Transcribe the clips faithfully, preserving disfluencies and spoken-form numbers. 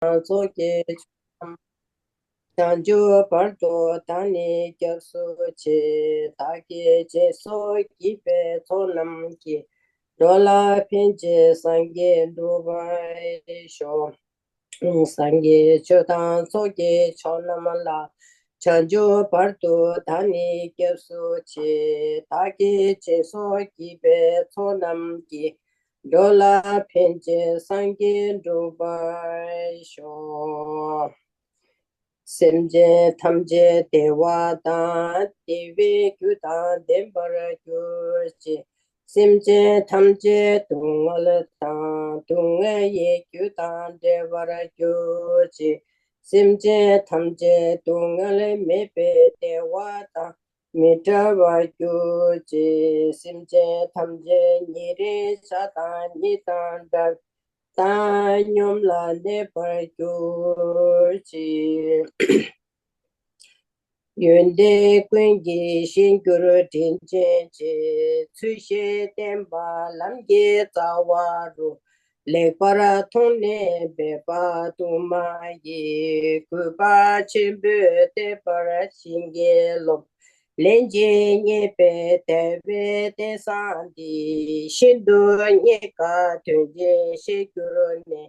དང་ཚོགས་ཀྱི་མཆོག་རྣམས། བྱང་ཆུབ་བར་དུ་བདག་ནི་སྐྱབས་སུ་མཆི། བདག་གིས་སྦྱིན་སོགས་བགྱིས་པའི་ཚོགས་རྣམས་ཀྱིས། འགྲོ་ལ་ཕན་ཕྱིར་སངས་རྒྱས་འགྲུབ་པར་ཤོག། སངས་རྒྱས་ཆོས་དང་ཚོགས་ཀྱི་མཆོག་རྣམས་ལ། བྱང་ཆུབ་བར་དུ་བདག་ནི་སྐྱབས་སུ་མཆི། བདག་གིས་སྦྱིན་སོགས་བགྱིས་པའི་ཚོགས་རྣམས་ཀྱིས། འགྲོ་ལ་ཕན་ཕྱིར་སངས་རྒྱས་འགྲུབ་པར་ཤོག། སེམས་ཅན་ཐམས་ཅད་བདེ་བ་དང་བདེ་བའི་རྒྱུ་དང་ལྡན་པར་གྱུར་ཅིག། སེམས་ཅན་ཐམས་ཅད་སྡུག་བསྔལ་དང་སྡུག་བསྔལ་གྱི་རྒྱུ་དང་བྲལ་བར་གྱུར་ཅིག། སེམས་ཅན་ཐམས་ཅད་སྡུག་བསྔལ་མེད་པའི་བདེ་བ་དང་མི་འབྲལ་བར་གྱུར་ཅིག། སེམས་ཅན་ཐམས་ཅད་ཉེ་རིང་ཆགས་སྡང་གཉིས་དང་བྲལ་བ་དང་སྙོམས་ལ་གནས་པར་གྱུར་ཅིག། ཡོན་ཏན་ཀུན་གྱི་གཞིར་གྱུར་དྲིན་ཅན་རྗེ། ཚུལ་ཤེས་བསྟན་པ་ལམ་གྱི་རྩ་བ་རུ། ལེགས་པར་མཐོང་ནས་འབད་པ་དུ་མ་ཡིས། གུས་པ་ཆེན་པོས་བསྟེན་པར་བྱིན་གྱིས་རློབས། ལན་གཅིག་རྙེད་པའི་དལ་བའི་རྟེན་བཟང་འདི། ཤིན་ཏུ་རྙེད་དཀའ་དོན་ཆེན་ཞེས་གྱུར་ནས།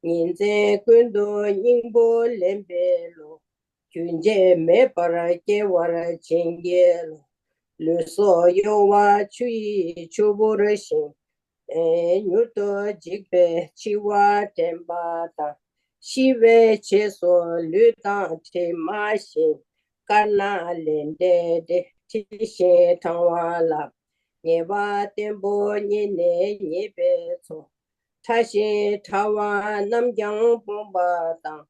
ཉིན་མཚན་ཀུན་ཏུ་སྙིང་པོ་ལེན་པའི་བློ། རྒྱུན་ཆད་མེད་པར་སྐྱེ་བར་བྱིན་གྱིས་རློབས། ལུས་སྲོག་གཡོ་བ་ཆུ་ཡི་ཆུ་བུར་ཤིང་། མྱུར་དུ་འཇིག་པའི་འཆི་བ་དྲན་པ་དང་། ཤི་བའི་རྗེས་སུ་ལུས་དང་གྲིབ་མ་བཞིན། དཀར་ནག་ལས་འབྲས་དྲི་ཞིམ་གྲང་བ་ལ། ཉེས་པ་བརྟན་པོ་རྙེད་ནས་ཉེས་པའི་ཚོགས། ཕྲ་ཞིང་ཕྲ་བ་རྣམས་ཀྱང་སྤོང་བ་དང་།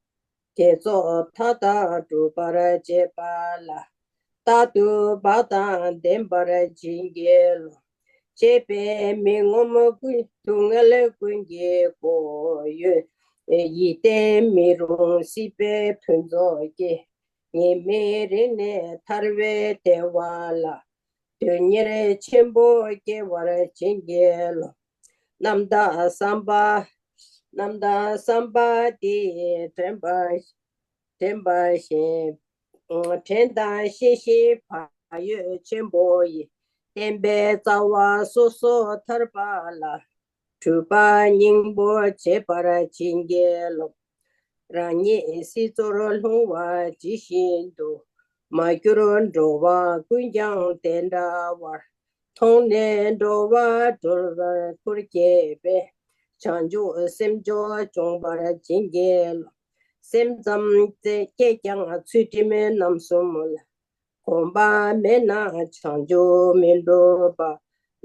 དགེ་ཚོགས་མཐའ་དག་སྒྲུབ་པར་བྱེད་པ་ལ། རྟག་ཏུ་བག་དང་ལྡན་པར་བྱིན་གྱིས་རློབས། གཅེས་པའི་མི་ངོམས་ཀུན། སྡུག་བསྔལ་ཀུན་གྱི་སྒོ་ཡོད། ཡིད་བརྟན་མི་རུང་སྲིད་པའི་ཕུན་ཚོགས་ཀྱིས། ཉི་མའི་རིང་ནས་ཐར་བའི་བདེ་བ་ལ། དོན་གཉེར་ཆེན་པོ་སྐྱེ་བར་བྱིན་གྱིས་རློབས། རྣམ་དག་བསམ་པ། རྣམ་དག་བསམ་པ་འདི་དྲན་པ། དྲན་པ་བཞིན། དྲན་དང་ཤེས་བཞིན་བག་ཡོད་ཆེན་པོ་ཡིས། བསྟན་པའི་རྩ་བ་སོ་སོར་ཐར་པ་ལ། གྲུབ་པ་སྙིང་པོ་བྱེད་པར་བྱིན་གྱིས་རློབས། རང་ཉིད་སྲིད་མཚོར་ལྷུང་བ་ཇི་བཞིན་དུ། མ་གྱུར་འགྲོ་བ་ཀུན་ཀྱང་དེ་འདྲ་བར། མཐོང་ནས་འགྲོ་བ་སྒྲོལ་བར་ཐུགས་བསྐྱེད་པས། བྱང་ཆུབ་སེམས་མཆོག་འབྱོངས་པར་བྱིན་གྱིས་རློབས། སེམས་ཙམ་སྐྱེས་ཀྱང་ཚུལ་ཁྲིམས་རྣམ་གསུམ་ལ། གོམས་པ་མེད་ན་བྱང་ཆུབ་མི་འགྲུབ་པ།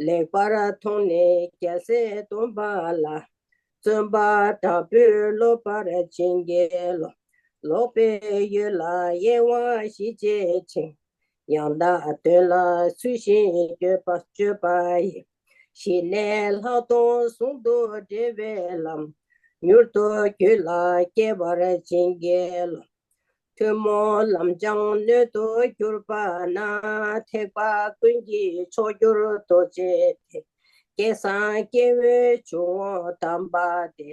ལེགས་པར་མཐོང་ནས་རྒྱལ་སྲས་སྟོན་པ་ལ། བརྩོན་པ་དྲག་པོས་སློབ་པར་བྱིན་གྱིས་རློབས། ལོག་པའི་ཡུལ་ལ་གཡེང་བ་ཞི་བྱེད་ཅིང་། ཡང་དག་དོན་ལ་ཚུལ་བཞིན་སྤྱོད་པ་སྤྱོད་པ་ཡིས། ཞི་གནས་ལྷག་མཐོང་ཟུང་དུ་འབྲེལ་བའི་ལམ། མྱུར་དུ་རྒྱུད་ལ་སྐྱེ་བར་བྱིན་གྱིས་རློབས། ཐུན་མོང་ལམ་སྦྱངས་སྣོད་དུ་གྱུར་པ་ན། ཐེག་པ་ཀུན་གྱི་མཆོག་གྱུར་རྡོ་རྗེ་དེ། སྐལ་བཟང་སྐྱེ་བོའི་འཇུག་ངོགས་དམ་པ་དེ།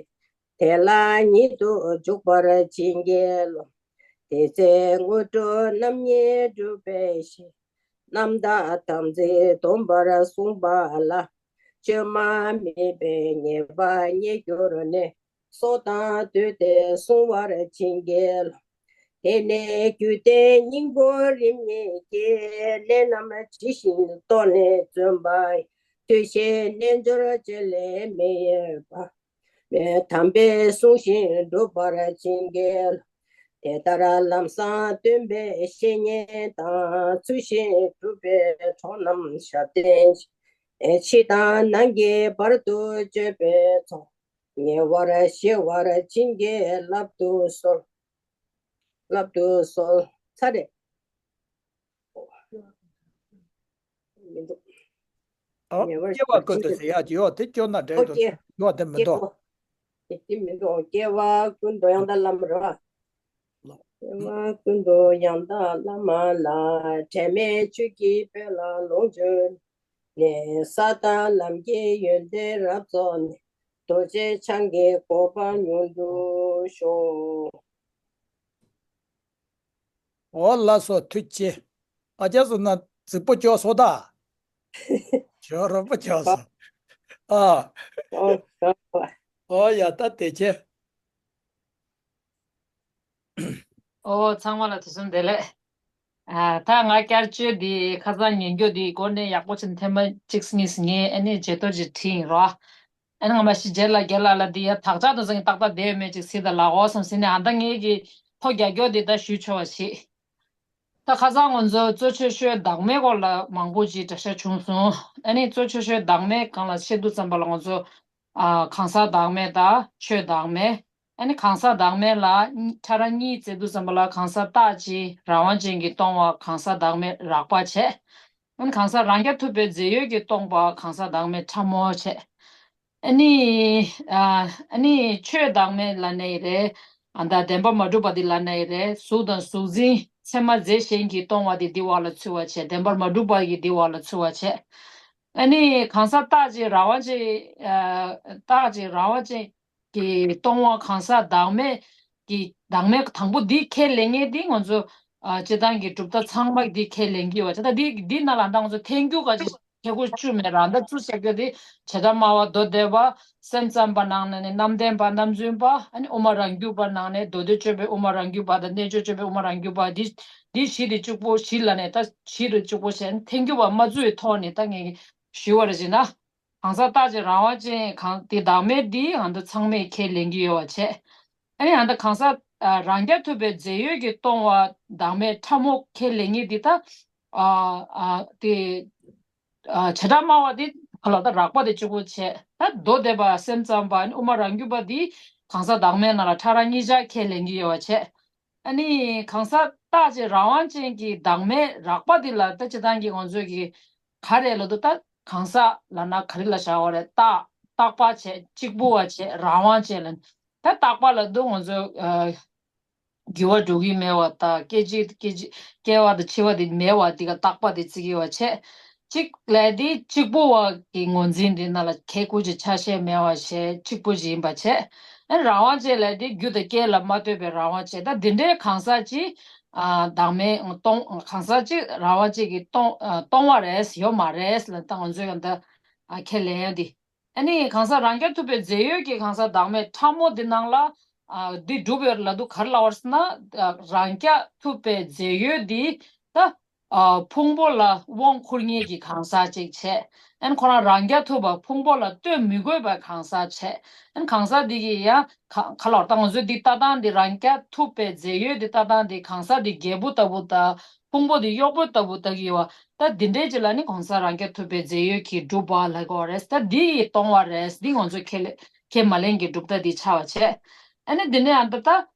དེ་ལ་ཉིད་དུ་འཇུག་པར་བྱིན་གྱིས་རློབས། དེ་ཚེ་དངོས་གྲུབ་རྣམ་གཉིས་འགྲུབ་པའི་ཕྱིར། རྣམ་དག་དམ་ཚིག་སྡོམ་པར་གསུངས་པ་ལ། བཅོས་མ་མེད་པའི་ངེས་པ་རྙེད་གྱུར་ནས། སྲོག་དང་བསྡོས་ཏེ་བསྲུང་བར་བྱིན་གྱིས་རློབས། དེ་ནས་རྒྱུད་སྡེ་སྙིང་པོ་རིམ་གཉིས་ཀྱི། གནད་རྣམས་ཇི་བཞིན་རྟོགས་ནས་བརྩོན་པ་ཡིས། ཐུགས་བཞེད་རྣལ་འབྱོར་བཅས་ལས་མི་གཡོ་བ། དམ་པའི་གསུང་བཞིན་འགྲུབ་པར་བྱིན་གྱིས་རློབས། དེ་ལྟར་ལམ་བཟང་སྟོན་པའི་བཤེས་གཉེན་དང་། ཚུལ་བཞིན་སྒྲུབ་པའི་གྲོགས་རྣམས་ཞབས་བརྟན་ཅིང་། ཕྱི་དང་ནང་གི་བར་དུ་གཅོད་པའི་ཚོགས། ཉེ་བར་ཞི་བར་བྱིན་གྱིས་བརླབ་ཏུ་གསོལ། བརླབ་ཏུ་གསོལ། ཚར་རེད། མི་འདུག་ཨོ། ཉེ་བར་སྐྱེ་བ་ཀུན་ཏུ་ཟེར་ཡག་ཅིག་ཡོད་དེ་སྐྱོར་ན་འགྲིག་འདུག་ཡོད་དེ་མི་འདུག་སྐྱེ་བ་ཀུན་ཏུ་ཡང་དག་བླ་མ་རེད་བ། སྐྱེ་བ་ཀུན་ཏུ་ཡང་དག་བླ་མ་ལ། དྲན་མེད་ཆོས་ཀྱི་དཔལ་ལ་ལོངས་སྤྱོད་ནས། ས་དང་ལམ་གྱི་ཡོན་ཏན་རབ་རྫོགས་ནས། རྡོ་རྗེ་འཆང་གི་གོ་འཕང་མྱུར་དུ་ཤོག་འོ་ལགས་སོ། ཐུགས་རྗེ་ཆེ། ཨ་ཅག་བཟོ་ན་རྫིག་པོ་སྐྱོ་སོང་ད། ཇོ་རོ་པོ་ཇོ་སོ། ཨ། ཨོ་ཨོ་ཨོ་ཡ་ད་དེ་ཆེ། ཨོ་ཚང་མ་ལ་དུས་གསུམ་བདེ་ལེགས། ཨ་ད་ང་བསྐྱར་བཅོས་འདི་ཁ་སང་ཉན་རྒྱུ་འདི་སྒོ་ནས་ཡག་པོ་བྱས་ནས་ཐེངས་མ་གཅིག་གཉིས་ངས་ཨ་ནི་བརྗེད་ཐོ་ཅིག་བྲིས་ཡིན་རོ། ཨ་ནི་ང་མ་གཞི་རྗེས་ལ་རྒན་ལགས་ལ་འདི་ཡ་དག་ཆ་དང་ཚང་གི་ཏག་ཏག་བསྡད་ཡོད་མེད་ཅིག་གཟིགས་དང་ལབ་འོ་བསམ་ཟིན་ནས་ཨ་ད་ངས་ཀྱི་ཐོ་རྒྱག་རྒྱུ་འདི་ད་ཞུ་ཆོག་པ་ཞིག་ད་ཁ་སང་ང་ཚོ་གཙོ་ཆེ་ཤོས་བདག་མེད་སྐོར་ལ་མང་པོ་ཅིག་གྲྭ་ཤག་བྱུང་སོང་། ཨ་ནི་གཙོ་ཆེ་ཤོས་བདག་མེད་སྒང་ལ་བཤད་དུས་ཙམ་པ་ལ་ང་ཚོ་ཨ་གང་ཟག་བདག་མེད་དང་ཆོས་བདག་མེད། ཨ་ནི་གང་ཟག་བདག་མེད་ལ་ཕྲ་རགས་གཉིས་བརྩི་དུས་ཙམ་པ་ལ་གང་ཟག་རྟག་གཅིག་རང་དབང་ཅན་གྱིས་སྟོང་བ་གང་ཟག་བདག་མེད་རགས་པ་བྱས། ཨ་ནི་གང་ཟག་རང་རྐྱ་ཐུབ་པའི་རྫས་ཡོད་ཀྱིས་སྟོང་པ་གང་ཟག་བདག་མེད་ཕྲ་མོ་བྱས། ཨ་ནི། ཨ་ནི་ཆོས་བདག་མེད་ལབ་ནའི་རེད། ཨ་ད་བདེན་པར་མ་གྲུབ་པ་འདི་ལབ་ནའི་རེད། གཟུགས་དང་གཟུགས་འཛིན་ཚད་མ་རྫས་གཞན་གྱིས་སྟོང་བ་དེ་འདི་བ་ལ་ཚུད་པ་བྱས། བདེན་པར་མ་གྲུབ་པ་ཡི་འདི་བ་ལ་ཚུད་པ་བྱས། ཨ་ནི་གང་ཟག་རྟག་གཅིག་རང་དབང་ཅན། ཨ་རྟག་གཅིག་རང་དབང་ཅན་གྱིས་སྟོང་བ་གང་ཟག་བདག་མེད་ཀྱི་བདག་མེད་དང་པོ་འདི་ཁས་ལེན་མཁན་འདི་ང་ཚོ་ཨ་སྤྱིར་བཏང་གི་གྲུབ་མཐའ་ཚང་མ་འདི་ཁས་ལེན་གྱི་ཡོད་པ་བྱས། ད་འདི་འདི་ནང་ལ་ད་ང་ཚོ་ཐེངས་རྒྱུ་ག་ཅིག་ཁྱད་པར་བཅུ་མེད་རང་ད་བཅུ་བཤད་རྒྱུ་དེ་བྱེ་བྲག་སྨྲ་བ་མདོ་སྡེ་པ། སེམས་ཙམ་པ་ནང་ནས་ནི་རྣམ་བདེན་པ་རྣམ་རྫུན་པ། ཨ་ནི་དབུ་མ་རང་རྒྱུད་པ་ནང་ནས་མདོ་སྡེ་སྤྱོད་པའི་དབུ་མ་རང་རྒྱུད་པ་དང་རྣལ་འབྱོར་སྤྱོད་པའི་དབུ་མ་རང་རྒྱུད་པ། འདི་འདི་བཞི་དེ་གཅིག་པོ་བཞི་ལ་ནས་ད་བཞི་རུ་གཅིག་པོ་བྱས་ནས་ཐེངས་རྒྱུ་བ་མ་བཙུགས་པའི་ཐོག་ནས་ད་ངས་ཞུས་པ་རེད་ཅེ་ན། གང་ཟག་རྟག་གཅིག་རང་དབང་ཅན་གང་དེ་བདག་མེད་འདི་ང་ཚོ་ཚང་མས་ཁས་ལེན་གྱི་ཡོད་པ་བྱས། ཨ་ནི་ཨ་ད་གང་ཟག་ཨ་རང་རྐྱ་ཐུབ་པའི་རྫས་ཡོད་ཀྱིས་སྟོང་བ་བདག་མེད་ཕྲ་མོ་ཁས་ལེན་མཁན་འདི་ད་ཨ་ཨ་དེ་ཨ་བྱེ་བྲག་སྨྲ་བ་དེ་ག་ལ་ད་རགས་པ་དེ་གཅིག་པོ་བྱས། ད་མདོ་སྡེ་པ་སེམས་ཙམ་པ་ཨ་ནི་དབུ་མ་རང་རྒྱུད་པ་འདི་གང་ཟག་བདག་མེད་ནང་ལ་ཕྲ་རགས་གཉིས་ཆར་ཁས་ལེན་གྱི་ཡོད་པ་བྱས། ཨ་ནི་གང་ཟག་རྟག་གཅིག་རང་དབང་ཅན་གྱི་བདག་མེད་རགས་པ་འདི་ལ་ད་སྤྱིར་བཏང་གི་ང་ཚོས་ཀྱི་ག་རེ་ལབ་འདུག་ད་གང་ཟག་ལབ་ན་ག་རེ་ལ་བྱ་བ་རེད། རྟག་རྟག་པ་བྱས། གཅིག་པུ་བ་བྱས། རང་དབང་ཅན་ལ་ད་རྟག་པ་ལབ་འདུག་ང་ཚོས་ཨ་འགྱུར་བ་འགྲོ་གི་མེད་པ་དང་སྐྱེ་འཆི་སྐྱེ་འཆི་སྐྱེ་བ་དང་འཆི་བ་དེ་མེད་པ་དེ་ག་རྟག་པ་དེ་བརྩི་གི་ཡོད་པ་བྱས། གཅིག་ལས་དེ་གཅིག་པུ་བ་གི་ངོས་འཛིན་དེ་ནང་ལ་ཁྱད་ཀུན་གྱི་ཆ་ཤས་མེད་པ་ཞེས་གཅིག་པུ་ཞིག་ཡིན་པ་བྱས། ཨ་རང་དབང་ཅན་ལས་དེ་རྒྱུ་དང་རྐྱེན་ལ་མ་ལྟོས་པའི་རང་དབང་ཅན། ད་འདི་འདྲའི་གང་ཟག་ཅིག་ཨ་བདག་མེད་སྟོང་གང་ཟག་ཅིག་རང་དབང་ཅན་གྱིས་སྟོང་ཨ་སྟོང་བ་རེད་ཡོད་མ་རེད་ལ་ད་ང་ཚོས་ཡང་ད་ཨ་ཁས་ལེན་ཡོད་དེ། ཨ་ནི་གང་ཟག་རང་རྐྱ་ཐུབ་པའི་རྫས་ཡོད་ཀྱི་གང་ཟག་བདག་མེད་ཕྲ་མོ་འདི་ནང་ལ་ཨ་འདི་གྲུབ་ཡོད་ལབ་འདུག་ག་རེ་ལབ་པ་རེད་ཟེར་ན། ཨ་རང་རྐྱ་ཐུབ་པའི་རྫས་ཡོད་འདི་ད་ཨ་ཕུང་པོ་ལ་དབང་བསྐུར་མཁན་གྱི་གང་ཟག་ཅིག་བྱས། ཨ་ནི་ཁོ་རང་རང་རྐྱ་ཐུབ་པ་ཕུང་པོ་ལ་ལྟོས་མི་དགོས་པའི་གང་ཟག་བྱས། ཨ་ནི་གང་ཟག་འདི་གི་ཡང་ག་ག་ལབ་ད་ང་ཚོས་འདི་ལྟ་སྟངས་འདི་རང་རྐྱ་ཐུབ་པའི་རྫས་ཡོད་འདི་ལྟ་སྟངས་འདི་གང་ཟག་འདི་རྒྱལ་པོ་ལྟ་བུ་དང་ཕུང་པོ་འདི་གཡོག་པོ་ལྟ་བུ་ལྟ་གི་ཡོད་པ། ད་འདི་འདྲའི་ཅིག་ལ་ནི་གང་ཟག་རང་རྐྱ་ཐུབ་པའི་རྫས་ཡོད་ཀྱིས་གྲུབ་པ་ལབ་དགོས་རེད། ད་འདི་ཡིས་སྟོང་བ་རེད། འདི་ང་ཚོས་ཁས་ལེ་ཁས་མ་ལེན་གྱི་གྲུབ་མཐའ་འདི་ཆགས་པ་བྱས། ཨ་ནི་འདི་ནས་ཨ་ད་ད་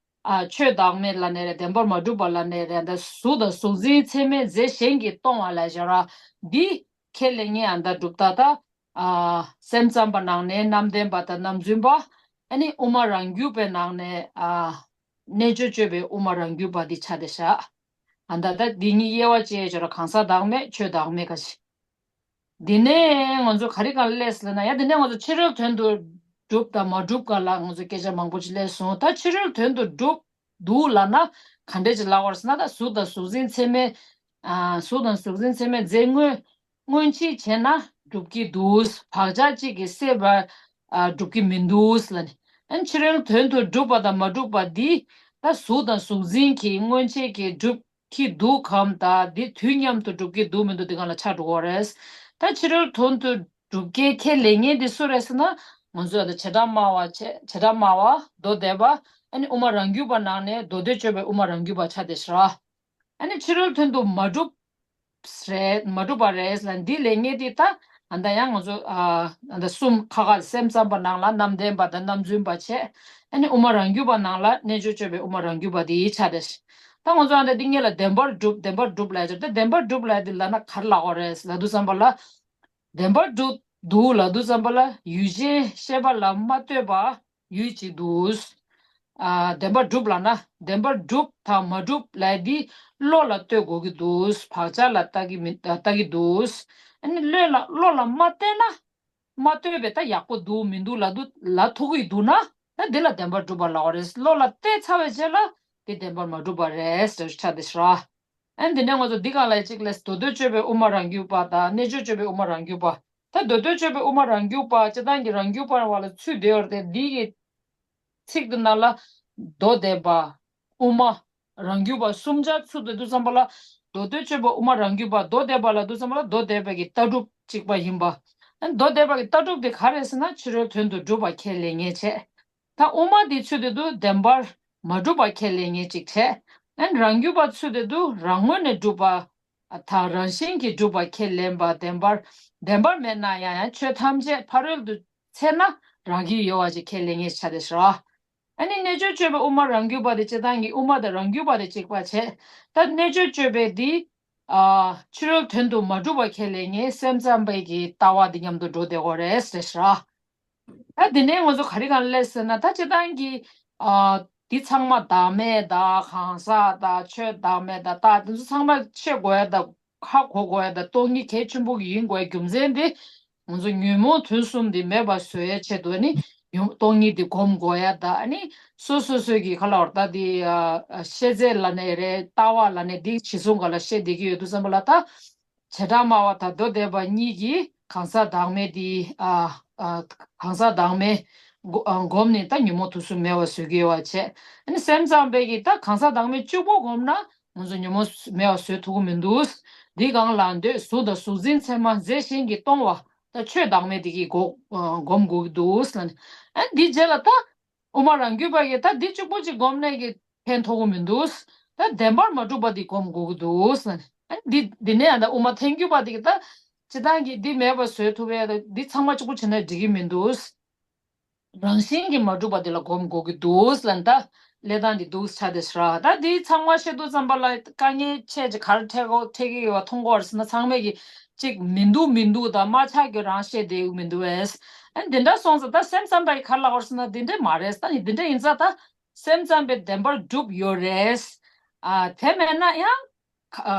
ཨ་ཆོས་བདག་མེད་ལབ་ནའི་རེད། བདེན་པར་མ་གྲུབ་པ་ལབ་ནའི་རེད། ད་གཟུགས་དང་གཟུགས་འཛིན་ཚད་མའི་རྫས་གཞན་གྱིས་སྟོང་བ་ལབ་བྱས་ར། འདི་ཁས་ལེན་མཁན་ཨ་ད་གྲུབ་མཐའ་ད་ཨ་སེམས་ཙམ་པ་ནང་ནས་རྣམ་བདེན་པ་དང་རྣམ་རྫུན་པ། ཨ་ནི་དབུ་མ་རང་རྒྱུད་པའི་ནང་ནས་ཨ་རྣལ་འབྱོར་སྤྱོད་པའི་དབུ་མ་རང་རྒྱུད་པ་འདི་ཆགས་བསྡད་ཤག་ཨ་ད་ད་འདི་གཉིས་དབྱེ་བ་ཕྱེ་བྱས་ར་གང་ཟག་བདག་མེད་ཆོས་བདག་མེད་ག་ཅིག་འདི་ནས་ང་ཚོ་ག་རེ་ག་ལ་སླེབས་ལབ་ན། ཡང་འདི་ནས་ང་ཚོ་ཕྱི་རོལ་དོན་དུ་གྲུབ་དང་མ་གྲུབ་ག་ལ་ང་ཚོ་སྐད་ཆ་མང་པོ་ཅིག་སླེབས་སོང་། ད་ཕྱི་རོལ་དོན་དུ་གྲུབ་འདུག་ལབ་ན་ག་འདྲས་ཅིག་ལབ་པ་རེད་ཟེར་ན། ད་གཟུགས་དང་གཟུགས་འཛིན་ཚད་མའི་ཨ་གཟུགས་དང་གཟུགས་འཛིན་ཚད་མའི་རྫས་དངོས་མངོན་ཕྱིར་བྱས་ན་གྲུབ་ཀྱི་འདུག་བག་ཆགས་གཅིག་གིས་སྲེད་པ་ཨ་གྲུབ་ཀྱི་མི་འདུག་ལབ་ནས། ཨ་ཕྱི་རོལ་དོན་དུ་གྲུབ་པ་དང་མ་གྲུབ་པ་འདི་ད་གཟུགས་དང་གཟུགས་འཛིན་གྱིས་མངོན་བྱེད་ཀྱིས་གྲུབ་ཀྱི་འདུག་གམ། ད་འདི་དུས་མཉམ་དུ་གྲུབ་ཀྱི་འདུག་མི་འདུག་འདི་སྒང་ལ་ཆ་འགྲོ་གི་རེད། ད་ཕྱི་རོལ་དོན་དུ་གྲུབ་ཀྱི་ཁས་ལེན་མཁན་འདི་སུ་རེད་ཟེར་ན། ང་ཚོས་ད་བྱེ་བྲག་སྨྲ་བ་བྱས། བྱེ་བྲག་སྨྲ་བ་མདོ་སྡེ་པ། ཨ་ནི་དབུ་མ་རང་རྒྱུད་པ་ནང་ནས་མདོ་སྡེ་སྤྱོད་པའི་དབུ་མ་རང་རྒྱུད་པ་ཆགས་བསྡད་ཤག་ཨ་ནི་ཕྱི་རོལ་དོན་དུ་མ་གྲུབ་རེད། མ་གྲུབ་པ་རེད་ལབ་འདི་ལབ་མཁན་འདི་ད་ཨ་ད་ཡང་ང་ཚོ་ཨ་ཨ་ད་གསུམ་ཁ་ཁ་སེམས་ཙམ་པ་ནང་ལ་རྣམ་བདེན་པ་དང་རྣམ་རྫུན་པ་བྱས། ཨ་ནི་དབུ་མ་རང་རྒྱུད་པ་ནང་ལ་རྣལ་འབྱོར་སྤྱོད་པའི་དབུ་མ་རང་རྒྱུད་པ་དེ་ཡིས་ཆགས་བསྡད་ཤག་ད་ང་ཚོ་ཨ་ད་འདི་གཉིས་ལ་བདེན་པར་གྲུབ་བདེན་པར་གྲུབ་ལབ་ཡ་ཅིག་ད་བདེན་པར་གྲུབ་ལབ་ཡ་འདི་ལབ་ན་ག་རེ་ལབ་དགོས་རེད་ལབ་དུས་ཙམ་པ་ལ། བདེན་པར་གྲུབ་འདུག་ལབ་དུས་ཙམ་པ་ལ་ཡུལ་ཅན་ཤེས་པ་ལ་མ་ལྟོས་པ་ཡུལ་གཅིག་འདུག་ཨ་བདེན་པར་གྲུབ་ལབ་ན་བདེན་པར་གྲུབ་དང་མ་གྲུབ་ལབ་ཡ་འདི་བློ་ལ་ལྟོས་དགོས་ཀྱི་འདུག་བག་ཆགས་ལ་ལྟ་གི་མི་ལྟ་གི་འདུག་ཨ་ནི་བློ་ལ་བློ་ལ་མ་ལྟོས་ན། མ་ལྟོས་པའི་ད་ཡག་པོ་འདུག་མི་འདུག་ལབ་འདུག་ལབ་ཐུབ་ཀྱི་འདུག་ན། ད་འདི་ལ་བདེན་པར་གྲུབ་པ་ལབ་པ་རེད། བློ་ལ་གཏད་ཚར་བའི་རྗེས་ལ་འདི་བདེན་པར་མ་གྲུབ་པ་རེད་ཟེར་ཆགས་བསྡད་ཤག་ར། ཨ་ནི་འདི་ནས་ང་ཚོ་འདི་སྒང་ལ་གཅིག་ལས་མདོ་སྡེ་སྤྱོད་པའི་དབུ་མ་རང་རྒྱུད་པ་དང་རྣལ་འབྱོར་སྤྱོད་པའི་དབུ་མ་རང་རྒྱུད་པ། ད་མདོ་སྡེ་སྤྱོད་པའི་དབུ་མ་རང་རྒྱུད་པ་སྤྱིར་བཏང་གི་རང་རྒྱུད་པ་བ་ལ་ཚུད་བསྡད་ཡོད་རེད་དེ། འདི་གི་ཚིག་འདི་ནང་ལ་མདོ་སྡེ་པ། དབུ་མ། རང་རྒྱུད་པ་གསུམ་ཆར་ཚུད་དེ་འདུག་བསམ་པ་ལ། མདོ་སྡེ་སྤྱོད་པ་དབུ་མ་རང་རྒྱུད་པ་མདོ་སྡེ་པ་ལ་འདུག་བསམ་པ་ལ་མདོ་སྡེ་པ་གི་ལྟ་གྲུབ་གཅིག་པ་ཡིན་པ། མདོ་སྡེ་པ་གི་ལྟ་གྲུབ་དེ་ག་རེ་ཟེར་ན་ཕྱི་རོལ་དོན་དུ་གྲུབ་པ་ཁས་ལེན་མཁན་བྱས། ད་དབུ་མ་དེ་ཚུད་དེ་འདུག་བདེན་པར་མ་གྲུབ་པ་ཁས་ལེན་མཁན་གཅིག་བྱས། ཨན་རང་རྒྱུད་པ་ཚུད་དེ་འདུག་རང་ངོས་ནས་གྲུབ་པ། ད་རང་བཞིན་གྱིས་གྲུབ་པ་ཁས་ལེན་པ་བདེན་པར། བདེན་པར་མེད་ན་ཡང་ཡང་ཆོས་ཐམས་ཅད་ཕ་རོལ་ཏུ་ཚེ་ན་རང་གིས་ཡོད་པ་ཅིག་ཁས་ལེན་མཁན་ཆགས་བསྡད་ཤག་ར། ཨ་ནི་རྣལ་འབྱོར་སྤྱོད་པའི་དབུ་མ་རང་རྒྱུད་པ་དེ་སྤྱིར་བཏང་གི་དབུ་མ་དང་རང་རྒྱུད་པ་དེ་གཅིག་པ་བྱས། ད་རྣལ་འབྱོར་སྤྱོད་པའི་འདི། ཨ། ཕྱི་རོལ་དོན་དུ་མ་གྲུབ་པ་ཁས་ལེན་མཁན་སེམས་ཙམ་པའི་གི་ལྟ་བ་འདི་མཉམ་དུ་འགྲོ་བསྡད་ཡོད་རེད་ཟེར་ཤག་ར། ད་དེ་ནས་ང་ཚོ་ག་རེ་གང་ལས་ཟེར་ན་ད་སྤྱིར་བཏང་གི། ཨ། འདི་ཚང་མ་བདག་མེད་དང་གང་ཟག་དང་ཆོས་བདག་མེད་དང་རྟགས་འདི་ཚོ་ཚང་མ་ཤེས་དགོས་ཡ་དང་། ཧ་གོ་དགོས་ཡ་དང་སྟོང་ཉིད་གལ་ཆེན་པོ་ཡིན་དགོས་ཡ་རྒྱུ་མཚན་དེ། ང་ཚོ་ཉོན་མོངས་དུག་གསུམ་འདི་མེད་པར་བཟོ་ཡའི་ཆེད་དུ་ནི། ཉོན་སྟོང་ཉིད་འདི་སྒོམ་དགོས་ཡ་དང་ནི། སོ་སོ་སོ་གི་ཁ་ལ་བར་ད་འདི། ཨ། ཤེས་ཚད་ལ་ནས་རེད། ལྟ་བ་ལ་ནས་འདི་ཇི་སོང་ག་ལ་ཤེས་བསྡད་ཀྱི་ཡོད་དུས་ཙམ་པ་ལ་ད། བྱེ་བྲག་སྨྲ་བ་དང་མདོ་སྡེ་པ་གཉིས་ཀྱིས་གང་ཟག་བདག་མེད་འདི། ཨ། ཨ། གང་ཟག་བདག་མེད་སྒོ། ཨ། སྒོམ་ནས་ད་ཉོན་མོངས་དུག་གསུམ་མེད་པར་བཟོ་གི་ཡོད་པ་བྱས། ཨ་ནི་སེམས་ཙམ་པས་ཀྱིས་ད་གང་ཟག་བདག་མེད་གཅིག་པོ་སྒོམ་ན། ང་ཚོ་ཉོན་མོངས་མེད་པར་བཟོ་ཐུབ་ཀྱི་མི་འདུག་འདི་གང་ལ་འདོད་གཟུགས་དང་གཟུགས་འཛིན་མཚན་མ་རྫས་གཞན་གྱིས་སྟོང་བ་དང་ཆོས་བདག་མེད་དེ་གིས་གོ། སྒོམ་དགོས་ཀྱི་འདུག་ལབ་ནས། ཨ། འདི་རྗེས་ལ་ད་དབུ་མ་རང་རྒྱུད་པ་གིས་ད་འདི་གཅིག་པོ་གཅིག་སྒོམ་ནས་ཀྱི་ཕན་ཐོགས་ཀྱི་མི་འདུག་ད་བདེན་པར་མ་གྲུབ་པ་འདི་སྒོམ་དགོས་ཀྱི་འདུག་ལབ་ནས། ཨ། འདི་འདི་ནས་ཨ་ད་དབུ་མ་ཐལ་འགྱུར་བ་དེ་གིས་ད་སྤྱིར་བཏང་གི་འདི་མེད་པར་བཟོ་ཐུབ་ཡ་ད་འདི་ཚང་མ་གཅིག་པོ་བྱས་ན་འགྲིག་གི་མི་འདུག་རང་བཞིན་གྱིས་མ་གྲུབ་པ་དེ་ལ་སྒོམ་དགོས་ཀྱི་འདུག་ལབ་ནས་ད་ལས་སྟངས་འདི་འདུག་ཆགས་བསྡད་ཤག་ར། ད་འདི་ཚང་མ་བཤད་དུས་ཙམ་པ་ལ་དཀའ་ངལ་ཆེ་ཆེ་ག་རེ་འཕྲད་གོ་འཕྲད་ཀྱི་ཡོད་པ་མཐོང་གི་ཡོད་རེད་ཟེར་ན་ཚང་མས་ཀྱི་གཅིག་མི་འདུག་མི་འདུག་ད་མ་ཆགས་རྒྱུ་རང་བཤད་བསྡད་ཡོད་མི་འདུག་བས། ཨ་ནི་འདི་འདྲ་སོང་ཙང་ད་སེམས་ཙམ་པ་ཡིས་ག་རེ་ལབ་ཀྱི་ཡོད་རེད་ཟེར་ན་འདི་འདྲ་ཡིན་ཙང་ད་འདི་འདྲ་ཡིན་ཙང་ད་སེམས་ཙམ་པས་བདེན་པར་གྲུབ་ཡོད་རེད། ཨ། དེ་མེད་ན་ཡང་།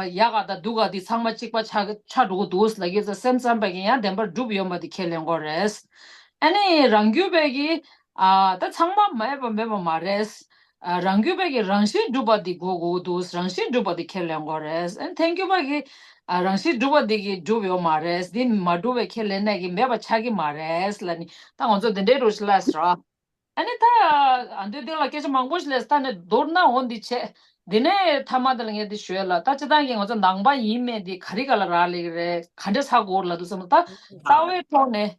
ཡག་ག་དང་སྡུག་ག་འདི་ཚང་མ་གཅིག་པ་ཆགས་ཆགས་འགྲོ་གི་འདུག་ལབ་ཀྱི་ཙང་སེམས་ཙམ་པ་གིས་ཡང་བདེན་པར་གྲུབ་ཡོད་མ་འདི་ཁས་ལེན་དགོས་རེད། ཨ་ནི་རང་རྒྱུད་པས་ཀྱིས། ཨ། ད་ཚང་མ་མེད་པ་མེད་པ་མ་རེད། ཨ། རང་རྒྱུད་པས་ཀྱིས་རང་བཞིན་གྲུབ་པ་འདི་གོ་དགོས་འདུག་རང་བཞིན་གྲུབ་པ་འདི་ཁས་ལེན་དགོས་རེད། ཨ་ནི་ཐལ་འགྱུར་བ་གིས། ཨ། རང་བཞིན་གྲུབ་པ་འདི་གིས་གྲུབ་ཡོད་མ་རེད། འདི་མ་གྲུབ་པའི་ཁས་ལེན་ནས་ཀྱིས་མེད་པ་ཆགས་ཀྱི་མ་རེད་ལབ་ནི་ད་ང་ཚོ་འདི་འདྲའི་རུ་ཤི་ལ་ཟེར་བ། ཨ་ནི་ད། ཨ། འདི་འདི་ལ་སྐད་ཆ་མང་པོ་ཞིག་ལས་ད་ནི་མདོར་ན་འོ་འདི་བྱས། འདི་ནས་ཐ་མ་དེ་ལ་ངས་འདི་ཞུས་ལ་ད་སྤྱིར་བཏང་གི་ང་ཚོ་ནང་པ་ཡིན་མེད་འདི་ག་རེ་ག་ལ་རག་ལས་ཀྱི་རེད། ག་འདྲ་ཆགས་དགོས་ལབ་དུས་ཙམ་ལ་ད་ལྟ་བའི་ཐོག་ནས།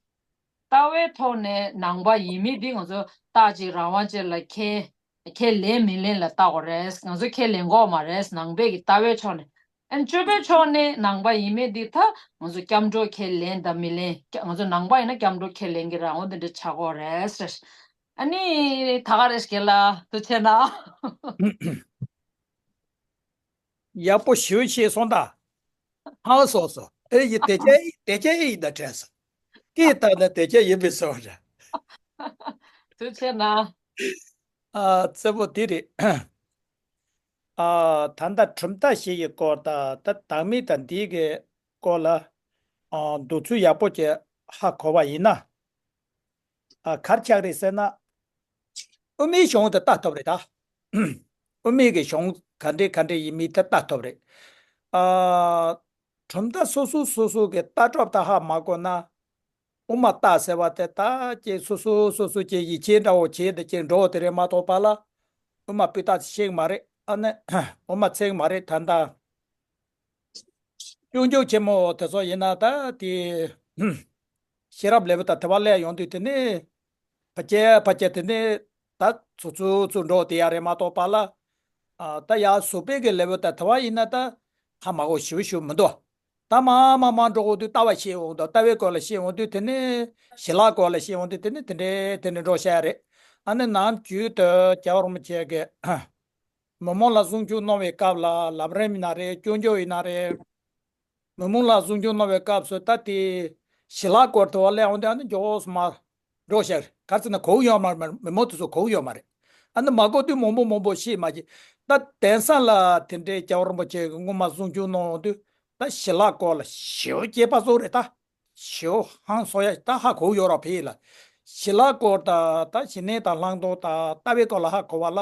ལྟ་བའི་ཐོག་ནས་ནང་པ་ཡིན་མིན་འདི་ང་ཚོ་རྟག་ཅིག་རང་དབང་ཅན་ལ་ཁས་ཁས་ལེན་མི་ལེན་ལ་ལྟ་དགོས་རེད། ང་ཚོ་ཁས་ལེན་དགོས་མ་རེད། ནང་པའི་གི་ལྟ་བའི་ཕྱོགས་ནས། ཨ་ནི་སྤྱོད་པའི་ཕྱོགས་ནས་ནང་པ་ཡིན་མིན་འདི་ད་ང་ཚོ་སྐྱབས་འགྲོ་ཁས་ལེན་དང་མི་ལེན། ང་ཚོ་ནང་པ་ཡིན་ན་སྐྱབས་འགྲོ་ཁས་ལེན་གྱི་རང་དབང་དེ་འདྲ་ཆགས་ཀྱི་ཡོད་རེད་ཟེར། ཨ་ནི་ད་ག་རེ་ཞིག་ལ་ཐུགས་ཆེ་གནང་། ཡག་པོ་ཞེ་པོ་ཤེས་སོང་ད། ཧང་སོ་སོ། ཨེ་ཡི་དེ་ཅེ་དེ་ཅེ་ཨེ་ཡི་ད་དྲན་སོང་། ཀི་ད་ད་དེ་ཅེ་ཡི་བི་སོ་ར། ཐུགས་ཆེ་གནང་། ཨ། གཙོ་བོ་དེ་རེད། ཨ། ད་ལྟ་གྲུབ་མཐའ་བཞི་ཡི་སྐོར་དང་ད་བདག་མེད་དང་འདི་གི་སྐོར་ལ། ཨ། འདུག་ཚུལ་ཡག་པོ་ཅིག་ཧ་གོ་བ་ཡིན་ན། ཨ། ག་རེ་ཆགས་རེད་ཟེར་ན། དབུ་མའི་གཞུང་དེ་ལྟ་ཐུབ་རེད་ད། དབུ་མའི་གི་གཞུང་ག་འདྲ་ག་འདྲ་ཡིན་མིན་དེ་ལྟ་ཐུབ་རེད། ཨ། གྲུབ་མཐའ་སོ་སོ་སོ་སོ་གི་ལྟ་གྲུབ་དེ་ཧ་མ་གོ་ན། དབུ་མ་ལྟ་ཟེར་བ་དེ་ད་ཅིག་སོ་སོ་སོ་སོ་ཅིག་ཡིད་ཆེས་འདྲ་བོ་བྱས་ཏེ་ཅིག་འགྲོ་བ་དེ་རེད་མ་གཏོགས་པ་ལ། དབུ་མ་སྤུས་དག་ཤེས་ཀྱི་མ་རེད། ཨ་ནི་དབུ་མ་ཚིག་མ་རེད་ད་ལྟ། སྐྱོན་བརྗོད་ཆེན་མོ་དེ་ཚོ་ཡིན་ན་ད་དེ། ཤེས་རབ་ལེའུ་དང་དེ་བ་ལས་ཡོང་དུས་དེ་ནི། ཕལ་ཆེར་ཕལ་ཆེར་དེ་ནི་ད་ཚུར་ཚུར་ཚུར་འགྲོ་དེ་ཡ་རེད་མ་གཏོགས་པ་ལ། ཨ། ད་ཡ་གཟུགས་པོའི་གི་ལེའུ་དང་དེ་བ་ཡིན་ན་ད་ཧ་མ་གོ་ཞིབ་ཞིབ་མི་འདུག་ད་མ་མ་མ་འགྲོ་འོང་དུས་ལྟ་བ་ཤེས་འོང་དང་ལྟ་བའི་སྐོར་ལ་ཤེས་འོང་དུས་དེ་ནི་ཞི་ལྷག་སྐོར་ལ་ཤེས་འོང་དུས་དེ་ནི་དེ་འདྲའི་དེ་འདྲའི་འགྲོ་བཤད་རེད། ཨ་ནི་ནམ་རྒྱུན་དུ་རྒྱལ་བ་རིན་པོ་ཆེ་གི་མི་མང་ལ་གསུང་ཆོས་གནང་བའི་སྐབས་ལ་ལམ་རིམ་ཡིན་ན་རེད། སྐྱོན་བརྗོད་ཡིན་ན་རེད། མི་མང་ལ་གསུང་ཆོས་གནང་བའི་སྐབས་སུ་ད་དེ་ཞི་ལྷག་སྐོར་དུ་བ་ལས་འོང་དུས་ཨ་ནི་མགྱོགས་སུ་མ་འགྲོ་བཤད་རེད། ག་རེ་ཟེར་ན་གོ་གི་ཡོད་མ་རེད། མི་མང་དེ་ཚོ་གོ་གི་ཡོད་མ་རེད། ཨ་ནི་མ་གོ་དུས་མང་པོ་མང་པོ་ཤེས་མ་ཤེས། ད་དེང་སང་ལ་དེ་འདྲའི་རྒྱལ་བ་རིན་པོ་ཆེ་གི་སྔོན་མ་གསུང་ཆོས་གནང་འོང་དུས་ད་ཞི་ལྷག་སྐོར་ལ་ཞེ་པོ་དགྱེས་པ་ཚོ་རེད་ད། ཞེའུ་ཧང་སོ་ཡ་ད་ཧ་གོ་ཡོད་རོགས་ཕེ་ལ། ཞི་ལ་སྐོར་དང་ད་ཞི་གནས་དང་བླང་དོར་དང་ལྟ་བའི་སྐོར་ལ་ཧ་གོ་བ་ལ།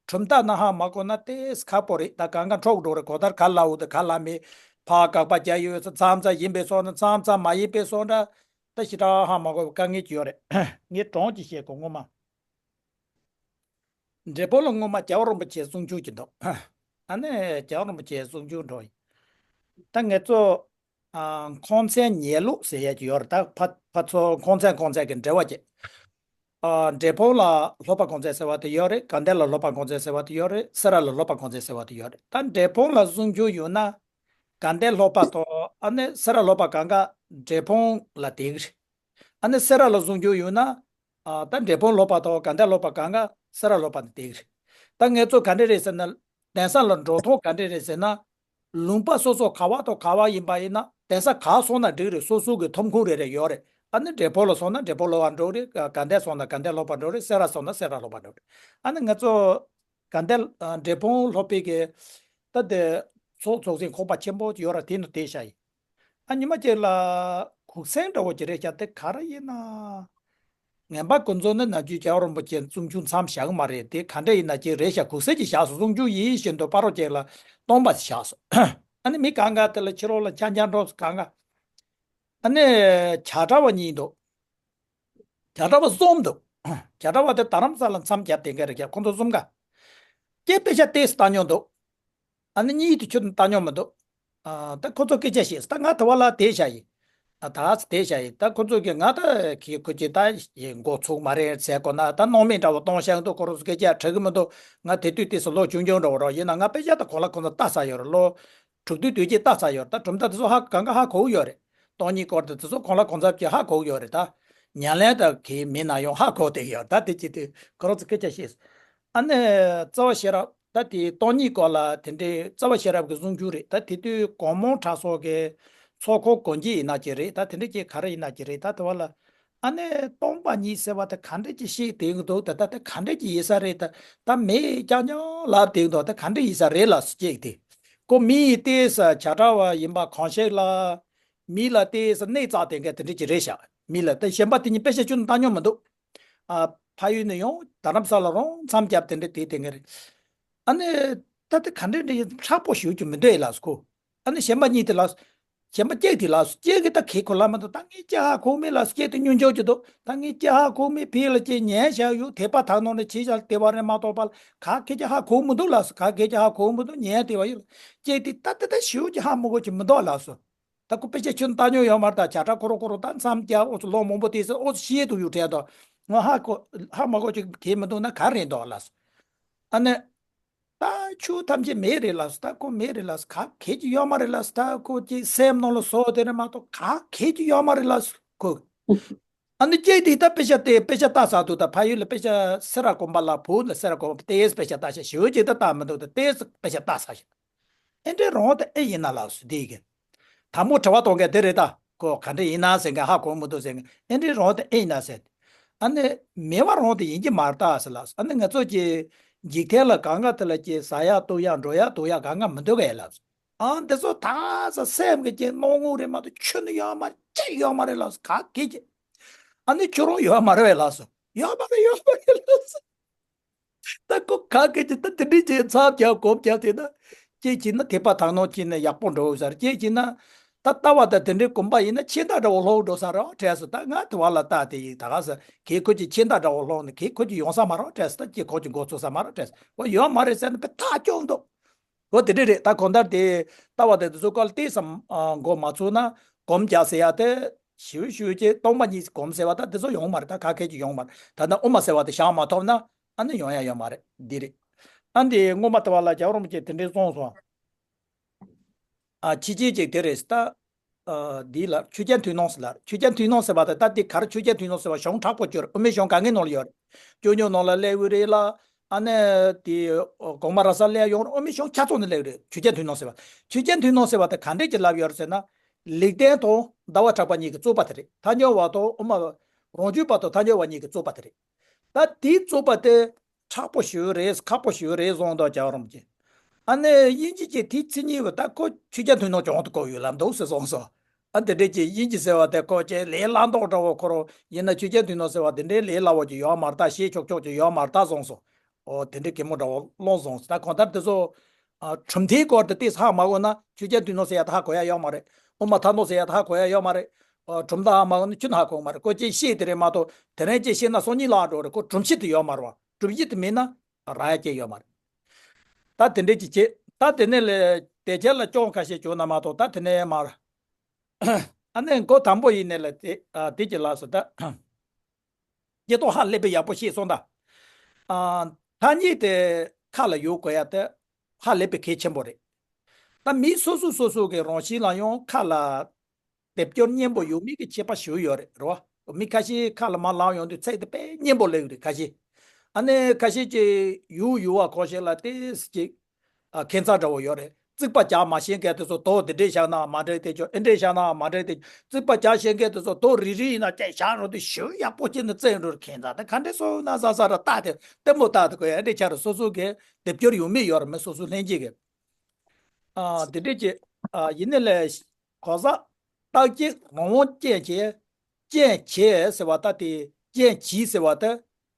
གྲུབ་མཐའ་ན་ཧ་མ་གོ་ན་ཏེས་ཁག་པོ་རེད། ད་གང་ག་འཕྲོག་འགྲོ་རེད། གོ་ཐར་ག་ལ་འུ་དེ་ག་ལ་མེད། ཕ་གག་པ་རྒྱ་ཡོད་ས་མཚམས་མཚམས་ཡིན་པའི་སོ་ན་མཚམས་མཚམས་མ་ཡིན་པའི་སོ་འདྲ། ད་ཞི་དྲག་ཧ་མ་གོ་བའི་དཀའ་ངལ་ཅིག་ཡོད་རེད། ངས་གྲོང་ཅིག་བཤད་གོ་ངོ་མ། འབྲས་སྤུངས་ལ་སྔོན་མ་རྒྱལ་བ་རིན་པོ་ཆེ་གསུང་ཆོས་ཀྱི་འདུག་ཨ་ནི་རྒྱལ་བ་རིན་པོ་ཆེ་གསུང་ཆོས་འགྲོ་ཡིན། ད་ངེད་ཚོ་ཨ་ཁོང་ཚན་ཉལ་ལུགས་ཟེར་ཡས་ཀྱི་ཡོད་རེད། ད་ཕ་ཕ་ཚོ་ཁོང་ཚན་ཁོང་ཚན་གྱི་འབྲེལ་བ་བྱེད། ཨ་འབྲས་སྤུངས་ལ་སློབ་པ་གོང་ཚད་ཟེར་བ་དེ་ཡོད་རེད། དགའ་ལྡན་ལ་སློབ་པ་གོང་ཚད་ཟེར་བ་དེ་ཡོད་རེད། སེ་ར་ལ་སློབ་པ་གོང་ཚད་ཟེར་བ་དེ་ཡོད་རེད། ད་འབྲས་སྤུངས་ལ་གསུང་ཆོས་ཡོད་ན། དགའ་ལྡན་སློབ་པ་དང་ཨ་ནི་སེ་ར་སློབ་པ་གང་ག་འབྲས་སྤུངས་ལ་བསྡད་ཀྱི་རེད། ཨ་ནི་སེ་ར་ལ་གསུང་ཆོས་ཡོད་ན། ཨ་ད་འབྲས་སྤུངས་སློབ་པ་དང་དགའ་ལྡན་སློབ་པ་གང་ག་སེ་ར་སློབ་པ་ནས་བསྡད་ཀྱི་རེད། ད་ངེད་ཚོ་ག་འདྲ་རེད་ཟེར་ན། གདན་ས་ལ་འགྲོ་སྟངས་ག་འདྲ་རེད་ཟེར་ན། ལུང་པ་སོ་སོ་ག་བ་དང་ག་བ་ཡིན་པ་ཡིན་ན་གདན་ས་ག་སོང་ན་འགྲིག་རེད། སོ་སོ་གི་ཐོབ་ཁུངས་རེ་རེ་ཡོད་རེད། ཨ་ནི་འབྲས་སྤུངས་ལ་སོང་ན་འབྲས་སྤུངས་སློབ་པ་འགྲོ་རེད། དགའ་ལྡན་སོང་ན་དགའ་ལྡན་སློབ་པ་འགྲོ་རེད། སེ་ར་སོང་ན་སེ་ར་སློབ་པ་འགྲོ་རེད། ཨ་ནི་ང་ཚོ་དགའ་ལྡན་ཨ་འབྲས་སྤུངས་སློབ་དཔོན་གྱི་ད་དེ་ཚོགས་ཚོགས་ཟིན་ཁོག་པ་ཆེན་པོ་ཡོད་ར་དེ་ནི་དེ་ཤ་ཡིན། ཨ་ཉི་མ་ཅིག་ལ་གུག་སེང་འདྲ་བོ་ཅིག་རེད་ཤག་དེ་ག་རེ་ཡིན་ན། ངན་པ་ཀུན་རྫོབ་ནི་ནམ་རྒྱུན་རྒྱལ་བ་རིན་པོ་ཆེ་གསུང་ཆོས་མཚམས་བཞག་གི་མ་རེད། དེ་ག་འདྲ་ཡིན་ན་ཅིག་རེད་ཤག་གུག་སེང་ཅིག་བཞག་སོང་། གསུང་ཆོས་ཡིན་བཞིན་དུ་སྤ་རོ་ཅིག་ལ་སྟོང་པ་ཞིག་བཞག་སོང་། ཨ་ནི་མི་གང་ག་དེ་ལ་ཕྱི་རོལ་ལ་འཁྱམ་འཁྱམ་འགྲོ་གང་ག་ཨ་ནི་བྱ་གྲྭ་བ་གཉིས་འདུག་བྱ་གྲྭ་བ་གསུམ་འདུག་བྱ་གྲྭ་བ་དེ་རྡ་རམ་ས་ལ་མཚམས་བརྒྱབ་བསྡད་མཁན་རེད་ཀྱང་ཁོང་ཚོ་གསུམ་ཀ། སྐད་དཔེ་ཆ་ཏོག་ཙམ་བཏང་མྱོང་འདུག་ཨ་ནི་གཉིས་དེ་ཁྱོད་བཏང་མྱོང་མི་འདུག་ཨ་ད་ཁོ་ཚོ་སྐད་ཆ་བཤད་ད་ང་དེ་བ་ལ་དེ་བྱ་ཡིན། ཨ་ད་དེ་བྱ་ཡིན། ད་ཁོ་ཚོ་གིས་ང་ད་གི་ཁོ་ཅི་ད་ཡིན་འགོ་ཚུགས་མ་རེད་ཟེར་གོ་ན། ད་སྣང་མེད་འདྲ་བོ་གཏོང་བཞག་འདུག་ཁོ་རང་ཚོ་སྐད་ཆ་དྲག་གི་མི་འདུག་ང་དེ་དུས་དེ་ཚོ་ལོ་ཆུང་ཆུང་འདྲ་བོ་རོགས་ཡིན་ན་ང་དཔེ་ཆ་ད་གོ་ལ་ཁོ་ཚོ་ལྟ་ས་ཡོད་རེད། ལོ་དྲུག་དུས་དུས་ཀྱི་ལྟ་ས་ཡོད་རེད། ད་གྲུབ་མཐའ་དེ་ཚོ་ཧ་གང་ག་ཧ་གོ་ཡོད་རེད། སྟོང་ཉིད་སྐོར་དེ་དེ་ཚོ་གང་ལ་གང་འཚམ་ཅིག་ཧ་གོ་ཡོད་རེད། ད་ཉམས་ལེན་ད་གི་མི་ན་ཡང་ཧ་གོ་བསྡད་ཡོད། ད་དེ་ཅི་དེ་ཁོ་རང་ཚོ་སྐད་ཆ་བཤད། ཨ་ནི་རྩ་བ་ཤེས་རབ་ད་དེ་སྟོང་ཉིད་སྐོར་ལ་དེ་འདྲའི་རྩ་བ་ཤེས་རབ་ཀྱི་གསུང་ཆོས་རེད། ད་དེ་དུས་གོང་མོ་གྲྭ་ཚང་གི་ཚོགས་འཁོར་དགོན་སྐྱིད་ཡིན་ན་ཅི་རེད། ད་དེ་འདྲ་ཅིག་ག་རེ་ཡིན་ན་ཅི་རེད། ད་དེ་བ་ལ་ཨ་ནི་སྟོང་པ་ཉིད་ཟེར་བ་དེ་ག་འདྲ་ཅིག་བཤད་བསྡད་ཀྱི་འདུག་ད་ད་དེ་ག་འདྲ་ཅིག་ཡིན་ས་རེད། ད་ད་མི་རྐྱང་རྐྱང་ལབ་བསྡད་ཀྱི་འདུག་ད་ག་འདྲ་ཡིན་ས་རེད་ལ་སྐྱེས་ཏེ། ཁོ་མི་ཡི་ལྟས་ས་བྱ་གྲྭ་བ་ཡིན་པ་གང་ཤེས་ལ། མི་ལ་ལྟས་ས་གནས་བཙག་དེ་འགའ་དེ་འདྲ་ཅིག་རེད་ཤག་མི་ལ་ད་གཞན་པ་དེ་གཉིས་དཔེ་ཆ་ཁྱོན་ནས་བཏང་མྱོང་མི་འདུག་ཨ་ཕ་ཡུལ་ནས་ཡོང་རྡ་རམ་ས་ལ་རང་མཚམས་བརྒྱབ་དེ་འདྲ་དེ་དེ་འགའ་རེད། ཨ་ནི་ད་དེ་ག་འདྲ་འདྲ་ཡིན་ཧྲག་པོ་ཞུ་རྒྱུ་མི་འདུག་ཨེ་ལགས་སོ་ཁོ། ཨ་ནི་གཞན་པ་གཉིས་དེ་ལགས་སོ། གཞན་པ་སྐྱེས་དེ་ལགས་སོ། སྐྱེས་གི་ད་གེ་ཁོ་ལ་མ་འདུག་ད་ངས་སྐྱེ་ཧ་གོ་མེད་ལགས་སོ། སྐྱེས་དེ་སྙུན་ཆོག་གི་འདུག་ད་ངས་སྐྱེ་ཧ་གོ་མེད་ཕི་ལ་སྐྱེ་ཉན་བཞག་ཡོད། དེ་པ་ཐག་ནང་ནས་ཆེ་བཞག་དེ་བ་རེ་མ་གཏོགས་པ་ལ་ག་གེ་ཀྱི་ཧ་གོ་མི་འདུག་ལགས་སོ། ག་གེ་ཀྱི་ཧ་གོ་མི་འདུག་ཉན་དེ་བ་ཡོད་ལ་སྐྱེས་དེ་ད་དེ་ད་ཞུ་རྒྱུ་ཧ་མི་གོ་ཅི་མི་འདུག་ལགས་སོ། ད་ཁོ་དཔེ་ཆ་ཁྱོན་བཏང་མྱོང་ཡོད་མ་རེད། ད་བྱ་གྲྭ་ཁོ་རོ་ཁོ་རོ་ད་མཚམས་བརྒྱབ་ཨོ་ཚོ་ལོ་མང་པོ་དེ་ཚོ་ཨོ་ཚོ་ཤེས་ཐུབ་ཡོད་དྲན་དོ། ང་ཧ་གོ་ཧ་མ་གོ་ཅིག་གེ་མི་འདུག་ན་ག་རེད་འདུག་ལགས་སོ། ཨ་ནི། ད་ཆོས་ཐམས་ཅད་མེད་རེད་ལགས་སོ། ད་ཁོ་མེད་རེད་ལགས་སོ། ག་གེ་ཅིག་ཡོད་མ་རེད་ལགས་སོ། ད་ཁོ་ཅིག་སེམས་ནང་ལ་བཟོ་དེ་རེད་མ་གཏོགས་ག་གེ་ཅིག་ཡོད་མ་རེད་ལགས་སོ་ཁོ། ཨ་ནི་སྐྱེས་དེ་ད་དཔེ་ཆ་དེ་དཔེ་ཆ་ལྟ་ས་འདུག་ད་ཕ་ཡུལ་ལ་དཔེ་ཆ་སེ་ར་དགོན་པ་ལ་བུ་ལ་སེ་ར་དགོན་པ་ཏེས་དཔེ་ཆ་ལྟ་ཤག་ཞེ་པོ་ཅིག་ད་ལྟ་མི་འདུག་ད་ཏེས་དཔེ་ཆ་ལྟ་ས་ཤག་ཨེ་འདྲའི་རང་དེ་ཨེ་ཡིན་ན་ལགས་སོ་དེ་གི། དང་པོ་དྲི་བ་གཏོང་མཁན་དེ་རེད། ད་ཁོ་ག་འདྲ་ཡིན་ན་ཟེར་མཁན་ཧ་གོ་མི་འདུག་ཟེར་མཁན་ཨེ་འདྲའི་རང་དེ་ཨེ་ཡིན་ན་ཟེར། ཨ་ནི་མེད་པ་རང་དེ་ཡིན་གྱི་མ་རེད་ད་ཟེར་ལགས་སོ། ཨ་ནི་ང་ཚོ་གི་འཇིག་རྟེན་ལ་གང་ག་དེ་ལ་ཀྱི་ཟ་ཡག་འཐུང་ཡག་འགྲོ་ཡག་འདུག་ཡག་གང་ག་མི་འདུག་གས་ལགས་སོ། ཨ་འདི་ཚོ་ད་ས་སེམས་ཀྱི་ཀྱི་སྣང་ངོ་རེད་མ་གཏོགས་ཁྱོན་ནས་ཡོད་མ་རེད། ཅི་ཡོད་མ་རེད་ལགས་སོ། ག་གེ་ཀྱི། ཨ་ནི་ཁྱོད་རང་ཡོད་མ་རེད་པས་ལགས་སོ། ཡོད་མ་རེད་ཡོད་མ་རེད་ལགས་སོ། ད་ཁོ་ག་གེ་ཅི་ད་དེ་འདྲའི་ཅིག་མཚམས་རྒྱག་གོམ་རྒྱག་དེ་ན། ཅིག་བྱས་ན་དད་པ་དག་སྣང་སྐྱེས་ནས་ཡག་པོ་འགྲོ་ཟེར། ཅིག་བྱས་ན། ད་ལྟ་བ་དང་དེ་འདྲའི་གོམ་པ་ཡིན་ན་ཁྱིམ་བདག་འདྲ་བོ་ལྷོག་འགྲོ་ས་རེད་དྲན་སོང་། ད་ང་དེ་བ་ལ་ལྟ་དེ་ཡིན་ད་ག་ས་གེ་ཁོ་ཅིག་ཁྱིམ་བདག་འདྲ་བོ་ལྷོག་ནས་གེ་ཁོ་ཅིག་ཡོང་ས་མ་རེད་དྲན་སོང་། ད་ཅིག་ཁོ་ཅིག་འགོ་ཚུགས་ས་མ་རེད་དྲན་སོང་། འོ་ཡོད་མ་རེད་ཟེར་ནས་དཔེ་ཐག་བཅད་འདུག་འོ་དེ་འདྲ་རེད། ད་གང་ལྟར་དེ་ལྟ་བ་དེ་དེ་ཚོ་སྐོར་ལ་ཏོག་ཙམ་འགོ་མ་ཚུགས་ན་གོམ་རྒྱག་ཟེར་ཡ་དེ་ཞུ་ཞུ་ཅེ་སྟོང་པ་ཉིད་གོམ་ཟེར་བ་ད་དེ་ཚོ་ཡོང་མ་རེད། ད་ག་གེ་ཅིག་ཡོང་མ་རེད། ད་ནི་དབུ་མ་ཟེར་བ་དེ་བཞག་མ་ཐུབ་ན་ཨ་ནི་ཡོང་ཡ་ཡོད་མ་རེད། འདི་རེད། ཨ་འདི་སྔོན་མ་ལྟ་བ་ལ་རྒྱལ་བ་རིན་པོ་ཆེ་དེ་འདྲས་གསུངས་སོང་། ཨ་ཕྱི་རྒྱལ་ཅིག་དེ་རེད་ད། ཨ་འདི་ལ་ཆོས་རྒྱལ་ཐུན་སྣང་ཟེར་ལ། ཆོས་རྒྱལ་ཐུན་སྣང་ཟེར་བ་དེ་ད་འདི་གར་ཆོས་རྒྱལ་ཐུན་སྣང་ཟེར་བ་གཞུང་དྲག་པོ་བཅོས་རེད། དབུ་མའི་གཞུང་ག་ངའི་ནང་ལ་ཡོད་རེད། སྐྱོ་སྨྱོན་ནང་ལ་སླེབས་ཡོད་རེད་ལ། ཨ་ནི་དེ་གོང་མ་ར་ས་སླེབས་ཡོང་རེད། དབུ་མའི་གཞུང་ཆ་ཚང་ནས་སླེབས་རེད། ཆོས་རྒྱལ་ཐུན་སྣང་ཟེར་བ། ཆོས་རྒྱལ་ཐུན་སྣང་ཟེར་བ་དེ་ག་འདྲས་ཀྱི་ལབ་ཡོད་རེད་ཟེར་ན། ལེགས་ལྡན་དང་ཟླ་བ་གྲགས་པ་གཉིས་ཀྱི་རྩོད་པ་དེ་རེད། ཐལ་འགྱུར་བ་དང་དབུ་མ། རང་རྒྱུད་པ་དང་ཐལ་འགྱུར་བ་གཉིས་ཀྱི་རྩོད་པ་དེ་རེད། ད་དེའི་རྩོད་པ་དེ་མཁྲེགས་པོ་ཞེ་པོ་རེད། ཁག་པོ་ཞེ་པོ་རེད་གསུངས་འདུག་རྒྱལ་བ་རིན་པོ་ཆེ། ཨ་ནི་དབྱིན་ཇི་གི་དེའི་མཚན་ཉིད་པ་ད་ཁོ་ཆོས་རྒྱལ་ཐུན་སྣང་གྱོང་དུ་བཀོད་ཡོད་ལབ་འདུག་ཟེར་གསུངས་སོང་། ཨ་དེ་འདྲས་ཀྱི་དབྱིན་ཇི་ཟེར་བ་དེ་ཁོ་ཅེ་ལས་སླ་མདོག་འདྲ་བོ། ཁོ་རང་ཡིན་ན་ཆོས་རྒྱལ་ཐུན་ནོར་ཟེར་བ་དེ་འདྲས་ལས་སླ་བོ་ཅིག་ཡོད་མ་རེད། ད་ཤེས་ཆོག་ཆོག་ཅིག་ཡོད་མ་རེད། ད་བཟང་སོང་། ཨོ་དེ་འདྲས་གད་མོ་འདྲ་བོ་སློང་སོང་ཟེར། ད་གང་ལྟར་དེ་ཚོ་ཨ་གྲུབ་མཐའི་སྐོར་དེ་ཏོག་ཙམ་ཧ་མ་གོ་ན་ཆོས་རྒྱལ་ཐུན་ནོར་ཟེར་ཡ་ད་ཧ་གོ་ཡ་ཡོད་མ་རེད། དབུ་མ་ཐལ་མདོག་ཟེར་ཡ་ད་ཧ་གོ་ཡ་ཡོད་མ་རེད། ཨོ་གྲུབ་མཐའ་ཧ་མ་གོ་ན་ཁྱོན་ནས་ཧ་གོ་གི་མ་རེད། ཁོ་ཅིག་ཤེས་དེ་རེད་མ་གཏོགས་དེ་རིང་ཅིག་ཤེས་ན་སང་ཉིན་བརླག་འགྲོ་རེད། ཁོ་སྒྲུབ་བྱེད་དེ་ཡོད་མ་རེད་བ། སྒྲུབ་བྱེད་དེ་མེད་ན་རག་ཡ་ཅིག་ཡོད་མ་རེད། ད་དེ་འདྲས་ཅིག་བྱེད། ད་དེ་ནས་ལས་དེ་རྗེས་ལ་སྐྱོན་ཁ་ཤས་བྱུང་ན་མ་གཏོགས་ད་དེ་ནས་མར། ཨ་ནི་འགོ་དང་པོ་ཡིན་ནས་ལ་དེ་ཨ་དེ་ཅིག་ལ་སོ་ད། སྐྱེ་སྟོབས་ཧ་ལས་པའི་ཡག་པོ་ཤེས་སོང་ད། ཨ་ཐ་སྙད་དེ་ཁ་ལ་ཡོད་དགོས་ཡ་དེ་ཧ་ལས་པའི་གལ་ཆེན་པོ་རེད། ད་མི་སོ་སོ་སོ་སོ་གི་རང་བཞིན་ལ་ཡང་ཁ་ལ་སྡེབ་སྦྱོར་སྙན་པོ་ཡོད་མེད་ཀྱི་ཁྱད་པར་ཞིག་ཡོད་རེད། རེད་བ། མི་ཁ་ཤས་ཁ་ལ་མར་ལབ་ཡོང་དུས་ཚིག་དེ་དཔེ་སྙན་པོ་སླེབས་ཀྱི་རེད། ཁ་ཤས། ཨ་ནི་ཁ་ཤས་ཀྱིས་ཡུ་ཡུ་བ་གོ་ཤེས་ལ་ཏོག་ཙམ་ཅིག་ཨ་ཁྱད་མཚར་འདྲ་བོ་ཡོད་རེད། རྩིག་པ་རྒྱག་མ་ཤེས་མཁན་དེ་ཚོ་དོ་འདི་འདྲས་བཞག་ན་མ་འགྲིག་དེ་ཅོ་ཨེ་འདྲས་བཞག་ན་མ་འགྲིག་དེ། རྩིག་པ་རྒྱག་ཤེས་མཁན་དེ་ཚོ་དོ་རིལ་རིལ་ཡིན་ན་ཅིག་བཞག་རོགས་དེ་ཞུ་ཡག་པོ་བྱས་ནས་རྩེད་འགྲོ་རེད། ཁྱད་མཚར་དེ་ག་འདྲས་སོང་ན་ཟ་ཟ་ར་བཏགས་དེ་ལྟད་མོ་བཏགས་དེ་གོ་ཡ་འདྲས་ཆགས་རེད། སོ་སོ་གི་སྡེབ་སྦྱོར་ཡོད་མེད་ཡོད་རེད། མི་སོ་སོ་ལྷན་སྐྱེས་གི། ཨ་དེ་འདྲས་ཀྱི་ཨ་ཡིན་ནའི་ལས་གང་ཟག་རྟག་གཅིག་རང་དབང་ཅན་གྱི། ཅན་གྱི་ཟེར་བ་ད་དེ་ཅན་གྱི་ཟེར་བ་ད་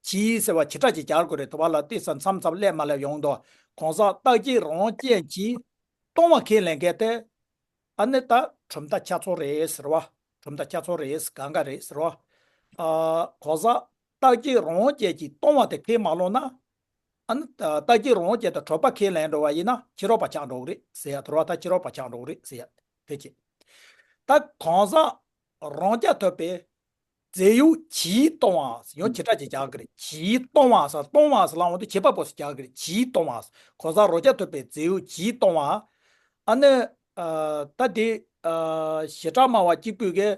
གྱི་ཟེར་བ་བྱེ་བྲག་ཅིག་སྦྱར་དགོས་རེད། དུ་བ་ལ་ཏོག་ཙམ་མཚམས་མཚམས་སླེབས་མ་སླེབས་ཡོང་དོ། གང་ཟག་རྟག་གཅིག་རང་དབང་ཅན་གྱིས་སྟོང་བ་ཁས་ལེན་མཁན་དེ། ཨ་ནི་ད་གྲུབ་མཐའ་ཁྱབ་ཚོགས་རེད་ཟེར་བ། གྲུབ་མཐའ་ཁྱབ་ཚོགས་རེད། གང་ག་རེད་ཟེར་བ། ཨ་གང་ཟག་རྟག་གཅིག་རང་དབང་ཅན་གྱིས་སྟོང་བ་དེ་ཁས་མ་ལོངས་ན། ཨ་ནི་ད་རྟག་གཅིག་རང་དབང་ཅན་དང་གྲུབ་པ་ཁས་ལེན་འགྲོ་བ་ཡིན་ན་ཕྱི་རོལ་པ་ཆགས་འགྲོ་གི་རེད་ཟེར་ཡ། དུ་བ་ད་ཕྱི་རོལ་པ་ཆགས་འགྲོ་གི་རེད་ཟེར་ཡ་དེ་ཅི། ད་གང་ཟག་རང་རྐྱ་ཐུབ་པའི་རྫས་ཡོད་གྱིས་སྟོང་བ། ཡང་བྱེ་བྲག་ཅིག་རྒྱག་གི་རེད། གྱིས་སྟོང་བ་ཟེར། སྟོང་བ་ཟེར་ལབ་འོང་དུས་བྱེད་པ་པོ་ཟེར་རྒྱག་གི་རེད། གྱིས་སྟོང་བ། གང་ཟག་རང་རྐྱ་ཐུབ་པའི་རྫས་ཡོད་གྱིས་སྟོང་བ། ཨ་ནི་ཨ་ད་དེ་ཨ་བྱེ་བྲག་སྨྲ་བ་གཅིག་པུས་གི་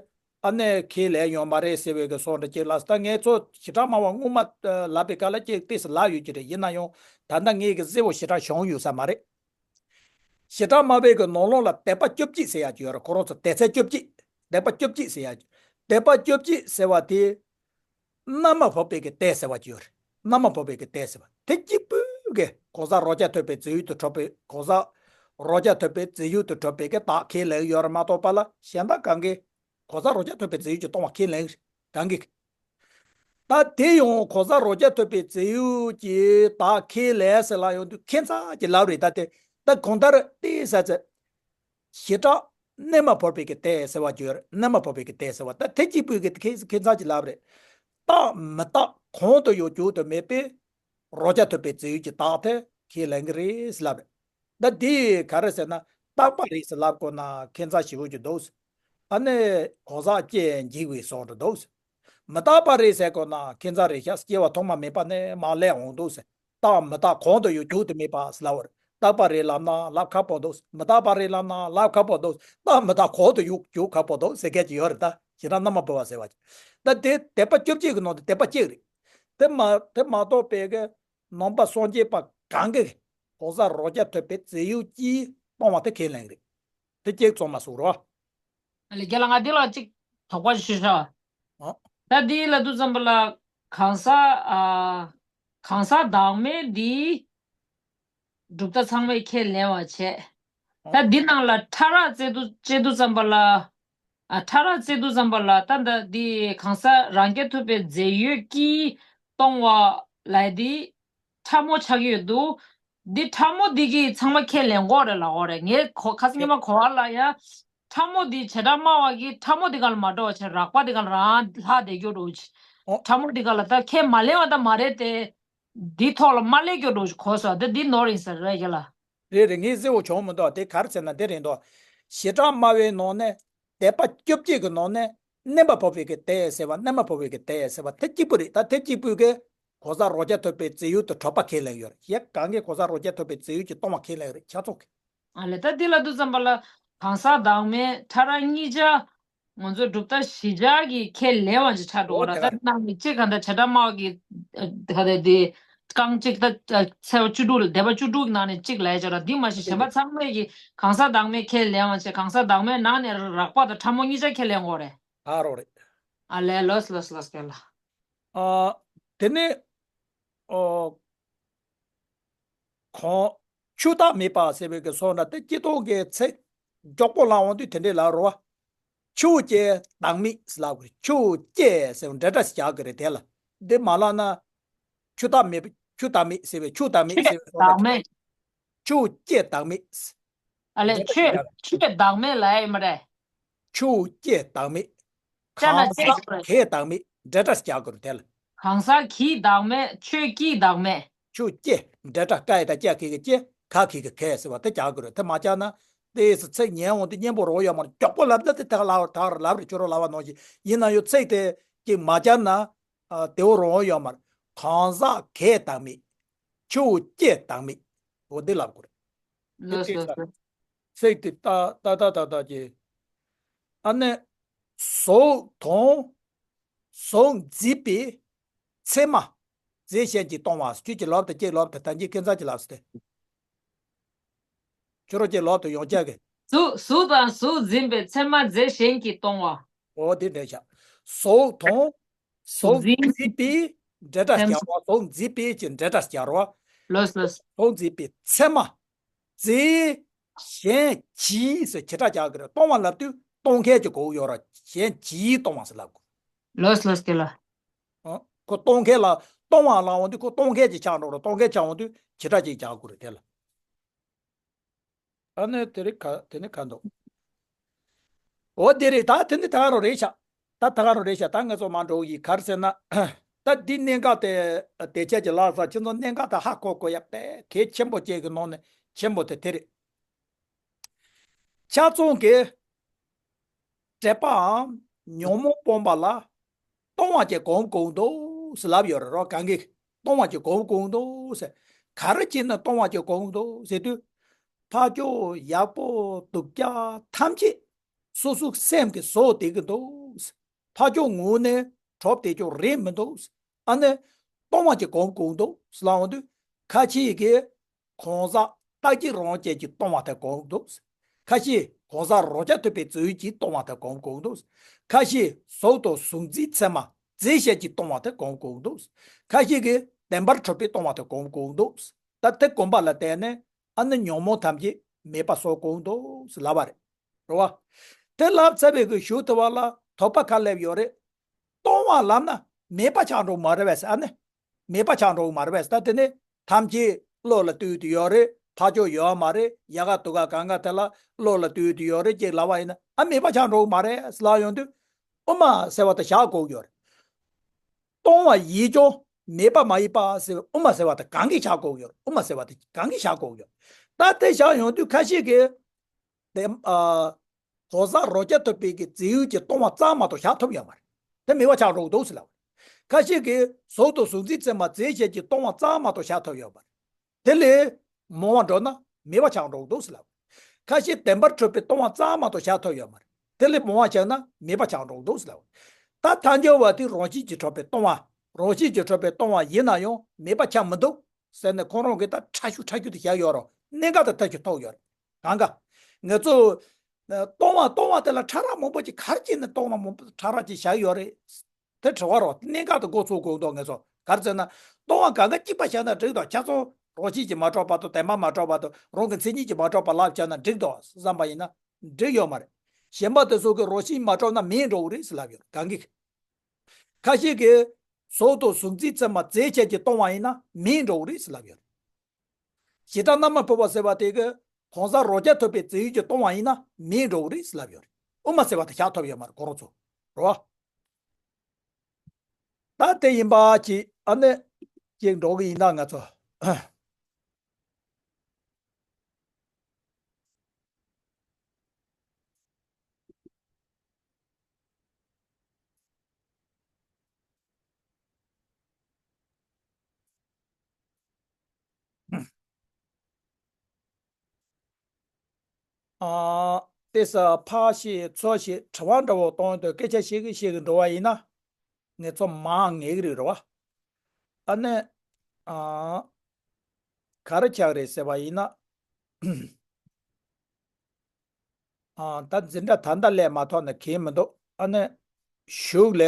ཨ་ནི་ཁས་ལེན་ཡོད་མ་རེད་ཟེར་བའི་གི་སོགས་འདྲ་ཅིག་ལ། ད་ངས་ཚོ་བྱེ་བྲག་སྨྲ་བ་སྔོན་མ་ལབ་པའི་སྐབས་ལ་ཅིག་ཏོག་ཙམ་ལབ་ཡོད་ཀྱི་རེད། ཡིན་ན་ཡང་ད་ལྟ་ངས་གི་གསལ་བོ་ཞེ་དྲག་བྱུང་ཡོད་ས་མ་རེད། བྱེ་བྲག་སྨྲ་བའི་གི་ནང་ལོགས་ལ་དད་པ་བཅུ་གཅིག་ཟེར་ཡ་ཅིག་ཡོད་རེད། ཁོ་རང་ཚོ་དད་ཚད་བཅུ་གཅིག་དད་པ་བཅུ་གཅིག་ཟེར་ཡ་ཅིག་དད་པ་བཅུ་གཅིག་ཟེར་བ་དེ། རྣམ་པར་ཕབ་པའི་གི་དད་ཟེར་བ་ཅིག་ཡོད་རེད། རྣམ་པར་ཕབ་པའི་གི་དད་ཟེར་བ་དེ་གཅིག་པུས་གི་གང་ཟག་རང་རྐྱ་ཐུབ་པའི་རྫས་ཡོད་དུ་གྲུབ་པའི། གང་ཟག་རང་རྐྱ་ཐུབ་པའི་རྫས་ཡོད་དུ་གྲུབ་པའི་གི་བདག་ཁས་ལེན་ཡོད་རེད་མ་གཏོགས་པ་ལ་གཞན་དག་གང་གི་གང་ཟག་རང་རྐྱ་ཐུབ་པའི་རྫས་ཡོད་ཀྱིས་སྟོང་བ་ཁས་ལེན་གི་རེད། གང་གི། ད་དེ་ཡང་གང་ཟག་རང་རྐྱ་ཐུབ་པའི་རྫས་ཡོད་ཀྱིས་བདག་ཁས་ལེན་ཟེར་ལབ་ཡོང་དུས་ཁྱད་མཚར་གྱི་ལབ་རེད། ད་དེ་ད་གང་ལྟར་ཏོག་ཙམ་ཟེར། བྱེ་བྲག་རྣམ་པར་ཕབ་པའི་གི་དད་ཟེར་བ་ཅིག་ཡོད་རེད། རྣམ་པར་ཕབ་པའི་གི་དད་ཟེར་བ་ད་དེ་གཅིག་པུས་གི་ཁྱད་ཁྱད་མཚར་གྱི་ལབ་རེད། རྟག་མི་རྟག་གང་དུ་ཡང་འཇོག་ཏུ་མེད་པའི་རང་རྐྱ་ཐུབ་པའི་རྫས་ཡོད་ཀྱི་བདག་དེ་ཁས་ལེན་གི་རེད་ཟེར་ལབ་རེད། ད་འདི་ག་རེ་ཟེར་ན་རྟག་པ་རེད་ཟེར་ལབ་དགོས་ན་ཁྱད་མཚར་ཞེ་པོ་ཅིག་འདུག་ཨ་ནི་གང་ཟག་སྐྱེ་འཇིག་པའི་སོགས་འདྲ་འདུག་མི་རྟག་པ་རེད་ཟེར་དགོས་ན་ཁྱད་མཚར་རེད་ཤག་སྐྱེ་བ་ཐོག་མ་མེད་པ་ནས་མར་སླེབས་འོང་འདུག་ཟེར། རྟག་མི་རྟག་གང་དུ་ཡང་འཇོག་ཏུ་མེད་པ་ཟེར་ལབ་པ་རེད། རྟག་པ་རེད་ལབ་ན་ལབ་ཁག་པོ་འདུག་མི་རྟག་པ་རེད་ལབ་ན་ལབ་ཁག་པོ་འདུག་རྟག་མི་རྟག་གང་དུ་ཡང་འཇོག་ཁག་པོ་འདུག་ཟེར་མཁན་ཅིག་ཡོད་རེད། ད་བྱེ་བྲག་རྣམ་པར་ཕབ་པ་ཟེར་བ་ཅིག་ད་དེ་དད་པ་བཅོ་བརྒྱད་ཀྱི་ནང་དུ་དད་པ་གཅིག་རེད། དེ་མ་དེ་མ་གཏོགས་པའི་གི་ནང་པ་སངས་རྒྱས་པ་གང་གི་གང་ཟག་རང་རྐྱ་ཐུབ་པའི་རྫས་ཡོད་ཀྱིས་སྟོང་བ་དེ་ཁས་ལེན་གི་རེད། དེ་གཅིག་ཚང་མ་གསུངས་རོགས། ཨ་ལེ་རྒན་ལགས་ང་འདི་ལ་གཅིག་དོགས་པ་ཞིག་ཞུ་ཤག་ཨ། ད་འདི་ལ་དུས་ཙམ་པ་ལ་གང་ཟག་ཨ། གང་ཟག་བདག་མེད་འདི་གྲུབ་མཐའ་ཚང་མས་ཁས་ལེན་པ་བྱས། ཨ། ད་འདི་ནང་ལ་ཕྲ་རགས་བཙལ་དུས་བཙལ་དུས་ཙམ་པ་ལ། ཨ་ཕྲ་རགས་བཙལ་དུས་ཙམ་པ་ལ་ད་ད་འདི་གང་ཟག་རང་རྐྱ་ཐུབ་པའི་རྫས་ཡོད་ཀྱིས་སྟོང་བ་ལབ་འདི་ཕྲ་མོ་ཆགས་ཀྱི་ཡོད་འདུག་འདི་ཕྲ་མོ་འདི་གིས་ཚང་མ་ཁས་ལེན་དགོས་རེད་ལབ་དགོས་རེད། ངས་གོ་ཁ་སང་ཉི་མ་གོ་བ་ལ་ཡ། ཕྲ་མོ་འདི་བྱེ་བྲག་སྨྲ་བ་གིས་ཕྲ་མོ་འདི་ག་ལ་མ་འགྲོ་བ་བྱས་རགས་པ་འདི་ག་ལ་རང་ལྷག་བསྡད་རྒྱུ་འགྲོ་ཆེ། ཨོ། ཕྲ་མོ་འདི་ག་ལ་ད་ཁས་མ་ལེན་པ་ད་མ་རེད་དེ། འདི་ཐོག་ལ་མ་སླེབས་རྒྱུ་འགྲོ་ཆེ་གོ་སོང་། ད་འདི་ནོར་ཡིན་ས་རེད་རྒན་ལགས། རེད་རེད། ངས་གསལ་བོ་བྱུང་མི་འདུག་དེ་ག་རེ་ཟེར་ན་དེ་རེད་འདུག་བྱེ་བྲག་སྨྲ་བའི་ནང་ནས་དད་པ་བཅོ་བརྒྱད་ཀྱི་ནང་ནས་རྣམ་པར་ཕབ་པའི་གི་དད་ཟེར་བ། རྣམ་པར་ཕབ་པའི་གི་དད་ཟེར་བ་དེ་གཅིག་པུ་རེད། ད་དེ་གཅིག་པུས་གི་གང་ཟག་རང་རྐྱ་ཐུབ་པའི་རྫས་ཡོད་དུ་གྲུབ་པ་ཁས་ལེན་ཡོད་རེད། གཞན་གང་གིས་གང་ཟག་རང་རྐྱ་ཐུབ་པའི་རྫས་ཡོད་ཀྱིས་སྟོང་བ་ཁས་ལེན་རེད། ཆ་ཚང་གི། ཨ་ལེ་ད་འདི་ལ་དུས་ཙམ་པ་ལ་གང་ཟག་བདག་མེད་ཕྲ་རགས་གཉིས་ཆ། ང་ཚོ་གྲུབ་མཐའ་བཞི་ཆ་གི་ཁས་ལེན་པ་ཅིག་ཆགས་འགྲོ་གི་ར། ཨོ་དེ་ད་ནང་ནས་གཅིག་ག་འདྲ་བྱེ་བྲག་སྨྲ་བ་གི་ག་དེ་དེ་རྐང་གཅིག་ད་ཚེག་བཅུ་དྲུག་ལ་སྡེ་པ་བཅུ་དྲུག་གི་ནང་ནས་གཅིག་ལབ་ཡ་ཅིག་ར། འདི་མ་གཞི་གཞན་པ་ཚང་མས་ཀྱི་གང་ཟག་བདག་མེད་ཁས་ལེན་པ་བྱས། གང་ཟག་བདག་མེད་ནང་ནས་རགས་པ་དང་ཕྲ་མོ་གཉིས་ཆ་ཁས་ལེན་དགོས་རེད། ཨ་རོགས་རེད། ཨ་ལེ་ལོས་ལོས་ལོས་རྒན་ལགས། ཨ། དེ་ནས་ཨོ། གང་ཆོས་བདག་མེད་པ་ཟེར་བའི་གི་སོགས་འདྲ་དེ་སྤྱི་ལྡོག་གི་ཚིག་མགྱོགས་པོ་ལབ་འོང་དུས་དེ་འདྲས་ལབ་རོ། ཆུ་སྐྱེས་བདག་མེད་ཟེར་ལབ་དགོས་རེད། ཆུ་སྐྱེས་ཟེར་བ་འབྲེལ་སྒྲ་ཞིག་རྒྱག་དགོས་རེད་དེ་ལ། འདི་མ་ལབ་ན། ཆུ་བདག་མེད་པ། ཆུ་བདག་མེད་ཟེར་བའི་ཆུ་བདག་མེད་ཆུ་ཟེར་བའི་བདག་མེད། ཆུ་སྐྱེས་བདག་མེད། ཨ་ལས། འབྲེལ་སྒྲ་ཆོས་ཞིག་རྒྱག་ཆོས་བདག་མེད་ལབ་ཡ་ཡིན་པ་རེད། ཆུ་སྐྱེས་བདག་མེད། ཅ་ན་གང་ཟག་ཅེས་གས་བདག་མེད། འབྲེལ་སྒྲ་ཞིག་རྒྱག་དགོས་རེད་དེ་ལ། གང་ཟག་གིས་བདག་མེད། ཆོས་ཀྱིས་བདག་མེད། ཆུ་སྐྱེས། འབྲེལ་སྒྲ་ཀ་ཡ་བཏགས་ཀྱ་གི་གི་སྐྱེས། ག་གི་གི་གས་ཟེར་བ་དེ་རྒྱག་དགོས་རེད། དེ་མ་རྒྱག་ན། དེ་ཚིག་ཉན་འོང་དུས་སྙན་པོ་རོ་ཡོད་མ་རེད། མགྱོགས་པོ་ལབ་ན་དེ་ཐག་ལ་ཐག་ར་ལབ་རེད། ཁྱོད་རང་ལབ་པ་ནང་བཞིན་ཡིན་ན་ཡང་ཚིག་དེ་ཅིག་མ་རྒྱབ་ན། ཨ། དེ་བོ་རོ་ཡོད་མ་རེད། གང་ཟག་གས་བདག་མེད། ཆུ་སྐྱེས་བདག་མེད། འོ་འདི་ལབ་དགོས་རེད། ལགས་སོ། ཚིག་དེ་ཏག་ཏག་ཏག་ཏག་ཏག་ཅེས། ཨ་ནི། གཟུགས་དང་། གཟུགས་འཛིན་པའི་ཚད་མ་རྫས་གཞན་གྱིས་སྟོང་བ། ཁྱོད་ཀྱིས་ལབ་དང་ཅིག་ལབ་དང་། ད་གིན་ཁྱེད་རང་གིས་ལབ་ཟེར་ཏེ། ཁྱོད་རང་གིས་ལབ་དང་ཡང་བསྐྱར་གི། གཟུགས། གཟུགས་དང་གཟུགས་འཛིན་པའི་ཚད་མ་རྫས་གཞན་གྱིས་སྟོང་བ། འོ་དེ་འདྲ་བཞག་གཟུགས་དང་། གཟུགས་འཛིན་པའི་འབྲེལ་སྒྲ་ཚད་མ། སྦྱར་བ། གཟུགས་འཛིན་པའི་གི་འབྲེལ་སྒྲ་སྦྱར་བ། ལགས་ལགས། གཟུགས་འཛིན་པའི་ཚད་མ། རྫས་གཞན་གྱིས་ཟེར་བྱེ་བྲག་རྒྱག་གི་རེད། སྟོང་བ་ལབ་དུས་སྟོང་མཁན་གྱི་གོ་ཡོད་ར། གཞན་གྱིས་སྟོང་བ་ཟེར་ལབ་དགོས། ལགས་ལགས་དེ་ལ། ཨ། ཁོ་སྟོང་མཁན་ལ། སྟོང་བ་ལབ་འོང་དུས་ཁོ་སྟོང་མཁན་གྱི་ཆགས་འགྲོ་ར། སྟོང་མཁན་ཆགས་འོང་དུས་བྱེ་བྲག་ཅིག་རྒྱག་དགོས་རེད་དེ་ལ། ཨ་ནི་དེ་རིགས་ག་དེ་ནི་ག་འདུག་འོ་དེ་རེད། ད་དེ་ནི་ད་ག་རང་རེད་ཤག་ད་ད་ག་རང་རེད་ཤག་ད་ང་ཚོ་མར་འགྲོ་གི་ཡིན། ག་རེ་ཟེར་ན། ད་འདི་གནད་འགག་དེ། དེ་ཆ་གི་ལགས་ས། ཁྱེད་ཚོ་གནད་འགག་དེ་ཧ་གོ་དགོས་ཡ་དཔེ་གལ་ཆེན་པོ་ཅིག་གི་ནང་ནས་ཆེན་པོ་དེ་དེ་རེད། ཆ་ཚང་གི་འགྲེལ་པའམ་ཉོན་མོངས་སྤོང་བ་ལ་སྟོང་བ་གྱི་གོ་འཕང་དགོས་འདུག་ཟེར་ལབ་ཡོད་རེད་རོ། གང་གིས། སྟོང་བ་གྱི་གོ་འཕང་དགོས་འདུག་ཟེར། ག་རེ་བྱས་ན་སྟོང་བ་གྱི་གོ་འཕང་དགོས་འདུག་ཟེར་དུས། ཕར་ཕྱོགས་ཡག་པོ་སྡུག་ཅག་ཐམས་ཅད་སོ་སོའི་སེམས་ཀྱིས་བཟོས་བསྡད་ཀྱི་འདུག་ཟེར། ཕར་ཕྱོགས་ངོས་ནས་གྲུབ་བསྡད་ཀྱི་རེད་མི་འདུག་ཟེར། ཨ་ནི་སྟོང་བ་གྱི་གོ་འཕང་དགོས་འདུག་ཟེར་ལབ་འོང་དུས། ཁ་ཅིག་གིས་གང་ཟག་རྟག་གཅིག་རང་རྐྱ་གིས་སྟོང་བ་དེ་གོ་འདུག། ཁ་ཅིག་གང་ཟག་རང་རྐྱ་ཐུབ་པའི་རྫས་ཡུལ་གྱིས་སྟོང་བ་དེ་གོ་གོ་འདུག། ཁ་ཅིག་གཟུགས་དང་གཟུགས་འཛིན་ཚད་མ་རྫས་གཞན་གྱིས་སྟོང་བ་དེ་གོ་གོ་འདུག། ཁ་ཅིག་གིས་བདེན་པར་གྲུབ་པས་སྟོང་བ་དེ་གོ་གོ་འདུག། ད་དེ་གོམས་པ་ལ་བརྟེན་ནས་ཨ་ནི་ཉོན་མོངས་ཐམས་ཅད་མེད་པ་བཟོ་གོ་འདུག་ལབ་པ་རེད། རེད་བ། དེ་ལབ་ཚར་བའི་གི་གཞུག་དེ་བ་ལ་དོགས་པ་ག་སླེབས་ཡོད་རེད། སྟོང་བ་ལབ་ན་མེད་པ་ཆགས་འགྲོ་མ་རེད་པས་ཟེར། ཨ་ནི་མེད་པ་ཆགས་འགྲོ་གི་མ་རེད་པས། ད་དེ་ནི་ཐམས་ཅད་བློ་ལ་ལྟོས་ཏེ་ཡོད་རེད། ཕར་ཕྱོགས་ཡོད་མ་རེད། ཡ་ག་དུ་ག་གང་ག་དེ་ལ་བློ་ལ་ལྟོས་ཏེ་ཡོད་རེད་ཅེས་ལབ་པ་ཡིན་ན། ཨ། མེད་པ་ཆགས་འགྲོ་གི་མ་རེད་ལབ་ཡོང་དུས། དབུ་མ་ཟེར་བ་དེ་བཞག་དགོས་ཀྱི་ཡོད་རེད། སྟོང་བ་ཡིན་ཀྱང་མེད་པ་མ་ཡིན་པ་ཟེར་བའི་དབུ་མ་ཟེར་བ་དེ་གང་གིས་བཞག་དགོས་ཀྱི་ཡོད་རེད། དབུ་མ་ཟེར་བ་དེ་གང་གིས་བཞག་དགོས་ཀྱི་ཡོད་རེད། ད་དེ་བཞག་ཡོང་དུས་ཁ་ཤས་ཀྱིས། དེ། ཨ། གང་ཟག་རང་རྐྱ་ཐུབ་པའི་གི་རྫས་ཡུལ་གྱིས་སྟོང་བ་ཙམ་མ་གཏོགས་བཞག་ཐུབ་ཡོད་མ་རེད། དེ་མེད་པ་ཆགས་འགྲོ་གི་འདུག་ཟེར་ལབ་པ་རེད། ཁ་ཤས་ཀྱིས་གཟུགས་དང་གཟུགས་འཛིན་ཚད་མ་རྫས་གཞན་གྱིས་སྟོང་བ་ཙམ་མ་གཏོགས་བཞག་ཐུབ་ཡོད་མ་རེད། དེ་ལས་མང་བ་འགྲོ་ན་མེད་པ་ཆགས་འགྲོ་གི་འདུག་ཟེར་ལབ་པ་རེད། ཁ་ཤས་བདེན་པར་གྲུབ་པས་སྟོང་བ་ཙམ་མ་གཏོགས་བཞག་ཐུབ་ཡོད་མ་རེད། དེ་ལས་མང་བ་བཞག་ན་མེད་པ་ཆགས་འགྲོ་གི་འདུག་ཟེར་ལབ་པ་རེད། ད་ཐལ་འགྱུར་བ་དེ་རང་བཞིན་གྱིས་གྲུབ་པའི་སྟོང་བ། རང་བཞིན་གྱིས་གྲུབ་པའི་སྟོང་བ་ཡིན་ན་ཡང་མེད་པ་ཆགས་མི་འདུག་ཟེར་ནས་ཁོང་རང་གིས་ད་ཕྲ་ཞུ་ཕྲ་ཞུ་དེ་བཞག་ཡོད་རེད། གནད་འགག་དེ་ཐག་གཅོད་ཐུབ་ཡོད་རེད། གང་ག་ང་ཚོ་སྟོང་བ་སྟོང་བ་དེ་ལ་ཕྲ་རགས་མང་པོ་ཅིག་ག་རེ་བྱས་ནས་སྟོང་བ་མང་པོ་ཕྲ་རགས་ཅིག་བཞག་ཡོད་རེད། དེ་དྲི་བ་རོ། གནད་འགག་དེ་མགོ་ཚོས་དགོས་འདུག་ང་ཚོ་ག་རེ་ཟེར་ན། སྟོང་བ་གང་ག་གཅིག་པ་བཞག་ན་འགྲིག་འདུག་ཆ་ཚང་རང་བཞིན་གྱིས་མ་གྲུབ་བར་དུ། བདེན་པ་མ་གྲུབ་བར་དུ། རང་གི་མཚན་ཉིད་ཀྱིས་མ་གྲུབ་པ་ལབ་བཞག་ན་འགྲིག་འདུག་བསམ་པ་ཡིན་ན་འགྲིག་ཡོད་མ་རེད། གཞན་པ་དེ་ཚོ་གི་རང་བཞིན་མ་གྲུབ་ན་མེད་འགྲོ་གི་རེད་ཟེར་ལབ་ཡོད་རེད། གང་གིས། ཁ་ཤས་ཀྱིས་གཟུགས་དང་གཟུགས་འཛིན་ཚད་མ་རྫས་གཞན་གྱིས་སྟོང་བ་ཡིན་ན་མེད་འགྲོ་གི་རེད་ཟེར་ལབ་ཡོད་རེད། བྱེ་བྲག་རྣམ་པར་འཕུལ་བ་ཟེར་བ་དེ་གིས་གང་ཟག་རང་རྐྱ་ཐུབ་པའི་རྫས་ཡུལ་གྱིས་སྟོང་བ་ཡིན་ན་མེད་འགྲོ་གི་རེད་ཟེར་ལབ་ཡོད་རེད། དབུ་མ་ཟེར་བ་དེ་བཞག་ཐུབ་ཡོད་མ་རེད་ཁོ་རང་ཚོ། རེད་བ། ད་དེ་ཡིན་པ་ཅིག་ཨ་ནི་ཅིག་འགྲོ་གི་ཡིན་ན་ང་ཚོ། ཨ། དེ་ས་ཕར་བཤད་ཚུར་བཤད་དྲི་བ་འདྲ་བོ་གཏོང་དུས་སྐད་ཆ་བཤད་གི་བཤད་གི་འགྲོ་བ་ཡིན་ན། ངེད་ཚོ་མང་ངེས་ཀྱི་རེད་རེད་བ། ཨ་ནི། ཨ། ག་རེ་ཆགས་རེད་ཟེར་བ་ཡིན་ན། ཨ། ད་འཛིན་གྲྭ་ད་ལྟ་སླེབས་མ་ཐག་ནས་གལ་མི་འདུག་ཨ་ནི། གཞུག་ལ།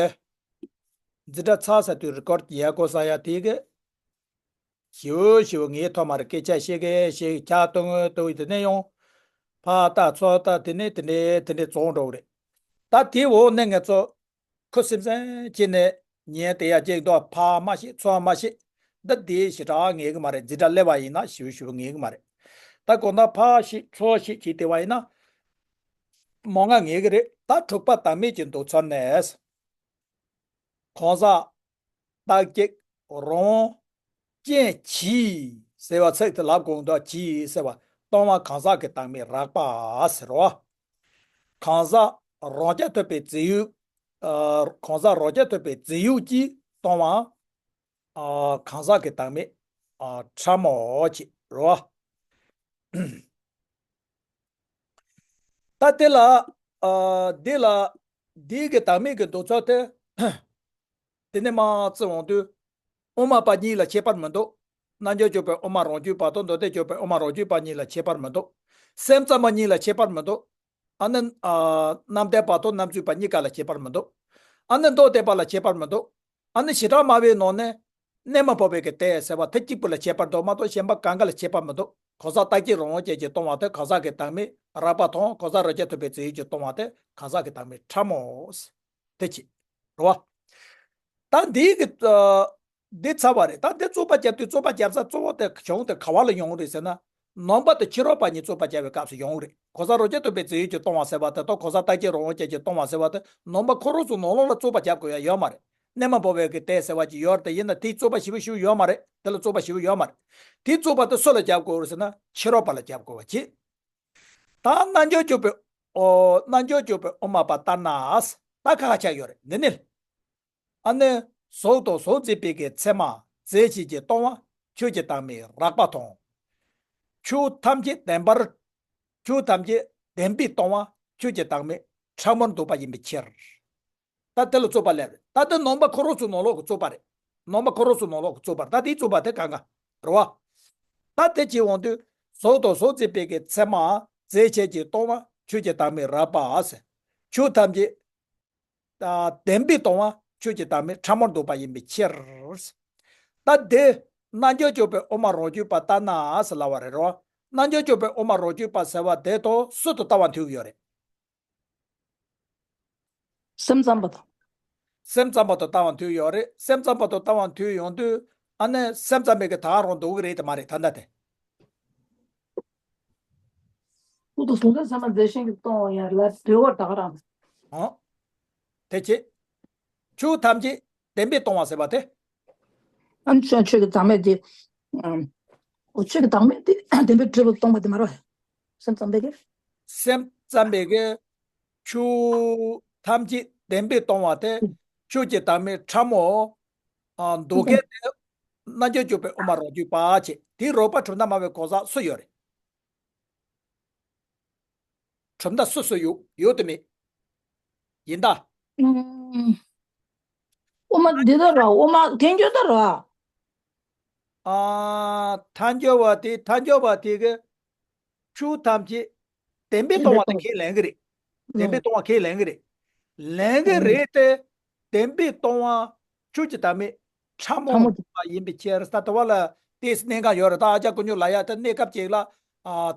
འཛིན་གྲྭ་ཚར་ཚར་དུས་རི་ཀོར་ཡག་པོ་ཟ་ཡ་དེ་གི། ཞིའུ་ཞིའུ་ངའི་ཐོག་མར་སྐད་ཆ་བཤད་གི་བཤད་གི་ཁྱག་གཏོང་གི་གཏོང་གི་དེ་ནས་ཡང་། ཕར་ལྟ་ཚུར་ལྟ་དེ་ནས་དེ་འདྲས་དེ་འདྲས་རྫོགས་འགྲོ་གི་རེད། ད་དེའི་འོག་ནས་ང་ཚོ་ཁུ་སིམ་སིམ་བྱས་ནས་ཉན་བསྡད་ཡ་ཅིག་འདུག་ཕར་མ་ཤེས་ཚུར་མ་ཤེས། འདི་དེ་ཞེ་དྲག་ངེས་ཀྱི་མ་རེད། འཛིན་གྲྭ་སླེབས་པ་ཡིན་ན་ཞེ་པོ་ཞེ་པོ་ངེས་ཀྱི་མ་རེད། ད་གོ་ན་ཕར་ཤེས་ཚུར་ཤེས་བྱས་བསྡད་པ་ཡིན་ན་མང་ང་ངེས་ཀྱི་རེད། ད་དྲུག་པ་བདག་མེད་ཀྱི་འདུག་ཚོད་ནས། གང་ཟག་རྟག་གཅིག་རང་དབང་ཅན་གྱིས་ཟེར་བ་ཚིག་དེ་ལབ་དགོས་འདུག་གྱིས་ཟེར་བ་སྟོང་པ་གང་ཟག་གི་བདག་མེད་རགས་པ་ཟེར་བ། གང་ཟག་རང་རྐྱ་ཐུབ་པའི་རྫས་ཡོད། ཨ། གང་ཟག་རང་རྐྱ་ཐུབ་པའི་རྫས་ཡོད་ཀྱིས་སྟོང་པ། ཨ། གང་ཟག་གི་བདག་མེད། ཨ། ཕྲ་མོ་ཅིག་རེད་བ། ད་དེ་ལ། ཨ། འདི་ལ། འདི་གི་བདག་མེད་ཀྱི་འདུག་ཚོད་དེ། དེ་ནས་མར་བརྩི་འོང་དུས། དབུ་མ་པ་གཉིས་ལ་ཁྱད་པར་མི་འདུག་རྣལ་འབྱོར་སྤྱོད་པའི་དབུ་མ་རང་རྒྱུད་པ་དང་མདོ་སྡེ་སྤྱོད་པའི་དབུ་མ་རང་རྒྱུད་པ་གཉིས་ལ་ཁྱད་པར་མི་འདུག་སེམས་ཙམ་པ་གཉིས་ལ་ཁྱད་པར་མི་འདུག་ཨ་ནི། ཨ། རྣམ་བདེན་པ་དང་རྣམ་རྫུན་པ་གཉིས་ཀ་ལ་ཁྱད་པར་མི་འདུག་ཨ་ནི་མདོ་སྡེ་པ་ལ་ཁྱད་པར་མི་འདུག་ཨ་ནི་བྱེ་བྲག་སྨྲ་བའི་ནང་ནས། གནས་མ་བབ་པའི་གི་དེ་ཟེར་བ་དེ་གཅིག་པུ་ལ་ཁྱད་པར་འདུག་མ་གཏོགས་གཞན་པ་གང་ག་ལ་ཁྱད་པར་མི་འདུག་གང་ཟག་རྟག་གཅིག་རང་དབང་ཅན་གྱིས་སྟོང་པ་དེ་གང་ཟག་གི་བདག་མེད་རགས་པ་དང་། གང་ཟག་རང་རྐྱ་ཐུབ་པའི་རྫས་ཡོད་ཀྱིས་སྟོང་པ་དེ་གང་ཟག་གི་བདག་མེད་ཕྲ་མོ། དེ་གཅིག་རེད་བ། ད་འདི་གི། ཨ། འདི་ཚར་བ་རེད། ད་འདི་རྩོད་པ་རྒྱབ་དུས་རྩོད་པ་རྒྱབ་ས་གཙོ་བོ་དེ་གཞུང་དེ་ག་བ་ལ་ཡོང་གི་རེད་ཟེར་ན། ནང་པ་དང་ཕྱི་རོལ་པ་གཉིས་རྩོད་པ་རྒྱབ་པའི་སྐབས་སུ་ཡོང་གི་རེད། གང་ཟག་རང་རྐྱ་ཐུབ་པའི་རྫས་ཡོད་ཀྱིས་སྟོང་པ་ཟེར་བ་དེ་དང་། གང་ཟག་རྟག་གཅིག་རང་དབང་ཅན་གྱིས་སྟོང་པ་ཟེར་བ་དེ་ནང་པ་ཁོ་རང་ཚོ་ནང་ལོགས་ལ་རྩོད་པ་རྒྱབ་དགོས་ཡ་ཡོད་མ་རེད། གནས་མ་བབ་པའི་གི་དེ་ཟེར་བ་ཅིག་ཡོད་རེད། དེ་ཡིན་ན་དེའི་རྩོད་པ་ཞེ་པོ་ཞེ་པོ་ཡོད་མ་རེད། དེ་ལ་རྩོད་པ་ཞེ་པོ་ཡོད་མ་རེད། དེའི་རྩོད་པ་དེ་སུ་ལ་རྒྱབ་དགོས་རེད་ཟེར་ན་ཕྱི་རོལ་པ་ལ་རྒྱབ་དགོས་པ་བྱེད། ད་རྣལ་འབྱོར་སྤྱོད་པའི། ཨོ། རྣལ་འབྱོར་སྤྱོད་པའི་དབུ་མ་པ་ལྟར་ན། ད་ཁ་ཁ་ཆགས་ཡོད་རེད། འདི་ནི། ཨ་ནི། གཟུགས་དང་གཟུགས་འཛིན་པའི་གི་མཚན་མ་རྫས་གཞན་གྱིས་སྟོང་པ་ཆོས་ཀྱི་བདག་མེད་རགས་པ་དང་། ཆོས་ཐམས་ཅད་བདེན་པར། ཆོས་ཐམས་ཅད་བདེན་པས་སྟོང་པ་ཆོས་ཀྱི་བདག་མེད་ཕྲ་མོར་འདོད་པ་ཡིན་པའི་ཕྱིར། ད་དེ་ལ་རྩོད་པ་སླེབས་རེད། ད་དེ་ནང་པ་ཁོ་རང་ཚོའི་ནང་ལོགས་ཀྱི་རྩོད་པ་རེད། ནང་པ་ཁོ་རང་ཚོའི་ནང་ལོགས་ཀྱི་རྩོད་པ་རེད། ད་དེའི་རྩོད་པ་དེ་གང་ག་རེད་བ། ད་དེ་བྱེད་འོང་དུས། གཟུགས་དང་གཟུགས་འཛིན་པའི་གི་མཚན་མ་རྫས་གཞན་གྱིས་སྟོང་པ་ཆོས་ཀྱི་བདག་མེད་རགས་པ་ཟེར། ཆོས་ཐམས་ཅད་བདེན་པས་སྟོང་པ་ཆོས་ཀྱི་བདག་མེད་ཕྲ་མོར་འདོད་པ་ཡིན་པའི་ཕྱིར། ད་དེ་རྣལ་འབྱོར་སྤྱོད་པའི་དབུ་མ་རང་རྒྱུད་པ་ལྟར་ན་ཟེར་ལབ་པ་རེད་རོ། རྣལ་འབྱོར་སྤྱོད་པའི་དབུ་མ་རང་རྒྱུད་པ་ཟེར་བ་དེ་དང་སུ་དང་ལྟ་བ་མཐུན་གྱི་ཡོད་རེད། སེམས་ཙམ་པ་དང་། སེམས་ཙམ་པ་དང་ལྟ་བ་མཐུན་ཡོད་རེད། སེམས་ཙམ་པ་དང་ལྟ་བ་མཐུན་ཡོང་དུས། ཨ་ནི་སེམས་ཙམ་པའི་གི་ད་རང་འདུག་གི་རེད་དེ་མ་རེད་ད་ལྟ་དེ། ཁོ་ཚོ་གཟུགས་འཛིན་ཚད་མ་རྫས་གཞན་གྱིས་སྟོང་པ་ཡིན་ལབ་འདོད་པ་ད་ག་རང་། ཨོ། དེ་ཅི། ཆོས་ཐམས་ཅད་བདེན་པས་སྟོང་པ་ཟེར་བ་དེ། ཨ་ནི་ཆོས་ཆོས་ཀྱི་བདག་མེད་དེ། ཨམ། འོ་ཆོས་ཀྱི་བདག་མེད་དེ་བདེན་པས་གྲུབ་པས་སྟོང་པ་དེ་མ་རེད། སེམས་ཙམ་པའི་གི། སེམས་ཙམ་པའི་གི། ཆོས་ཐམས་ཅད་བདེན་པས་སྟོང་པ་དེ། ཆོས་ཀྱི་བདག་མེད་ཕྲ་མོ། ཨ། འདོད་མཁན་དེ། རྣལ་འབྱོར་སྤྱོད་པའི་དབུ་མ་རང་རྒྱུད་པ་བྱས། དེའི་རོགས་པ་གྲུབ་མཐའ་སྨྲ་བའི་གང་ཟག་སུ་ཡོད་རེད། གྲུབ་མཐའ་སུ་སུ་ཡོད། ཡོད་དེ་མེད། ཡིན་ད། ཨུམ། དབུ་མ་འདི་ལྟར་རོ། དབུ་མ་ཐལ་འགྱུར་ལྟར་རོ། ཨ། ཐལ་འགྱུར་བ་དེ། ཐལ་འགྱུར་བ་དེ་གི། ཆོས་ཐམས་ཅད་བདེན་པས་སྟོང་པ་དེ་ཁས་ལེན་གི་རེད། བདེན་པས་སྟོང་པ་ཁས་ལེན་གི་རེད། ལེན་གི་རེད་དེ། བདེན་པས་སྟོང་པ་ཆོས་ཀྱི་བདག་མེད་ཕྲ་མོ་ཡིན་པའི་ཕྱིར། ད་ལྟ་བ་ལ་ཏོག་ཙམ་གནད་འགག་ཡོད་རེད། ད་ཨ་ཅག་ཀུན་འབྱུང་ལབ་ཡ་དེ་གནས་སྐབས་ཅིག་ལ། ཨ།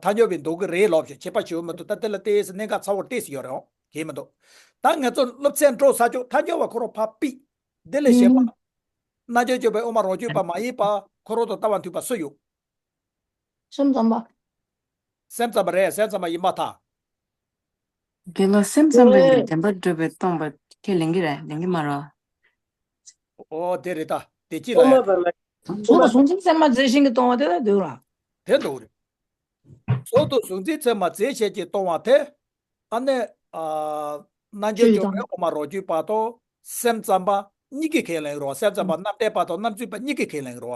ཐལ་འགྱུར་བའི་འདུག་གི་རེད་ལབ་བྱས་བྱེད་པ་ཞིག་མི་འདུག་ད་དེ་ལ་ཏོག་ཙམ་གནད་འགག་ཚ་བོ་ཏོག་ཙམ་ཡོད་རེད། འོང་གི་མི་འདུག་ད་ང་ཚོ་སློབ་ཚན་འགྲོ་ས་ཆོག་ཐལ་འགྱུར་བ་ཁོ་རང་ཕར་ཕུད། འདི་ལས་གཞན་པ། རྣལ་འབྱོར་སྤྱོད་པའི་དབུ་མ་རང་རྒྱུད་པ་མ་ཡིན་པ་ཁོ་རང་དང་ལྟ་བ་མཐུན་པ་སུ་ཡོད། སེམས་ཙམ་པ། སེམས་ཙམ་པ་རེད། སེམས་ཙམ་པ་ཡིན་པར་ཐལ། དགེ་ལ་སེམས་ཙམ་པའི་གི་བདེན་པར་གྲུབ་པས་སྟོང་པ་ཁས་ལེན་གྱི་རེད། ལེན་གྱི་མ་རེད། ཨོ་དེ་རེད་ད། དེ་ཅི་ལ་ཡ། གཟུགས་དང་གཟུགས་འཛིན་ཚད་མ་རྫས་གཞན་གྱིས་སྟོང་པ་དེ་ལ་འདོད་ར། དེ་འདུག་རེད། གཟུགས་དང་གཟུགས་འཛིན་ཚད་མ་རྫས་གཞན་གྱིས་སྟོང་པ་དེ། ཨ་ནི། ཨ། རྣལ་འབྱོར་སྤྱོད་པའི་དབུ་མ་རང་རྒྱུད་པ་དང་སེམས་ཙམ་པ་གཉིས་ཀྱིས་ཁས་ལེན་རོ། སེམས་ཙམ་པ་རྣམ་བདེན་པ་དང་རྣམ་རྫུན་པ་གཉིས་ཀྱིས་ཁས་ལེན་རོ།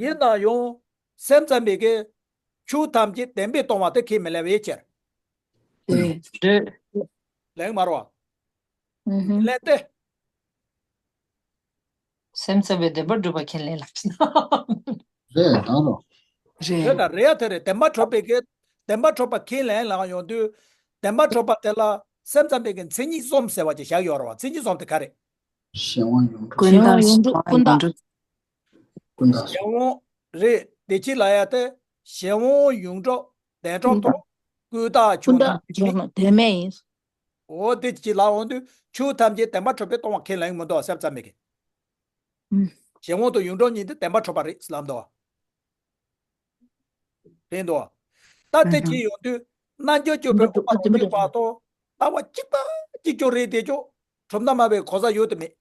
ཡིན་ན་ཡང་། སེམས་ཙམ་པའི་གི། ཆོས་ཐམས་ཅད་བདེན་པས་སྟོང་པ་དེ་ཁས་མི་ལེན་པའི་ཕྱིར། རེད། ལེན་མ་རོ། ལེན་ཏེ། སེམས་ཙམ་པའི་བདེན་པར་གྲུབ་པ་ཁས་ལེན་ལ། རེད་ད་རོ། རེད། དེ་ལ་རེད་ཡ་དེ་རེད། བདེན་པར་གྲུབ་པའི་གི། བདེན་པར་གྲུབ་པ་ཁས་ལེན་ལ་ཡོང་དུས། བདེན་པར་གྲུབ་པ་དེ་ལ་སེམས་ཙམ་པའི་གི་མཚན་ཉིད་གསུམ་ཟེར་བ་ཅིག་བཞག་ཡོད་རེད་བ། མཚན་ཉིད་གསུམ་དེ་ག་རེད། གཞན་དབང་ཡོངས་གྲུབ། ཀུན་བཏགས། གཞན་དབང་ཡོངས་གྲུབ་ཀུན་བཏགས། ཀུན་བཏགས། གཞན་དབང་རེད། དེ་ཅི་ལ་ཡ་དེ། གཞན་དབང་ཡོངས་གྲུབ་བདེན་གྲུབ་ཐོབ། ཀུན་བཏགས་ཆོས་ཉིད་དོན་མེད་ཡིན། འོ་དེ་ཅིག་ལབ་འོང་དུས་ཆོས་ཐམས་ཅད་བདེན་པར་གྲུབ་པས་སྟོང་པ་ཁས་ལེན་མི་འདུག་སེམས་ཙམ་མི་གི། གཞན་དབང་དུ་ཡོངས་གྲུབ་གཉིས་དེ་བདེན་པར་གྲུབ་པ་རེད་ལབ་འདུག་རེད་འདུག་ད་དེ་བྱས་ཡོང་དུས་རྣལ་འབྱོར་སྤྱོད་པའི་དབུ་མ་རང་རྒྱུད་པ་དང་ལྟ་བ་གཅིག་པ་གཅིག་རྐྱང་རེད་དེ་ཅོ། གྲུབ་མཐའ་སྨྲ་བའི་གོ་ས་ཡོད་དམ་མེད།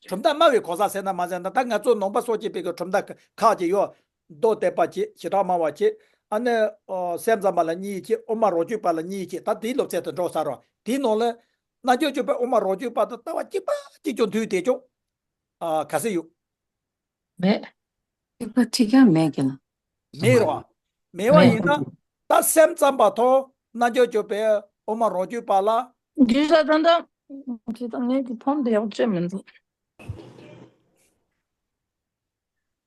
གྲུབ་མཐའ་སྨྲ་བའི་གོ་ས་ཟེར་ན་མ་ཟེར་ན་ད་ང་ཚོ་ནང་པ་སོགས་ཀྱི་པའི་གི་གྲུབ་མཐའ་ཁག་ཅིག་ཡོད། མདོ་སྡེ་པ་ཅིག་བྱེ་བྲག་སྨྲ་བ་ཅིག་ཨ་ནི་སེམས་ཙམ་པ་ལ་གཉིས་ཅིག་དབུ་མ་རང་རྒྱུད་པ་ལ་གཉིས་ཅིག་ད་དེའི་སློབ་ཚན་དུ་འགྲོ་ས་རོ། དེའི་ནང་ལ་རྣལ་འབྱོར་སྤྱོད་པའི་དབུ་མ་རང་རྒྱུད་པ་དང་ལྟ་བ་གཅིག་པ་གཅིག་ཀྱང་མཐུན་དེ་ཅོ། ག་ཚོད་ཡོད། མེད། ཐིག་པ་ཐིག་ཀ་མེད་ཀྱང་། མེད་རོ། མེད་པ་ཡིན་ན་ད་སེམས་ཙམ་པ་ཐོག་རྣལ་འབྱོར་སྤྱོད་པའི་དབུ་མ་རང་རྒྱུད་པ་ལ། འདི་ས་ད་ད་ཁྱེད་ད་ངས་ཀྱི་ཕོན་དེ་ཡག་ཅེས་མི་འདུག་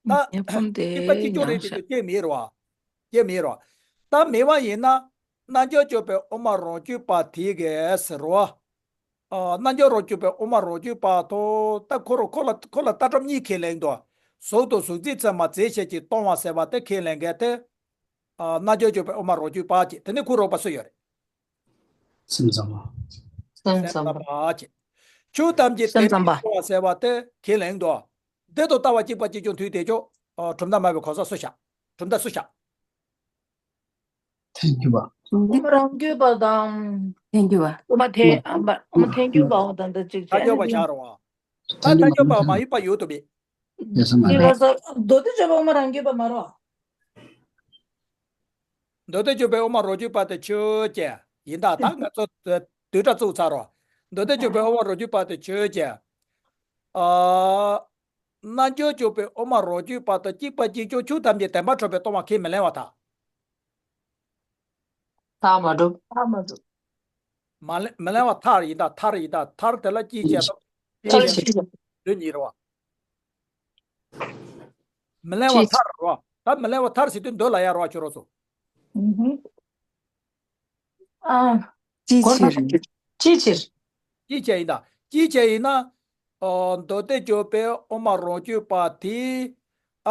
ད་ངས་ཕོན་དེ་གཅིག་པ་གཅིག་ཀྱང་རེད་ཡང་དེ་ཤ་ཚོ་སྐྱེ་མེད་རོ། སྐྱེ་མེད་རོ། ད་མེད་པ་ཡིན་ན་རྣལ་འབྱོར་སྤྱོད་པའི་དབུ་མ་རང་རྒྱུད་པ་དེ་གས་ཟེར་རོ། ཨ། རྣལ་འབྱོར་རང་རྒྱུད་པའི་དབུ་མ་རང་རྒྱུད་པ་ཐོག་ད་ཁོ་རང་ཁོ་ལ་ཁོ་ལ་ལྟ་གྲུབ་གཉིས་ཁས་ལེན་འདུག་གཟུགས་དང་གཟུགས་ཅན་ཚད་མ་རྫས་བྱས་ཀྱི་སྟོང་པ་ཟེར་བ་དེ་ཁས་ལེན་མཁན་དེ། ཨ། རྣལ་འབྱོར་སྤྱོད་པའི་དབུ་མ་རང་རྒྱུད་པ་ཅེས་དེ་ནི་ཁོ་རོགས་པ་སུ་ཡོད་རེད། སེམས་ཙམ་པ། སེམས་ཙམ་པ། པ་ཅེས། ཆོས་ཐམས་ཅད་བདེན་པར་གྲུབ་པ་ཟེར་བ་དེ་ཁས་ལེན་འདུག་དེ་དང་ལྟ་བ་གཅིག་པ་གཅིག་ཀྱང་མཐུན་དེ་ཅོ། ཨ། གྲུབ་མཐའ་སྨྲ་བའི་གོ་ས་སུ་བཞག་གྲུབ་མཐའ་སུ་བཞག་ཐལ་འགྱུར་བ། དབུ་མ་རང་རྒྱུད་པ་དང་། ཐལ་འགྱུར་བ། དབུ་མ་ཐལ་དབུ་མ་ཐལ་འགྱུར་བའོ་དང་འདི་གཅིག་བྱས། ཐལ་འགྱུར་བ་བཞག་རོགས། ད་ཐལ་འགྱུར་བ་མ་ཡིན་པ་ཡོད་དོ་མེད། ཡོད་ས་མ་ཅེས་རེད། པ་ས་མདོ་སྡེ་སྤྱོད་པ་དབུ་མ་རང་རྒྱུད་པ་མ་རོ། མདོ་སྡེ་སྤྱོད་པའི་དབུ་མ་རང་རྒྱུད་པ་དེ་ཆོས་ཅན། ཡིན་ད་ད་ང་ཚོ་བསྡུས་གྲྭ་བཙུགས་ཚར་རོ། མདོ་སྡེ་སྤྱོད་པའི་དབུ་མ་རང་རྒྱུད་པ་དེ་ཆོས་ཅན། ཨ། རྣལ་འབྱོར་སྤྱོད་པའི་དབུ་མ་རང་རྒྱུད་པ་དང་གཅིག་པ་གཅིག་ཀྱང་ཆོས་ཐམས་ཅད་བདེན་པར་གྲུབ་པས་སྟོང་པ་ཁས་མི་ལེན་པར་ཐལ། ཐལ་མ་གྲུབ། ཐལ་མ་གྲུབ། མ་ལེན་མི་ལེན་པར་ཐལ་ཡིན་ད་ཐལ་ཡིན་ད་ཐལ་དེ་ལ་ཅིའི་ཕྱིར་དང་། ཅིའི་ཐལ་ཕྱིར། ཕྱིར། འདོད་གཉིས་རེད་བ། མི་ལེན་པར་ཐལ་རེད་བ། ད་མི་ལེན་པར་ཐལ་ཟེར་དུས་འདོད་ལ་ཡ་རེད་བ་ཁྱོད་རང་ཚོ། ཨ། ཅིའི་ཕྱིར། ཅིའི་ཕྱིར། ཅིའི་ཕྱིར་ཡིན་ད། ཅིའི་ཕྱིར་ཡིན་ན། ཨོ། མདོ་སྡེ་སྤྱོད་པའི་དབུ་མ་རང་རྒྱུད་པ་དེས།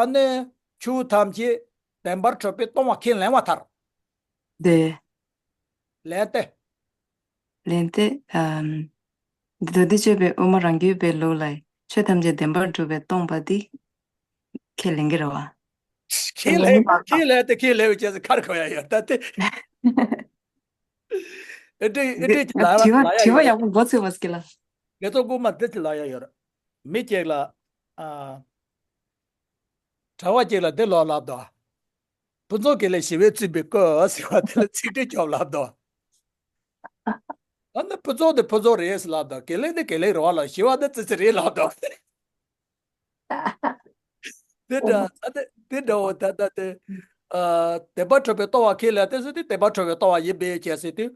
ཨ་ནི། ཆོས་ཐམས་ཅད་བདེན་པར་གྲུབ་པས་སྟོང་པ་ཁས་ལེན་པར་ཐལ། དེ། ལན་ཏེ། ལན་ཏེ། ཨམ། མདོ་སྡེ་སྤྱོད་པའི་དབུ་མ་རང་རྒྱུད་པའི་ལུགས་ལ་ཆོས་ཐམས་ཅད་བདེན་པར་གྲུབ་པས་སྟོང་པ་འདི་ཁས་ལེན་གྱི་རེད་བ། ཁས་ལེན་ཁས་ལེན་ཏེ་ཁས་ལེན་བྱས་ཁར་ཁོ་ཡ་ཡོད་ད་དེ། ཨེ་འདྲས་ཨེ་འདྲས་ཅིག་ལ་ཡ་ལ་ཡ་ཡོད། དྲི་བ་ཡག་པོ་མགོ་ཚོས་པ་སྐྱེ་ལ། ངེད་ཚོ་སྐུ་མ་འདི་ཅིག་ལ་ཡ་ཡོད། མི་གཅིག་ལ། ཨ། གྲྭ་བ་གཅིག་ལ་འདི་ལོ་ལབ་དོ། ཕུན་ཚོགས་དགེ་ལེགས་ཞི་བས་བརྩིགས་པའི་སྐུ་ཟེར་བ་དེ་ལ་ཚིག་འགྲེལ་རྒྱོབ་ལབ་དོ། ཨ་ནི་ཕུན་ཚོགས་དེ་ཕུན་ཚོགས་རེད་ལབ་དོ། དགེ་ལེགས་དེ་དགེ་ལེགས་རེད་བ་ལ་ཞི་བ་དེ་ཙི་ཙི་རེད་ལབ་དོ། དེ་འདྲ་ཨ་དེ་དེ་འདྲ་བོ་ད་ལྟ་དེ། ཨ། བདེན་པར་གྲུབ་པའི་ལྟ་བ་ཁས་ལེན་ཏེ་ཟེར་དུས་བདེན་པར་གྲུབ་པའི་ལྟ་བ་ཡིན་པས་ཁས་ཟེར་དུས།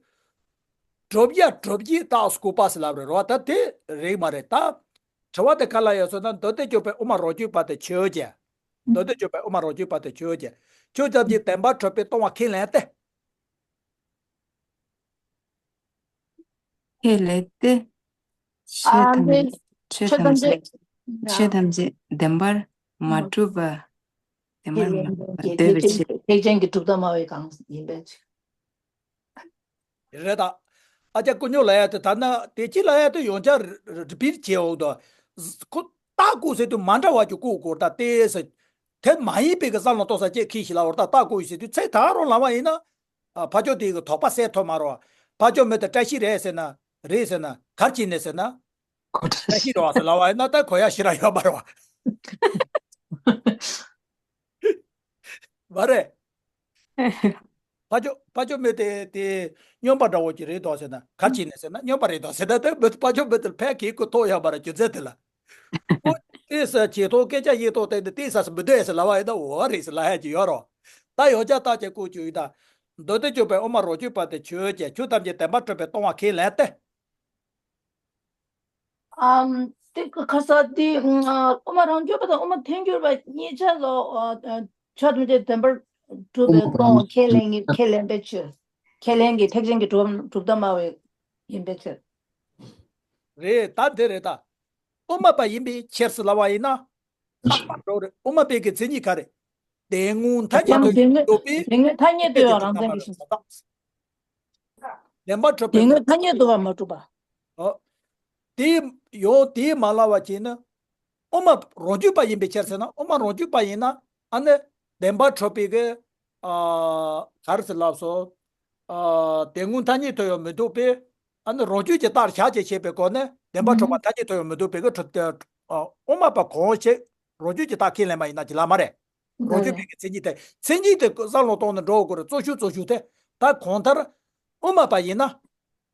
གྲུབ་ཡ་གྲུབ་ཀྱི་རྟགས་སུ་གོ་བ་ཟེར་ལབ་རེད་རོ། ད་དེ་རེད་མ་རེད་ད། དྲི་བ་དེ་ག་ལ་ཡོད་ཟེར་ན་མདོ་སྡེ་སྤྱོད་པའི་དབུ་མ་རང་རྒྱུད་པ་དེ་ཆོས་ཅན། མདོ་སྡེ་སྤྱོད་པའི་དབུ་མ་རང་རྒྱུད་པ་དེ་ཆོས་ཅན། ཆོས་ཅན་གྱི་བདེན་པར་གྲུབ་པའི་ལྟ་བ་ཁས་ལེན་ཏེ། ཁས་ལེན་ཏེ། ཆོས་ཨ་ཐམས་ནི་ཆོས་ཆོས་ཐམས་ཐམས་ཅད་ཅད་ཆོས་ཐམས་ཅད་བདེན་པར་མ་གྲུབ་པ། བདེན་པར་མ་གྲུབ་པ་འདོད་པའི་ཕྱིར། ཐེག་ཆེན་གྱི་གྲུབ་མཐའ་སྨྲ་བའི་གང་ཡིན་པའི་ཕྱིར། རེད་ད། ཨ་ཅག་ཀུན་སྨྱོ་ལ་ཡ་དེ་ད་ན་དེ་ཅི་ལ་ཡ་དེ་ཡོང་ཆ་རི་པིར་བྱེད་འོག་ཏུ། ཁོ་རྟགས་བཀོད་ཟེར་དུས་མ་འདྲ་བ་ཅིག་བཀོད་དགོས་ད་དེ་ཟེར། དེ་མ་ཡིན་པའི་གི་བསམ་བློ་གཏོང་ས་ཅེས་ཁྱི་ཞིག་ལ་འོར་ད་རྟགས་བཀོད་ཟེར་དུས་ཚེ་ད་རུང་ལ་བ་ཡིན་ན། ཨ། ཕ་ཆོས་དེ་གི་དོགས་པ་སེལ་ཐུབ་མ་རོ། ཕ་ཆོས་མི་དེ་བཀྲ་ཤིས་རེད་ཟེར་ན་རེད་ཟེར་ན་གར་ཕྱིན་ནས་ཟེར་ན། བཀྲ་ཤིས་རེད་བ་ཟེར་ལ་བ་ཡིན་ན་ད་གོ་ཡ་ཞིག་ར་ཡོད་མ་རེད་བ། མ་རེད། ཕ་ཆོས་ཕ་ཆོས་མི་དེ་དེ་སྨྱོན་པ་འདྲ་བོ་ཅིག་རེད་དོ་ཟེར་ན་གར་ཕྱིན་ནས་ཟེར་ན་སྨྱོན་པ་རེད་དོ་ཟེར་ན་དེ་མི་ཕ་ཆོས་མི་དེ་ལ་ཕན་གི་གོ་ཐོག་ཡོད་མ་རེད་རྒྱུ་མཚན་དེ་ལ། ཨོ། ཏེ་ས་ཆེ་ཐོག་སྐད་ཆ་ཡེ་ཐོག་སྟེང་དུ་ཏེ་ས་སུ་མི་སྡོད་ཟེར་ལ་བ་ཡིན་ན་འོ་རེད་ཟེར་ལ་ཡ་ཅིག་ཡོད་རོ། ད་ཡོ་ཅག་ཏག་ཅེ་ཀུ་ཅུ་ཡི་ད། མདོ་སྡེ་སྤྱོད་པའི་དབུ་མ་རང་རྒྱུད་པ་དེ་ཆོས་ཅན། ཆོས་ཐམས་ཅད་བདེན་པར་གྲུབ་པས་སྟོང་པ་ཁས་ལེན་ཏེ། ཨམ། ཏེ་ཁ་ས་ཏེ་དབུ་མ་རང་རྒྱུད་པ་དང་དབུ་མ་ཐལ་འགྱུར་བ་གཉིས་ཆ་ལོ། ཆོས་ཐམས་ཅད་བདེན་པར་གྲུབ་པས་སྟོང་པ་ཁས་ལེན་ཁས་ལེན་པའི་ཕྱིར། ཁས་ལེན་གྱི་ཐེག་ཆེན་གྱི་གྲུབ་གྲུབ་མཐའ་སྨྲ་བའི་ཡིན་པའི་ཕྱིར། རེད་ད་འདི་རེད་ད། དབུ་མ་པ་ཡིན་པའི་ཕྱིར་ཟེར་ལབ་པ་ཡིན་ན། རྟག་པར་འགྲོ་རེད། དབུ་མ་པའི་གི་མཚན་ཉིད་ག་རེ། དེ་སྔོན་མཐའ་གཉིས་དུ་ཡོད་པའི་དེ་སྔོན་མཐའ་གཉིས་དུ་ཡོད་རང་མཚན་གྱི་ཞིང་ས། བདེན་པར་གྲུབ་པའི། དེ་སྔོན་ཐ་སྙད་བསྡུ་བ་མ་གྲུབ་པ། ཨོ། དེ་ཡོང་དེ་མ་ལབ་པ་བྱས་ན། དབུ་མ་རང་རྒྱུད་པ་ཡིན་པའི་ཕྱིར་ཟེར་ན། དབུ་མ་རང་རྒྱུད་པ་ཡིན་ན། ཨ་ནི་བདེན་པར་གྲུབ་པའི་གི། ཨ། ག་རེ་ཟེར་ལབ་སོང་། ཨ། དེ་སྔོན་ཐ་སྙད་དུ་ཡང་མི་འདུག་པས། ཨ་ནི་རང་རྒྱུད་ཀྱི་རྟགས་བཞག་ཅེས་བྱས་པའི་སྒོ་ནས། བདེན་པར་གྲུབ་པ་ཐ་སྙད་དུ་ཡང་མི་འདུག་པའི་གི་གྲུབ་སྟེ། ཨ། དབུ་མ་པ་གང་ཞིག་རང་རྒྱུད་ཀྱི་རྟགས་ཁས་ལེན་པ་ཡིན་ན་ཅི་ལབ་མ་རེད། རང་རྒྱུད་པའི་གི་མཚན་ཉིད་དེ། མཚན་ཉིད་དེ་བསམ་བློ་གཏོང་ནས་འགྲོ་དགོས་རེད། གཙོ་ཤུགས་གཙོ་ཤུགས་དེ། ད་གང་ལྟར་དབུ་མ་པ་ཡིན་ན།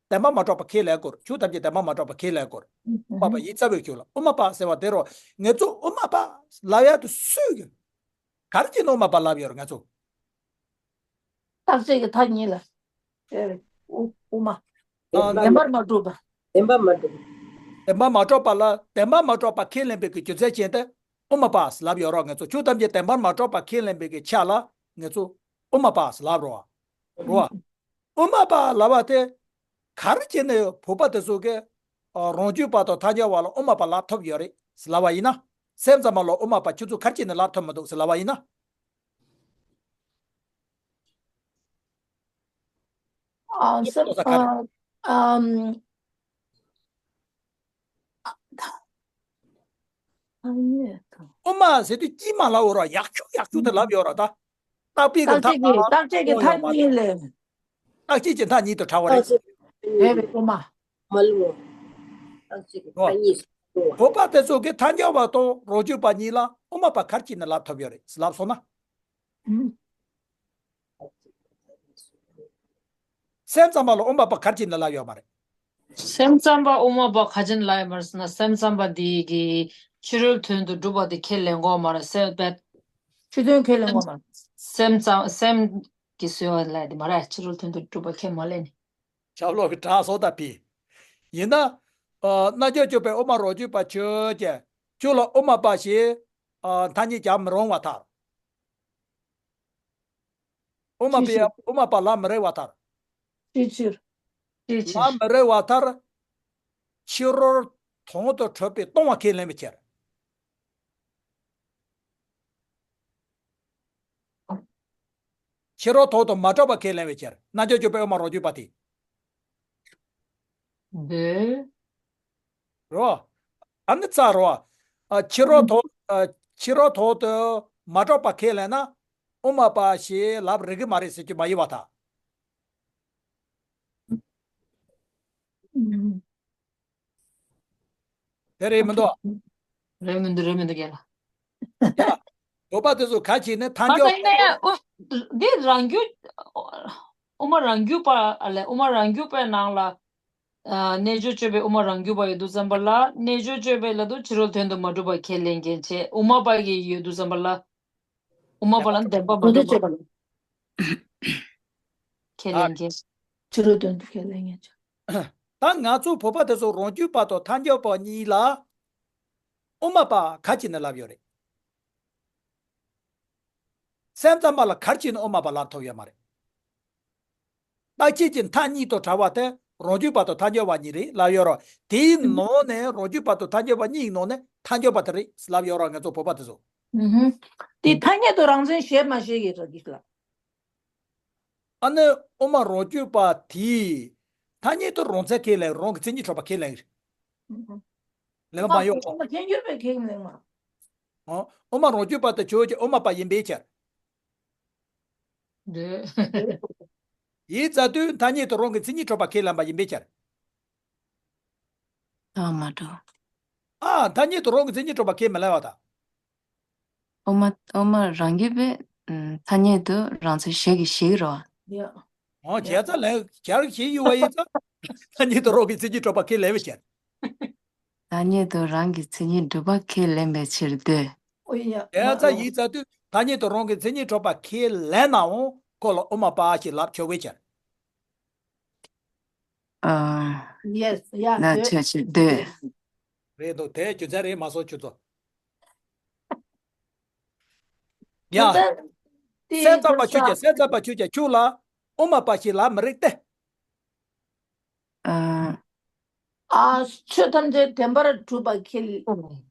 བདེན་པར་མ་གྲུབ་པ་ཁས་ལེན་དགོས་རེད། ཆོས་ཐམས་ཅད་བདེན་པར་མ་གྲུབ་པ་ཁས་ལེན་དགོས་རེད། དབུ་མ་པ་ཡིན་ཚར་བའི་ཁྱོད་ལ་དབུ་མ་པ་ཟེར་བ་དེ་རུ། ངེད་ཚོ་དབུ་མ་པ་ལབ་ཡ་དེ་སུས་ཀྱི། ག་རེ་བྱས་ནས་དབུ་མ་པ་ལབ་ཡོད་རེད་ང་ཚོ། རྟག་ཆད་ཀྱི་མཐའ་གཉིས་ལ། ཨེ། དབུ་དབུ་མ། ཨ། བདེན་པར་མ་གྲུབ་པ། བདེན་པར་མ་གྲུབ། བདེན་པར་མ་གྲུབ་པ་ལ། བདེན་པར་མ་གྲུབ་པ་ཁས་ལེན་པའི་གི་རྒྱུ་མཚན་ཅན་དེ་དབུ་མ་པ་ལབ་ཡོད་རེད། ང་ཚོ་ཆོས་ཐམས་ཅད་བདེན་པར་མ་གྲུབ་པ་ཁས་ལེན་པའི་གི་ཆ་ལ་ང་ཚོ་དབུ་མ་པ་ལབ་རེད་བ། རེད་བ། དབུ་མ་པ་ལབ་པ་དེ། ག་རེ་བྱས་ནས་བོད་པ་དེ་ཚོ་གིས། ཨ། རང་རྒྱུད་པ་དང་ཐལ་འགྱུར་བ་ལ་དབུ་མ་པ་ལབ་ཐུབ་ཡོད་རེད་ཟེར་ལབ་པ་ཡིན་ན། སེམས་ཙམ་པ་ལ་དབུ་མ་པ་ཁྱོད་ཚོ་ག་རེ་བྱས་ནས་ལབ་ཐུབ་མི་འདུག་ཟེར་ལབ་པ་ཡིན་ན། ཨ། སེམས། ཨ། ཨམ། དབུ་མ་ཟེར་དུས་དཀྱིལ་མ་ལབ་ཡོད་ར། ཡག་ཤོས་ཡག་ཤོས་དེ་ལབ་ཡོད་ར་ད། རྟག་པའི་གི་རྟག་མཐའ་ཆད་ཀྱི་མ། རྟག་ཆད་ཀྱི་མཐའ་གཉིས་ལས། རྟག་ཆད་ཀྱི་མཐའ་གཉིས་དུ་བགྲང་བ་རེད། རེད་པས་དབུ་མ། མ་ལུས། རྟག་ཆད་ཀྱི་མཐའ་གཉིས་སུ། བོད་པ་དེ་ཚོ་གིས་ཐལ་འགྱུར་བ་དང་རང་རྒྱུད་པ་གཉིས་ལ་དབུ་མ་པ་ག་རེ་བྱས་ནས་ལབ་ཐུབ་ཡོད་རེད་ལབ་སོང་ན། སེམས་ཙམ་པ་ལ་དབུ་མ་པ་ག་རེ་བྱས་ནས་ལབ་ཡོད་མ་རེད། སེམས་ཙམ་པ་དབུ་མ་པ་ག་རེ་བྱས་ནས་ལབ་ཡོད་མ་རེད་ཟེར་ན། སེམས་ཙམ་པ་འདི་གིས་ཕྱི་རོལ་དོན་དུ་སྒྲུབ་པ་དེ་ཁས་ལེན་གྱི་ཡོད་མ་རེད། སེམས་པ། ཕྱི་དོན་ཁས་ལེན་གྱི་ཡོད་མ་རེད། སེམས་ཙམ། སེམས་ཀྱིས་བཟོས་པ་ལབ་དེ་མ་རེད། ཕྱི་རོལ་དོན་དུ་སྒྲུབ་པ་ཁས་མ་ལེན་ནི། ཞབས་ལོག་གི་དྲག་སོ་ད་ཕི། ཡིན་ན། ཨ། རྣལ་འབྱོར་སྤྱོད་པའི་དབུ་མ་རང་རྒྱུད་པ་ཁྱོད་ཀྱིས། ཁྱོད་ལ་དབུ་མ་པ་ཞེས། ཨ། ཐ་སྙད་རྒྱག་མི་རུང་བ་ལྟར། དབུ་མ་པས་ཅི་ཕྱིར། དབུ་མ་པ་ལབ་མི་རུང་བ་ལྟར། ཅི་ཕྱིར། ཅི་ཕྱིར། ལབ་མི་རུང་བ་ལྟར། ཕྱི་རོལ་དོན་དུ་གྲུབ་པས་སྟོང་པ་ཁས་ལེན་པའི་ཕྱིར། ཕྱི་རོལ་དོན་དུ་མ་གྲུབ་པ་ཁས་ལེན་པའི་ཕྱིར། རྣལ་འབྱོར་སྤྱོད་པའི་དབུ་མ་རང་རྒྱུད་པ་དེ། འདོད། རོ། ཨ་ནི་རྩ་རོ། ཨ། ཕྱི་རོལ་དོན། ཨ། ཕྱི་རོལ་དོན་དུ་མ་གྲུབ་པ་ཁས་ལེན་ན། དབུ་མ་པ་ཞེས་ལབ་རིགས་ཀྱི་མ་རེད་ཟེར་རྒྱུ་མ་ཡིན་པ་དང་། དེ་རེད་མི་འདུག་རེད་མི་འདུག་རེད་མི་འདུག་རྒན་ལགས། ཡ། བོད་པ་དེ་ཚོ་ག་ཅིག་ནས་ཐལ་འགྱུར། ཨ། ད་ཡིན་ན་ཡང་། ཨོ། འདི་རང་རྒྱུད། དབུ་མ་རང་རྒྱུད་པ་ལས། དབུ་མ་རང་རྒྱུད་པའི་ནང་ལ། ཨ། རྣལ་འབྱོར་སྤྱོད་པའི་དབུ་མ་རང་རྒྱུད་པ་ཡོད་དུས་ཙམ་པ་ལ། རྣལ་འབྱོར་སྤྱོད་པའི་ལ་དུ་ཕྱི་རོལ་དོན་དུ་མ་གྲུབ་པ་ཁས་ལེན་མཁན་བྱས། དབུ་མ་པ་གི་ཡོད་དུས་ཙམ་པ་ལ། དབུ་མ་པ་ལ་བདེན་པ་མ་གྲུབ་པ་ཁས་ལེན་མཁན། ཕྱི་རོལ་དོན་དུ་ཁས་ལེན་མཁན་བྱས། ད་ང་ཚོ་བོད་པ་དེ་ཚོ་རང་རྒྱུད་པ་དང་ཐལ་འགྱུར་བ་གཉིས་ལ་དབུ་མ་པ་ག་ཅིག་ནས་ལབ་ཡོད་རེད། སེམས་ཙམ་པ་ལ་ག་རེ་བྱས་ནས་དབུ་མ་པ་ལབ་ཐུབ་ཡོད་མ་རེད། རྟག་ཆད་ཀྱི་མཐའ་གཉིས་དང་བྲལ་བ་དེ་རང་རྒྱུད་པ་དང་ཐལ་འགྱུར་བ་གཉིས་རེད་ལབ་ཡོད་རེད། དེའི་ནང་ནས་རང་རྒྱུད་པ་དང་ཐལ་འགྱུར་བ་གཉིས་ཀྱི་ནང་ནས་ཐལ་འགྱུར་བ་དེ་རེད་ལབ་ཡོད་རེད། ང་ཚོ་བོད་པ་དེ་ཚོ། ཨུ་ཧུམ། དེ་ཐ་སྙད་དུ་རང་མཚན་བཞེད་མ་བཞེད་ཀྱི་རེད་ལ། ཨ་ནི་དབུ་མ་རང་རྒྱུད་པ་དེས་ཐ་སྙད་དུ་རང་མཚན་ཁས་ལེན། རང་གི་མཚན་ཉིད་གྲུབ་པ་ཁས་ལེན། ཨུ་ཧུམ། ལེན་པ་ཡོད། དབུ་མ་ཐལ་འགྱུར་བས་ཁས་ལེན་མ། ཨོ། དབུ་མ་རང་རྒྱུད་པ་དེ་ཁྱོད་ཀྱི་དབུ་མ་པ་ཡིན་པའི་ཕྱིར། འདོད། ཡིན་ཙང་དུས་ཐ་སྙད་དུ་རང་གི་མཚན་ཉིད་གྲུབ་པ་ཁས་ལེན་པ་ཡིན་པའི་ཕྱིར། ཨ། མ་གྲུབ། ཨ། ཐ་སྙད་དུ་རང་གི་མཚན་ཉིད་གྲུབ་པ་ཁས་མི་ལེན་པ་དང་། དབུ་མ། དབུ་མ་རང་རྒྱུད་པས། ཨམ། ཐ་སྙད་དུ་རང་མཚན་བཞེད་ཀྱི་བཞེད་ཀྱི་རེད་བ། ཡ། ཨོ། བྱས་ཙང་ལན་བྱས་ཀྱི་ཡོད་པ་ཡིན་ཙང་། ཐ་སྙད་དུ་རང་གི་མཚན་ཉིད་གྲུབ་པ་ཁས་ལེན་པའི་ཕྱིར། ཐ་སྙད་དུ་རང་གི་མཚན་ཉིད་གྲུབ་པ་ཁས་ལེན་པའི་ཕྱིར་འདོད། ཨོ་ཡ། དེ་ཙང་ཡིན་ཙང་དུས་ཐ་སྙད་དུ་རང་གི་མཚན་ཉིད་གྲུབ་པ་ཁས་ལེན་ནའང་ཁོ་ལ་དབུ་མ་པ་ཞེས་ལབ་ཆོག་པའི་ཕྱིར། ཨ། ཡེས། ཡ། ན་འདོད། ཆོས་ཅིག་འདོད། རེད་འདུག་དེ་རྒྱུ་མཚན་རེད་མ་སོང་ཁྱོད་ཚོ། ཡ། རྒྱུ་མཚན་དེ་སེམས་ཙམ་པ་ཁྱོད་ཀྱིས། སེམས་ཙམ་པ་ཁྱོད་ཀྱིས་ཁྱོད་ལ་དབུ་མ་པ་ཞེས་ལབ་མི་རིགས་ཏེ། ཨ། ཨ། ཆོས་ཐམས་ཅད་བདེན་པར་གྲུབ་པ་ཁས་ལེན།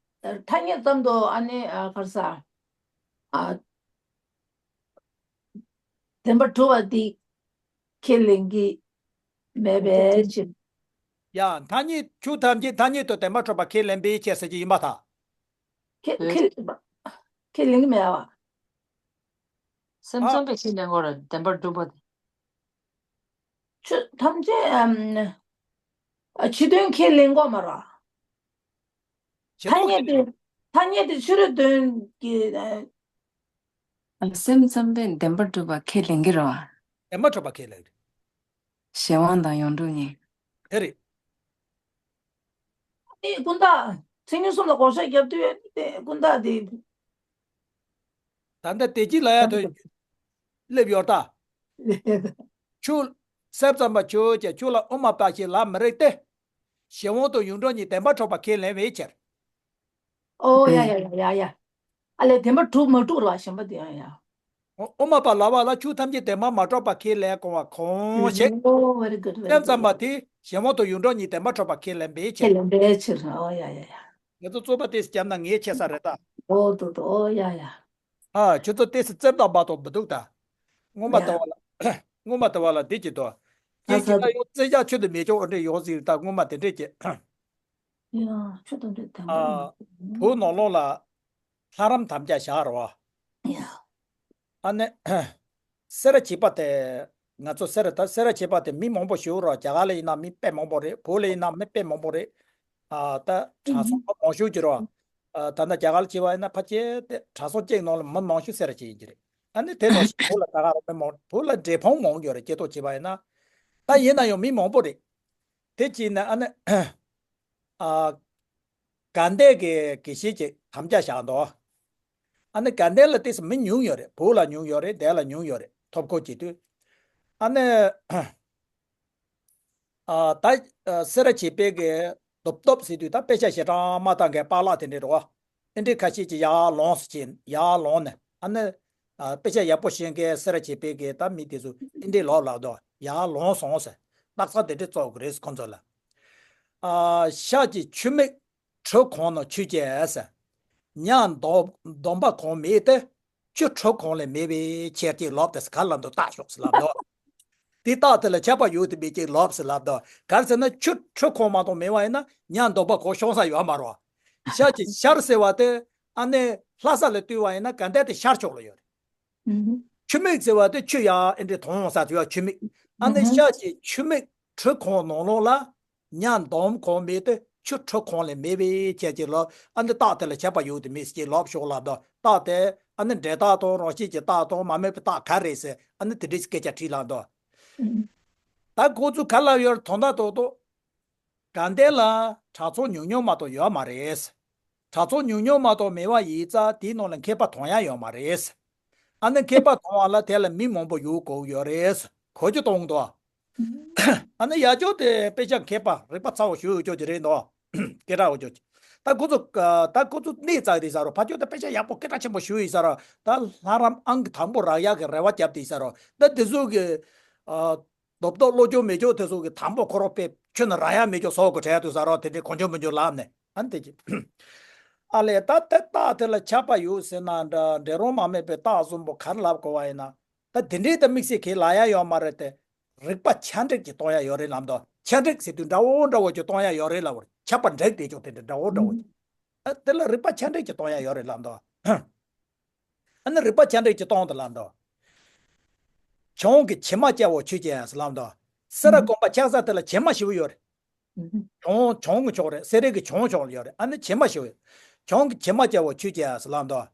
ཐ་སྙད་ཙམ་དུ་ཨ་ནི། ཨ། ག་རེ་ཟ། ཨ། བདེན་པར་གྲུབ་པ་དེ་ཁས་ལེན་གྱི། མེད་པའི་ཕྱིར། ཡང་ཐ་སྙད་ཆོས་ཐམས་ཅད་ཐ་སྙད་དུ་བདེན་པར་གྲུབ་པ་ཁས་ལེན་པའི་ཕྱིར་ཟེར་གྱི་ཡིན་པར་ཐལ། ཁས་ཁས་ཁས་ལེན་གྱི་མེད་པ། སེམས་ཙམ་པས་ཁས་ལེན་དགོས་རེད་བདེན་པར་གྲུབ་པ་དེ། ཆོས་ཐམས་ཅད་ཨམ། ཨ་ཕྱི་དོན་ཁས་ལེན་དགོས་མ་རེད། ཇེ་ཐོག་གི་ཐ་སྙད་དེ་ཐ་སྙད་དེ་ཕྱི་རོལ་དོན་གྱི་ཨ། སེམས་ཙམ་པས་བདེན་པར་གྲུབ་པ་ཁས་ལེན་གྱི་རེད་བ། བདེན་པར་གྲུབ་པ་ཁས་ལེན་གྱི་རེད། གཞན་དབང་དང་ཡོངས་གྲུབ་གཉིས། དེ་རེད། ཨེ་ཀུན་བརྟགས་མཚན་ཉིད་གསུམ་ལ་བགོ་བཤའ་རྒྱབ་དུས་ཨེ་ཀུན་བརྟགས་དེ། ད་ལྟ་དེ་གཅིག་ལ་ཡ་དོན་སླེབས་ཡོད་ད། ཆོས་སེམས་ཙམ་པ་ཆོས་ཀྱི་ཆོས་ལ་དབུ་མ་པ་ཞིག་ལ་མི་རིགས་ཏེ། གཞན་དབང་དང་ཡོངས་གྲུབ་གཉིས་བདེན་པར་གྲུབ་པ་ཁས་ལེན་པའི་ཕྱིར། ཨོ་ཡ་ཡ་ཡ་ཡ་ཡ། ཨ་ལས་བདེན་པར་གྲུབ་མ་གྲུབ་ར་གཞན་པ་དེ་ཡང་ཡ། དབུ་མ་པ་ལ་བ་ལ་ཆོས་ཐམས་ཅད་བདེན་པར་མ་གྲུབ་པ་ཁས་ལེན་དགོས་པ་གང་ཞིག Oh, very good, very སེམས་good. ཙམ་པ་དེ་གཞན་དབང་དང་ཡོངས་གྲུབ་གཉིས་བདེན་པར་གྲུབ་པ་ཁས་ལེན་པའི་ཁས་ཕྱིར། ལེན་པའི་ཕྱིར། ཨོ་ཡ་ཡ་ཡ། ང་ཚོ་རྩོད་པ་ཏོག་ཙམ་བརྒྱབ་ན་ངའི་ཆེ་ས་རེད་ད། ཨོ་དོ་དོ་ཨོ་ཡ་ཡ། ཨ་ཁྱོད་ཚོ་ཏོག་ཙམ་རྩེ་ད་བ་དོ་མི་འདུག་ད། སྔོན་མ་ལྟ་བ་ལ་སྔོན་མ་ལྟ་བ་ལ་འདི་ཅི་དོ། ཁྱེད་ཀྱི་ད་ཡོང་རྩེ་རྒྱག་ཆུ་དུ་མེ་ཅོག་འདྲེ་ཡོང་ཟིག་ད་སྔོན་མ་དེ་འདྲས་ཀྱི། ཡ་ཆུ་དང་འདྲེ་དམ་པ་ཨ། བུ་ནོར་ལོང་ལ་ལྷ་རམས་དམ་བཅའ་བཞག་རོ། ཡ། ཨ་ནི། སེ་ར་བྱེས་པ་དེ། ང་ཚོ་སེ་ར་ད་སེ་ར་བྱེས་པ་དེ་མི་མང་པོ་ཞིག་རོ། རྒྱ་གར་ལ་ཡིན་ན་མི་དཔེ་མང་པོ་རེད། བོད་ལ་ཡིན་ན་མི་དཔེ་མང་པོ་རེད། ཨ་ད་གྲྭ་ཚང་མང་ཤོས་ཀྱི་རོ། ཨ་ད་ལྟ་རྒྱ་གར་ལ་བྱེས་པ་ཡིན་ན་ཕལ་ཆེར་དེ་གྲྭ་ཚང་གཅིག་ནང་ལ་མི་མང་ཤོས་སེ་ར་བྱེས་ཡིན་གྱི་རེད། ཨ་ནི་དེ་ནང་བཞིན་བོད་ལ་ད་ག་རང་མི་མང་བོད་ལ་འབྲས་སྤུངས་མང་ཡོད་རེད། སྐྱེ་ཐོག་བྱེས་པ་ཡིན་ན། ད་ཡིན་ན་ཡང་མི་མང་པོ་རེད། དེ་བྱས་ན་ཨ་ནི། ཨ། དགའ་ལྡན་གྱི་དགེ་བཤེས་ཀྱིས་དམ་བཅའ་བཞག་འདུག་ཨ་ནི་དགའ་ལྡན་ལ་ཏོག་ཙམ་མི་ཉུང་ཡོད་རེད། བོད་ལ་ཉུང་ཡོད་རེད། འདི་ལ་ཉུང་ཡོད་རེད། ཐོབ་ཁོ་བྱེད་དུས། ཨ་ནི། ཨ་ད་སེ་ར་བྱེས་པའི་གི་རྡོབ་རྡོབ་ཟེར་དུས་ད་དཔེ་ཆ་ཞེ་དྲག་མ་བཏང་མཁན་པཱ་ལགས་དེ་འདྲས་རེད་བ། ཨེ་འདྲས་ཁ་ཤས་ཀྱིས་ཡར་ལོངས་སུ་ཕྱིན། ཡར་ལོངས་ནས་ཨ་ནི། ཨ་དཔེ་ཆ་ཡག་པོ་ཤེས་མཁན་སེ་ར་བྱེས་པའི་གི་ད་མི་དེ་ཚོ་ཨེ་འདྲས་ལབ་ལབ་འདུག་ཡར་ལོངས་སོང་ཟེར། སྣག་ཚ་དེ་འདྲས་བཙོག་གི་རེད་ཁོང་ཚོ་ལ། ཨ་ཤག་གི་ཆུ་མིག་གྲུ་གང་ན་ཆུ་སྐྱེས་ཟེར། ཉ་འདོམ་འདོམ་པ་གང་མེད་དེ། ཆུ་གྲུ་གང་ལས་མེད་པའི་ཁྱེད་ཀྱིས་ལབ་དེ་ག་ལ་འདུག་བལྟ་ཤོག་ཟེར་ལབ་འདུག་དེ་རྟགས་དེ་ལ་ཁྱབ་པ་ཡོད་དེ་མེད་ཀྱི་ལབ་ཟེར་ལབ་འདུག་ག་རེ་ཟེར་ན་ཆུ་གྲུ་གང་མ་གཏོགས་མེད་པ་ཡིན་ན་ཉ་འདོམ་པ་གང་ཤོང་ས་ཡོད་མ་རེད། ཤར་གྱི་ཤར་ཟེར་བ་དེ་ཨ་ནི་ལྷ་ས་ལ་བལྟས་པ་ཡིན་ན་དགའ་ལྡན་དེ་ཤར་ཕྱོགས་ལ་ཡོད་རེད། ཆུ་མིག་ཟེར་བ་དེ་ཆུ་ཡང་ཨེ་འདྲས་དོང་ཡོང་ས་དེ་ཡང་ཆུ་མིག་ཨ་ནི་ཤར་གྱི་ཆུ་མིག་གྲུ་གང་ནང་ལོགས་ལ། ཉ་འདོམ་གང་མེད་དེ་ཆུ་གྲུ་གང་ལས་མེད་པའི་ཁྱེད་ཀྱིས་ལབ། ཨ་ནི་རྟགས་དེ་ལ་ཁྱབ་པ་ཡོད་དེ་མེད་ཟེར་གྱིས་ལབ་ཤོག་ལབ་འདུག་རྟགས་དེ་ཨ་ནི་འབྲས་རྟགས་དང་རང་བཞིན་གྱི་རྟགས་དང་མ་དམིགས་པའི་རྟགས་ག་རེད་ཟེར་ཨ་ནི་དེ་འདྲའི་སྐད་ཆ་དྲིས་ལབ་འདུག་ད་ཁོ་ཚོས་ག་ལབ་ཡོད་རེད་དོན་དག་ཏོག་ཏོག་དགའ་ལྡན་ལ་གྲྭ་ཚང་ཉུང་ཉུང་མ་གཏོགས་ཡོད་མ་རེད། གྲྭ་ཚང་ཉུང་ཉུང་མ་གཏོགས་མེད་པ་ཡིན་ཙང་དེའི་ནང་ལ་མཁས་པ་དོན་ཡ་ཡོད་མ་རེད། ཨ་ནི་མཁས་པ་དོན་བ་ལ་དེ་ལ་མི་མང་པོ་ཡོད་དགོས་ཡོད་རེད། གོ་རྒྱུ་གཏོང་དོ། ཨ་ནི་ཡ་ཅོ་དེ་དཔེ་ཆ་མཁས་པ་རིག་པ་ཚ་བོ་ཞུ་ཡོད་ཅོ་ཅི་རེད་འདུག་སྐད་གྲགས་འོ་ཅོ་ཅི། ད་ཁོ་ཚོ་ད་ཁོ་ཚོ་གནས་བཙལ་དེ་ས་རོ་ཕ་ཅོ་ད་དཔེ་ཆ་ཡག་པོ་སྐད་གྲགས་ཆེན་པོ་ཞུ་ཡིན་ས་རོ་ད་ལྷ་རམས་ཨང་གི་དང་པོ་རག་ཡག་གི་རེ་བ་བརྒྱབ་དེ་ས་རོ་ད་དེ་ཚོ་གི་རྡོབ་རྡོབ་བློ་སྦྱོང་མེ་སྦྱོང་དེ་ཚོ་གི་དང་པོ་ཁོ་རོ་དཔེ་ཁྱོད་ན་ར་ཡ་མེ་སྦྱོང་སོགས་གི་གྲས་དུ་ས་རོ་དེ་འདྲའི་གོ་འཇོ་མི་འཇོ་ལབ་ནས་ཨ་ནི་དེ་ཅི། ཨ་ལས་ད་དེ་རྟགས་དེ་ལ་ཁྱབ་པ་ཡོད་ཟེར་ན་འདྲ་འབྲས་རང་མ་དམིགས་པའི་རྟགས་གསུམ་པོ་ག་རེ་ལབ་དགོས་པ་ཡིན་ན་ད་དེ་འདྲའི་ད་དམིགས་བསལ་གི་ལ་ཡ་ཡོད་མ་རེད་དེ། རིགས་པ་ཆ་འགྲིག་གི་གཏོང་ཡ་ཡོད་རེད་ལབ་འདུག་ཆ་འགྲིག་ཟེར་དུས་འདྲ་བོ་འདྲ་བོ་ཅིག་གཏོང་ཡ་ཡོད་རེད་ལབ་པར་ཁྱབ་པ་འགྲིག་དེ་ཅོག་དེ་འདྲ་འདྲ་བོ་འདྲ་བོ་ཅིག་ཨ་དེ་ལ་རིགས་པ་ཆ་འགྲིག་ཅིག་གཏོང་ཡ་ཡོད་རེད་ལབ་འདུག་ཨ་ནི་རིགས་པ་ཆ་འགྲིག་ཅིག་གཏོང་དུ་ལབ་འདུག་གྱང་གི་བྱེ་མ་སྐྱ་བོ་ཆུ་སྐྱེས་ཟེར་ལབ་འདུག་སེ་ར་དགོན་པ་ཆགས་ས་དེ་ལ་བྱེ་མ་ཞེ་པོ་ཡོད་རེད། གྱང་གྱང་གི་ཕྱོགས་རེད། སེ་ར་གི་གྱང་ཕྱོགས་ལ་ཡོད་རེད། ཨ་ནི་བྱེ་མ་ཞེ་པོ་ཡོད། གྱང་གི་བྱེ་མ་སྐྱ་བོ་ཆུ་སྐྱེས་ཟེར་ལབ་འདུག་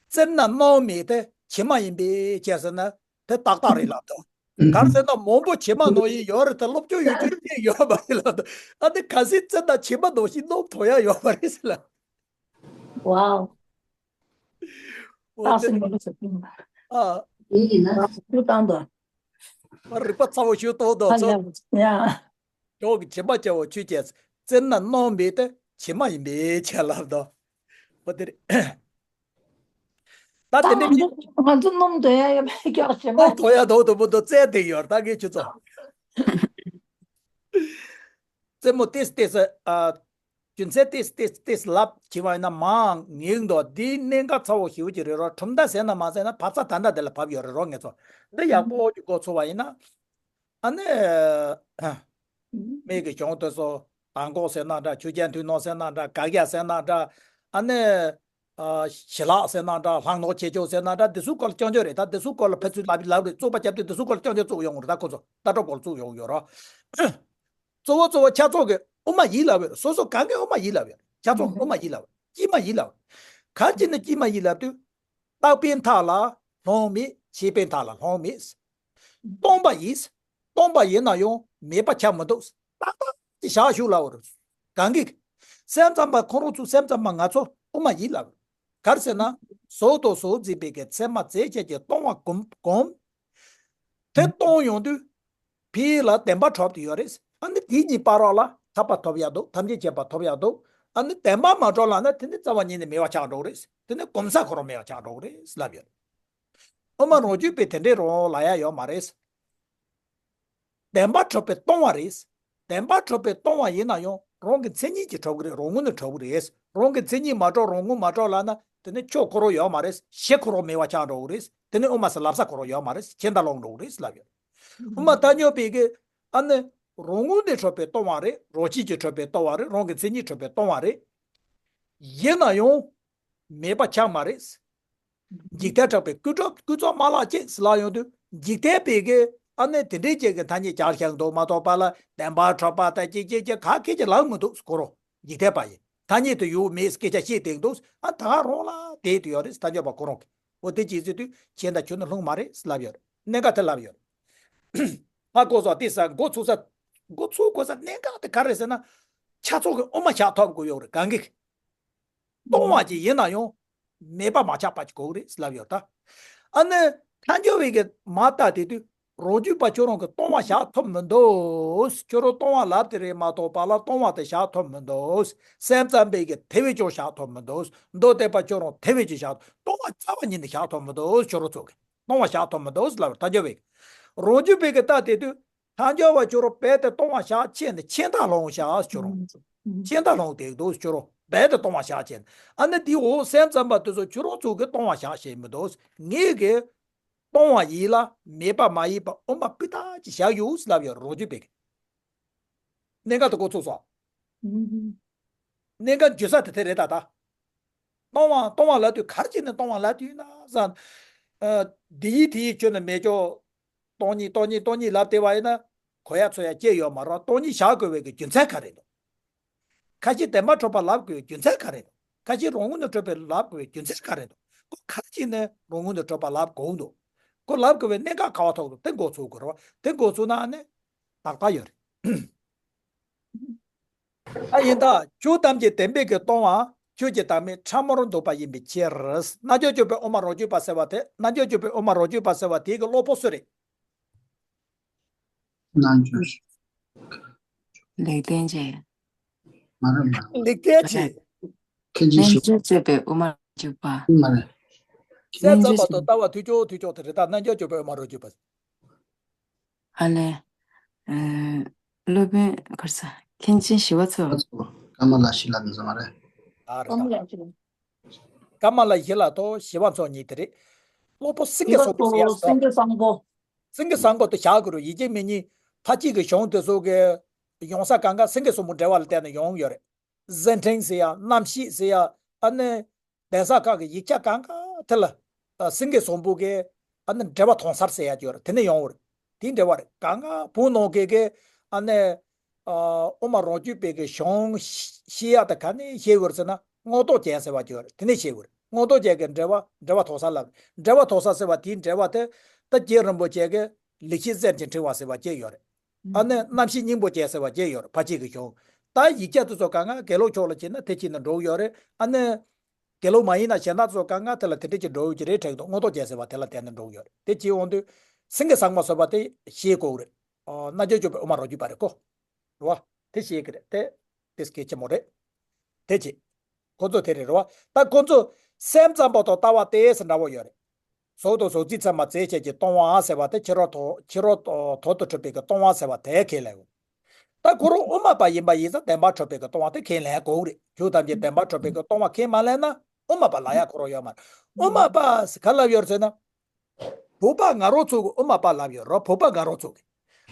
རྩེར་ན་སྣང་མེད་དེ་བྱེ་མ་ཡིན་པའི་ཕྱིར་ཟེར་ན། དེ་ཏག་ཏག་རེད་ལབ་འདུག་ག་རེ་ཟེར་ན་མང་པོ་བྱེ་མ་ནང་བཞིན་ཡོད་རེད་དེ་སློབ་སྦྱོང་ཡོད་རྒྱུ་གཅིག་ཡོད་མ་རེད་ལབ་འདུག་ཨ་ནི་གལ་སྲིད་བཙན་དང་བྱེ་མ་ནང་བཞིན་སྣུམ་ཐོན་ཡ་ཡོད་མ་རེད་ཟེར་ལབ། Wow. འོ་དེ། ཨ། ཡིན་ན། ཨ་རིག་པ་ཚ་བོ་ཞིག་གཏོང་དང་ཚོ། ཡ། ཇོ་གི་བྱེ་མ་སྐྱ་བོ་ཆུ་སྐྱེས། བཙན་ན་སྣུམ་མེད་དེ་བྱེ་མ་ཡིན་པའི་ཕྱིར་ལབ་འདུག་འོ་དེ་རེད། ད་དེ་འདྲ་ཅིག་ང་ཚོ་སྣུམ་འདོན་ཡ་ཡོད་མེད་སྐྱོར་བྱེ་མ། སྣུམ་ཐོན་ཡ་འདུག་འདུག་མི་འདུག་བཙལ་བསྡད་ཡོད་ད་གའི་ཆུ་ཚོད། རྩེད་མོ་ཏིས་ཏིས་ཨ། རྒྱུ་མཚན་ཏིས་ཏིས་ཏིས་ལབ་བྱེད་པ་ཡིན་ན་མང་ངེས་འདུག་འདིའི་གནད་འགག་ཚ་བོ་ཞེ་པོ་ཅིག་རེད་རོ། གྲུབ་མཐའ་ཟེར་ན་མ་ཟེར་ན་བབ་ས་ད་ལྟ་འདི་ལ་བབ་ཡོད་རེད་རོ་ངེས་ཚོ། འདི་ཡག་པོ་ཅིག་གོ་ཚོར་བ་ཡིན་ན། ཨ་ནི། མིག་གི་གྱོང་དེ་ཚོ་དང་གོག་ཟེར་ན་འདྲ། ཆུ་རྐྱལ་མཐུག་ནོག་ཟེར་ན་འདྲ། དགག་ཡ་ཟེར་ན་འདྲ། ཨ་ནི། ཨ། ཞི་ལག་ཟེར་ན་འདྲ། ལྷག་ནོག་ཆེ་ཆུང་ཟེར་ན་འདྲ། འདི་ཚོའི་སྐོར་ལ་རྐྱང་རྐྱང་རེད། ད་འདི་ཚོའི་སྐོར་ལ་ཕན་ཚུན་ལབ་ལབ་རེད། བཙུགས་པ་བརྒྱབ་དུས་འདི་ཚོའི་སྐོར་ལ་རྐྱང་རྐྱང་བཙུགས་ཡོང་གི་རེད། ད་ཁོ་ཚོ་ལྟ་གྲུབ་སྐོར་ལ་བཙུགས་ཡོང་གི་ཡོད་རེད། གཙོ་བོ་གཙོ་བོ་ཆ་ཚང་གི་དབུ་མ་ཡིན་ལབ་ཡོད་རེད། སོ་སོ་གང་གི་དབུ་མ་ཡིན་ལབ་ཡོད་རེད། ཆ་ཚང་གི་དབུ་མ་ཡིན་ལབ་ཡོད། དཀྱིལ་མ་ཡིན་ལབ་ཡོད། ག་རེ་བྱས་ནས་དཀྱིལ་མ་ཡིན་ལབ་དུས། བརྟག་པའི་མཐའ་ལ་ལྷུང་མེད། ཤེས་པའི་མཐའ་ལ་ལྷུང་མེད། སྟོང་པ་ཡིན། སྟོང་པ་ཡིན་ན་ཡང་མེད་པ་ཆགས་མི་འདུག་ཏག་ཏག་ཅིག་བཞག་ཞུ་ལབ་པ་རེད། གང་གི། སེམས་ཙམ་པ་ཁོང་རང་ཚོ་སེམས་ཙམ་པ་ང་ཚོ་དབུ་མ་ཡིན་ལབ། ག་རེ་ཟེར་ན། གཟུགས་དང་གཟུགས་འཛིན་པའི་གི་མཚན་མ་རྫས་ཅན་གྱི་སྟོང་པ་སྒོམ་སྒོམ། དེ་སྟོང་ཡོང་དུས། ཕའི་ལ་བདེན་པ་གྲུབ་ཏུ་ཡོད་རེད། ཨ་ནི་དེ་གཉིས་བར་ལ་ཐར་པ་ཐོབ་ཡག་འདུག་ཐམས་ཅད་མཁྱེན་པ་ཐོབ་ཡག་འདུག་ཨ་ནི་བདེན་པ་མ་གྲུབ་ལབ་ན་དེ་ནི་རྩ་བ་ཉིད་ནས་མེད་པ་ཆགས་འགྲོ་གི་རེད། དེ་ནི་གོམས་ས་ཁོ་རང་མེད་པ་ཆགས་འགྲོ་གི་རེད་ལབ་ཡོད། དབུ་མ་རང་རྒྱུད་པས་དེ་འདྲའི་རང་ལབ་ཡ་ཡོད་མ་རེད། བདེན་པ་གྲུབ་པས་སྟོང་པ་རེད། བདེན་པ་གྲུབ་པས་སྟོང་པ་ཡིན་ན་ཡང་རང་གི་མཚན་ཉིད་ཀྱིས་གྲུབ་ཀྱི་རེད། རང་ངོས་ནས་གྲུབ་ཀྱི་རེད། རང་གི་མཚན་ཉིད་མ་གྲུབ་རང་ངོས་མ་གྲུབ་ལབ་ན་དེ་ནི་ཆོས་ཁོ་རང་ཡོད་མ་རེད། གཞི་ཁོ་རང་མེད་པ་ཆགས་འགྲོ་གི་རེད། དེ་ནི་དབུ་མ་ཟེར་ལབ་ས་ཁོ་རང་ཡོད་མ་རེད། ཁྱེད་ད་ལོག་འགྲོ་གི་རེད་ལབ་ཡོད། དབུ་མ་ཐལ་འགྱུར་བས་ཀྱི་ཨ་ནི་རང་ངོས་ནས་གྲུབ་པས་སྟོང་པ་རེད། རང་བཞིན་གྱིས་གྲུབ་པས་སྟོང་པ་རེད། རང་གི་མཚན་ཉིད་གྲུབ་པས་སྟོང་པ་རེད། ཡིན་ན་ཡང་མེད་པ་ཆགས་མ་རེད། འཇིག་རྟེན་གྲགས་པའི་ཀུན་རྫོབ་ཀུན་རྫོབ་མ་ལག་ཅན་ཟེར་ལབ་ཡོང་དུས་འཇིག་རྟེན་པས་ཀྱི་ཨ་ནི་དེ་འདྲའི་ཅན་གྱི་ཐ་སྙད་སྦྱར་བཞག་འདུག་མ་གཏོགས་པ་ལ་བདེན་པ་གྲུབ་པ་དང་ཅི་ཅི་ཅི་ག་གེ་ཅི་ལབ་མི་འདུག་ཁོ་རང་འཇིག་རྟེན་པ་ཡིན། ཐ་སྙད་དུ་ཡོད་མེད་སྐད་ཆ་བཤད་བསྡད་འདུག་ཨ་ད་རང་ལ་དེ་དུ་ཡོད་རེད། ཐལ་འགྱུར་བ་ཁོ་རང་གིས་འོ་དེ་ཅི་ཟེར་དུས་ཁྱེད་ད་ཁྱོད་ནི་ལྷུང་མ་རེད་ལབ་ཡོད་རེད། གནད་འགག་དེ་ལབ་ཡོད་རེད། ཨ་ཀོ་སོ་དེ་ས་འགོ་ཚུགས་ས་འགོ་ཚུགས་དགོས་ས་གནད་འགག་དེ་ག་རེད་ཟེར་ན། ཆ་ཚང་གི་དབུ་མ་བཞག་ཐུབ་དགོས་ཡོད་རེད། གང་གི། སྟོང་པ་ཅིག་ཡིན་ན་ཡང་མེད་པ་མ་ཆགས་པ་ཅིག་དགོས་རེད་ལབ་ཡོད་ད། ཨ་ནི་ཐལ་འགྱུར་བས་ཀྱི་མ་ལྟ་དེ་དུས་རང་རྒྱུད་པ་ཁྱོད་རང་གི་སྟོང་པ་བཞག་ཐུབ་མི་འདུག་ཁྱོད་རང་སྟོང་པ་ལབ་དེ་རེད་མ་གཏོགས་པ་ལ་སྟོང་པ་དེ་བཞག་ཐུབ་མི་འདུག་སེམས་ཙམ་པས་ཀྱི་དེ་བས་ཀྱང་བཞག་ཐུབ་མི་འདུག་མདོ་སྡེ་པ་ཁྱོད་རང་དེ་བས་ཀྱང་བཞག་སྟོང་པ་རྩ་བ་ཉིད་ནས་བཞག་ཐུབ་མི་འདུག་ཁྱོད་རང་ཚོ་གི་སྟོང་པ་བཞག་ཐུབ་མི་འདུག་ལབ་ཐལ་འགྱུར་བས། རང་རྒྱུད་པས་ཀྱི་ལྟ་དེ་དུས། ཐལ་འགྱུར་བ་ཁྱོད་རང་རྦད་དེ་སྟོང་པ་བཞག་ཕྱིན་ནས་ཕྱིན་ད་ལོང་བཞག་ཁྱོད་རང་། ཕྱིན་ད་ལོང་དེ་འདུག་ཁྱོད་རང་རྦད་དེ་སྟོང་པ་བཞག་ཕྱིན། ཨ་ནི་དེ་འོ་སེམས་ཙམ་པ་དེ་ཚོ་ཁྱོད་རང་ཚོ་གི་སྟོང་པ་བཞག་ཤེས་མི་འདུག་ངེད་ཀྱི་སྟོང་པ་ཡིན་ལ་མེད་པ་མ་ཡིན་པ་དབུ་མ་སྤུས་དག་ཅིག་བཞག་ཡོད་ལབ་ཡོད་རང་རྒྱུད་པས། གནད་འགག་དེ་གོ་ཚུགས་སོང་། གནད་འགག་འཇུ་ས་དེ་དེ་རེད་ད་ད། སྟོང་པ་སྟོང་པ་ལབ་དུས་ག་རེ་བྱས་ནས་སྟོང་པ་ལབ་དུས་ཡིན་ན་ཟེར། ཨ། འདི་ཡིས་དེ་ཡིས་ཁྱོན་ནས་མེད་ཀྱོག་སྟོང་ཉིད་སྟོང་ཉིད་སྟོང་ཉིད་ལབ་བསྡད་པ་ཡིན་ན་གོ་ཡ་ཚོར་ཡ་ཅི་ཡོད་མ་རེད། སྟོང་ཉིད་བཞག་དགོས་པའི་གི་རྒྱུ་མཚན་ག་རེ་འདུག་ཁ་ཅིག་བདེན་པར་གྲུབ་པ་ལབ་དགོས་པའི་རྒྱུ་མཚན་ག་རེ་འདུག་ཁ་ཅིག་རང་ངོས་ནས་གྲུབ་པའི་ལབ་དགོས་པའི་རྒྱུ་མཚན་ག་རེ་འདུག་ཁོ་ག་རེ་བྱས་ནས་རང་ངོས་ནས་གྲུབ་པ་ལབ་དགོས་འདུག་ཁོ་ལབ་དགོས་པའི་གནད་འགག་ག་བ་ཐུག་འདུག་དེ་འགོ་ཚུགས་དགོས་རེད་བ། དེ་འགོ་ཚུགས་ན་ནི་ཏག་ཏག་ཡོད་རེད། ཨ་ཡིན་ད། ཆོས་ཐམས་ཅད་བདེན་པའི་གི་སྟོང་པ། ཆོས་ཀྱི་བདག་མེད་ཕྲ་མོར་འདོད་པ་ཡིན་པའི་ཕྱིར། རྣལ་འབྱོར་སྤྱོད་པའི་དབུ་མ་རང་རྒྱུད་པ་ཟེར་བ་དེ། རྣལ་འབྱོར་སྤྱོད་པའི་དབུ་མ་རང་རྒྱུད་པ་ཟེར་བ་དེའི་གི་སློབ་དཔོན་སུ་རེད། རྣལ་འབྱོར། ལེགས་ལྡན་འབྱེད། མ་རེད་མ་རེད། ལེགས་ལྡན་འབྱེད། མཁན་ཆེན་ཞི། རྣལ་འབྱོར་སྤྱོད་པའི་དབུ་མ་རང་རྒྱུད་པ། མ་རེད། སེམས་ཙམ་པ་དང་ལྟ་བ་དུས་ཅོག་དུས་ཅོག་དེ་རེད་ད། རྣལ་འབྱོར་སྤྱོད་པའི་དབུ་མ་རང་རྒྱུད་པ། ཨ་ལས། ཨ། སློབ་དཔོན་ག་རེ་ཟ། མཁན་ཆེན་ཞི་བ་འཚོ། ཀ་མ་ལ་ཤཱི་ལ་དེ་ཚོ་མ་རེད། ཨ་རེད་ད། ཀ་མ་ལ་ཤཱི་ལ་དང་ཞི་བ་འཚོ་གཉིས་དེ་རེད། སློབ་དཔོན་སེང་གེ་བཟང་པོ་ཟེར་ཡ་སོ། སེང་གེ་བཟང་པོ། སེང་གེ་བཟང་པོ་དེ་བཞག་དགོས་རེད། ཡིད་ཀྱི་མི་གཉིས་ཕ་གཅིག་གི་གཞུང་དེ་ཚོ་གི་ཡོང་ས་གང་ག་སེང་གེ་བཟང་པོ་འགྲེལ་བ་ལ་བལྟས་ནས་ཡོང་ཡོད་རེད། ཟིན་ཕྲེང་ཟེར་ཡ། རྣམ་བཤད་ཟེར་ཡ། ཨ་ནི། གདན་ས་ཁག་གི་ཡིག་ཆ་གང་ག་དེ་ལ། ཨ། སེང་གེ་བཟང་པོ་གི་ཨ་ནི་འགྲེལ་པ་དོང་གསར་ཟེར་ཡ་ཅིག་ཡོད་རེད། དེ་ནས་ཡོང་བ་རེད། དེའི་འགྲེལ་པ་རེད། གང་ག་བོད་ནང་གི་གི་ཨ་ནི། ཨ། དབུ་མ་རང་རྒྱུད་པའི་གི་གཞུང་བཤད་ཡ་དེ་ག་ནས་བཤད་ཡོད་རེད་ཟེར་ན་རྔོག་སྟོབས་རྒྱན་ཟེར་བ་ཅིག་ཡོད་རེད། དེ་ནས་བཤད་ཡོད་རེད། རྔོག་སྟོབས་རྒྱན་གྱི་འགྲེལ་པ་འགྲེལ་པ་དོང་གསར་ལབ་རེད། འགྲེལ་པ་དོང་གསར་ཟེར་བ་དེའི་འགྲེལ་པ་དེ་ད་རྗེ་རིན་པོ་ཆེ་གི་ལེགས་བཤད་གསེར་གྱི་ཕྲེང་བ་ཟེར་བ་ཅིག་ཡོད་རེད། ཨ་ནི་རྣམ་བཤད་སྙིང་པོ་ཅན་ཟེར་བ་ཅིག་ཡོད་རེད། ཕལ་ཆེར་གྱི་གཞུང་། ད་ཡིག་ཆ་དེ་ཚོ་གང་ག་དགེ་ལུགས་ཕྱོགས་ལ་བྱས་ན་དེ་བྱས་ནས་འགྲོ་གི་ཡོད་རེད། ཨ་ནི་དགེ་ལུགས་མ་ཡིན་ན་གཞན་དག་ཚོ་གང་ག་དེ་ལ་དེ་འདྲ་ཅིག་འགྲོ་ཡོད་ཀྱི་རེད་དྲན་འདུག་རྔོག་སྟོབས་རྒྱན་ཟེར་བ་དེ་ལ་བརྟེན་ནས་འགྲོ་གི་ཡོད་རེད། དེ་བྱས་འོང་དུས་སེང་གེ་ཟབ་མོ་ཟེར་བ་དེ་ཤེས་དགོས་རེད། ཨ། རྣལ་འབྱོར་སྤྱོད་པའི་དབུ་མ་རང་རྒྱུད་པ་རེད་ཀོ། རེད་བ། དེ་ཤེས་ཀྱི་རེད་དེ། དེ་གལ་ཆེན་པོ་རེད། དེ་བྱས། ཁོ་ཚོ་དེ་རེད་རེད་བ། ད་ཁོ་ཚོ་སེམས་ཙམ་པ་དང་ལྟ་བ་སྟེ་ཟེར་འདྲ་བོ་ཡོད་རེད། གཟུགས་དང་གཟུགས་འཛིན་ཚད་མ་རྫས་ཅན་གྱི་སྟོང་པ་ཟེར་བ་དེ་ཕྱི་རོལ་དུ་ཕྱི་རོལ་དུ་དོར་དུ་གྲུབ་པའི་གི་སྟོང་པ་ཟེར་བ་དེ་ཁས་ལེན་དགོས། ད་ཁོ་རང་དབུ་མ་པ་ཡིན་པ་ཡིན་ཙང་བདེན་པར་གྲུབ་པའི་གི་སྟོང་པ་དེ་ཁས་ལེན་དགོས་རེད། ཆོས་ཐམས་ཅད་བདེན་པར་གྲུབ་པའི་གི་སྟོང་པ་ཁས་མ་ལེན་ན་དབུ་མ་པ་ལབ་ཡ་ཁོ་རང་ཡོད་མ་རེད། དབུ་མ་པ་ཟེར་ག་ལབ་ཡོད་རེད་ཟེར་ན། བོད་པ་ང་རང་ཚོ་གི་དབུ་མ་པ་ལབ་ཡོད་རེད། བོད་པ་ང་རང་ཚོ་གི།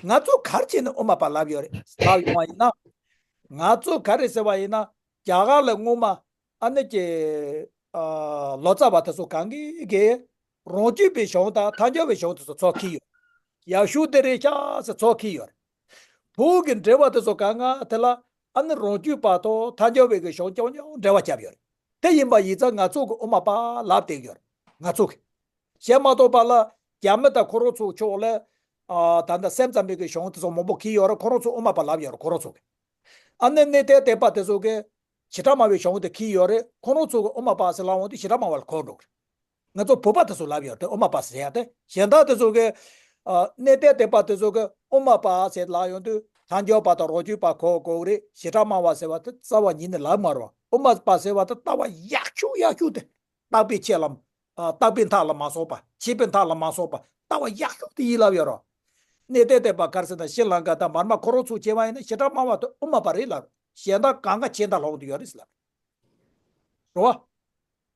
ང་ཚོ་ག་རེ་བྱས་ནས་དབུ་མ་པ་ལབ་ཡོད་རེད་ལབ་ཡོང་བ་ཡིན་ན། ང་ཚོ་ག་རེ་ཟེར་བ་ཡིན་ན། རྒྱ་གར་ལ་སྔོན་མ་ཨ་ནི་ཀྱི་ཨ་ལོ་ཙཱ་བ་དེ་ཚོ་གང་གིས་གིས་རང་རྒྱུད་པའི་གཞུང་དང་ཐལ་འགྱུར་བའི་གཞུང་དེ་ཚོ་ཚོགས་ཀྱི་ཡོད། ཡག་ཤོས་དེ་རེད་ཤག་ཟེར་ཚོགས་ཀྱི་ཡོད་རེད། བོད་ཀྱི་འགྲེལ་པ་དེ་ཚོ་གང་ང་དེ་ལ་ཨ་ནི་རང་རྒྱུད་པ་དང་ཐལ་འགྱུར་བའི་གི་གཞུང་རྐྱང་རྐྱང་འགྲེལ་པ་བརྒྱབ་ཡོད་རེད། དེ་ཡིན་པ་ཡིན་ཙང་ང་ཚོ་གི་དབུ་མ་པ་ལབ་བསྡད་ཡོད་རེད། ང་ཚོ་གི། གཞན་མ་གཏོགས་པ་ལ་རྒྱ་མི་དང་ཁོ་རང་ཚོ་ཕྱོགས་ལ་ཨ་ད་ལྟ་སེམས་ཙམ་པའི་གི་གཞུང་དེ་ཚོ་མང་པོ་གི་ཡོད་རེད། ཁོ་རང་ཚོ་དབུ་མ་པ་ལབ་ཡོད་རེད། ཁོ་རང་ཚོ་གི། ཨ་ནི་གནས་བརྟན་བསྟན་པ་དེ་ཚོ་གི་བྱེ་བྲག་སྨྲ་བའི་གཞུང་དེ་གི་ཡོད་རེད། ཁོ་རང་ཚོ་གི་དབུ་མ་པ་ཟེར་ལབ་འོང་དུས་བྱེ་བྲག་སྨྲ་བ་ལ་གོ་འགྲོ་གི་རེད། ང་ཚོ་བོད་པ་དེ་ཚོ་ལབ་ཡོད་རེད། དབུ་མ་པ་ཟེར་ཡ་དེ་གཞན་དག་དེ་ཚོ་གི་ཨ་གནས་བརྟན་བསྟན་པ་དེ་ཚོ་གི་དབུ་མ་པ་ཟེར་ལབ་ཡོང་དུས་ཐལ་འགྱུར་བ་དང་རང་རྒྱུད་པ་གོ་དགོས་རེད། བྱེ་བྲག་སྨྲ་བ་ཟེར་བ་དེ་རྩ་བ་ཉིད་ནས་ལབ་མ་རེད། དབུ་མ་པ་ཟེར་བ་དེ་ལྟ་བ་ཡག་ཤོས་ཡག་ཤོས་དེ། བརྟག་པའི་ཆོས་ལ། ཨ་བརྟག་པའི་མཐའ་ལ་མ་སོགས་པ། ཆོས་པའི་མཐའ་ལ་མ་སོགས་པ། ལྟ་བ་ཡག་ཤོས་དེ་ཡིན་ལབ་ཡོད་རོ། གནས་བརྟན་བསྟན་པ་ག་རེ་ཟེར་ན་ཤྲི་ལངྐ་དང་མར་མ་ཁོ་རང་ཚོ་བྱས་པ་ཡིན་ན་བྱེ་བྲག་སྨྲ་བ་དེ་དབུ་མ་པ་རེད་ལབ། གཞན་དག་གང་ག་ཆོས་མཐའ་ལ་འོང་དུ་ཡོད་རེད་ཟེར་ལབ། རོ།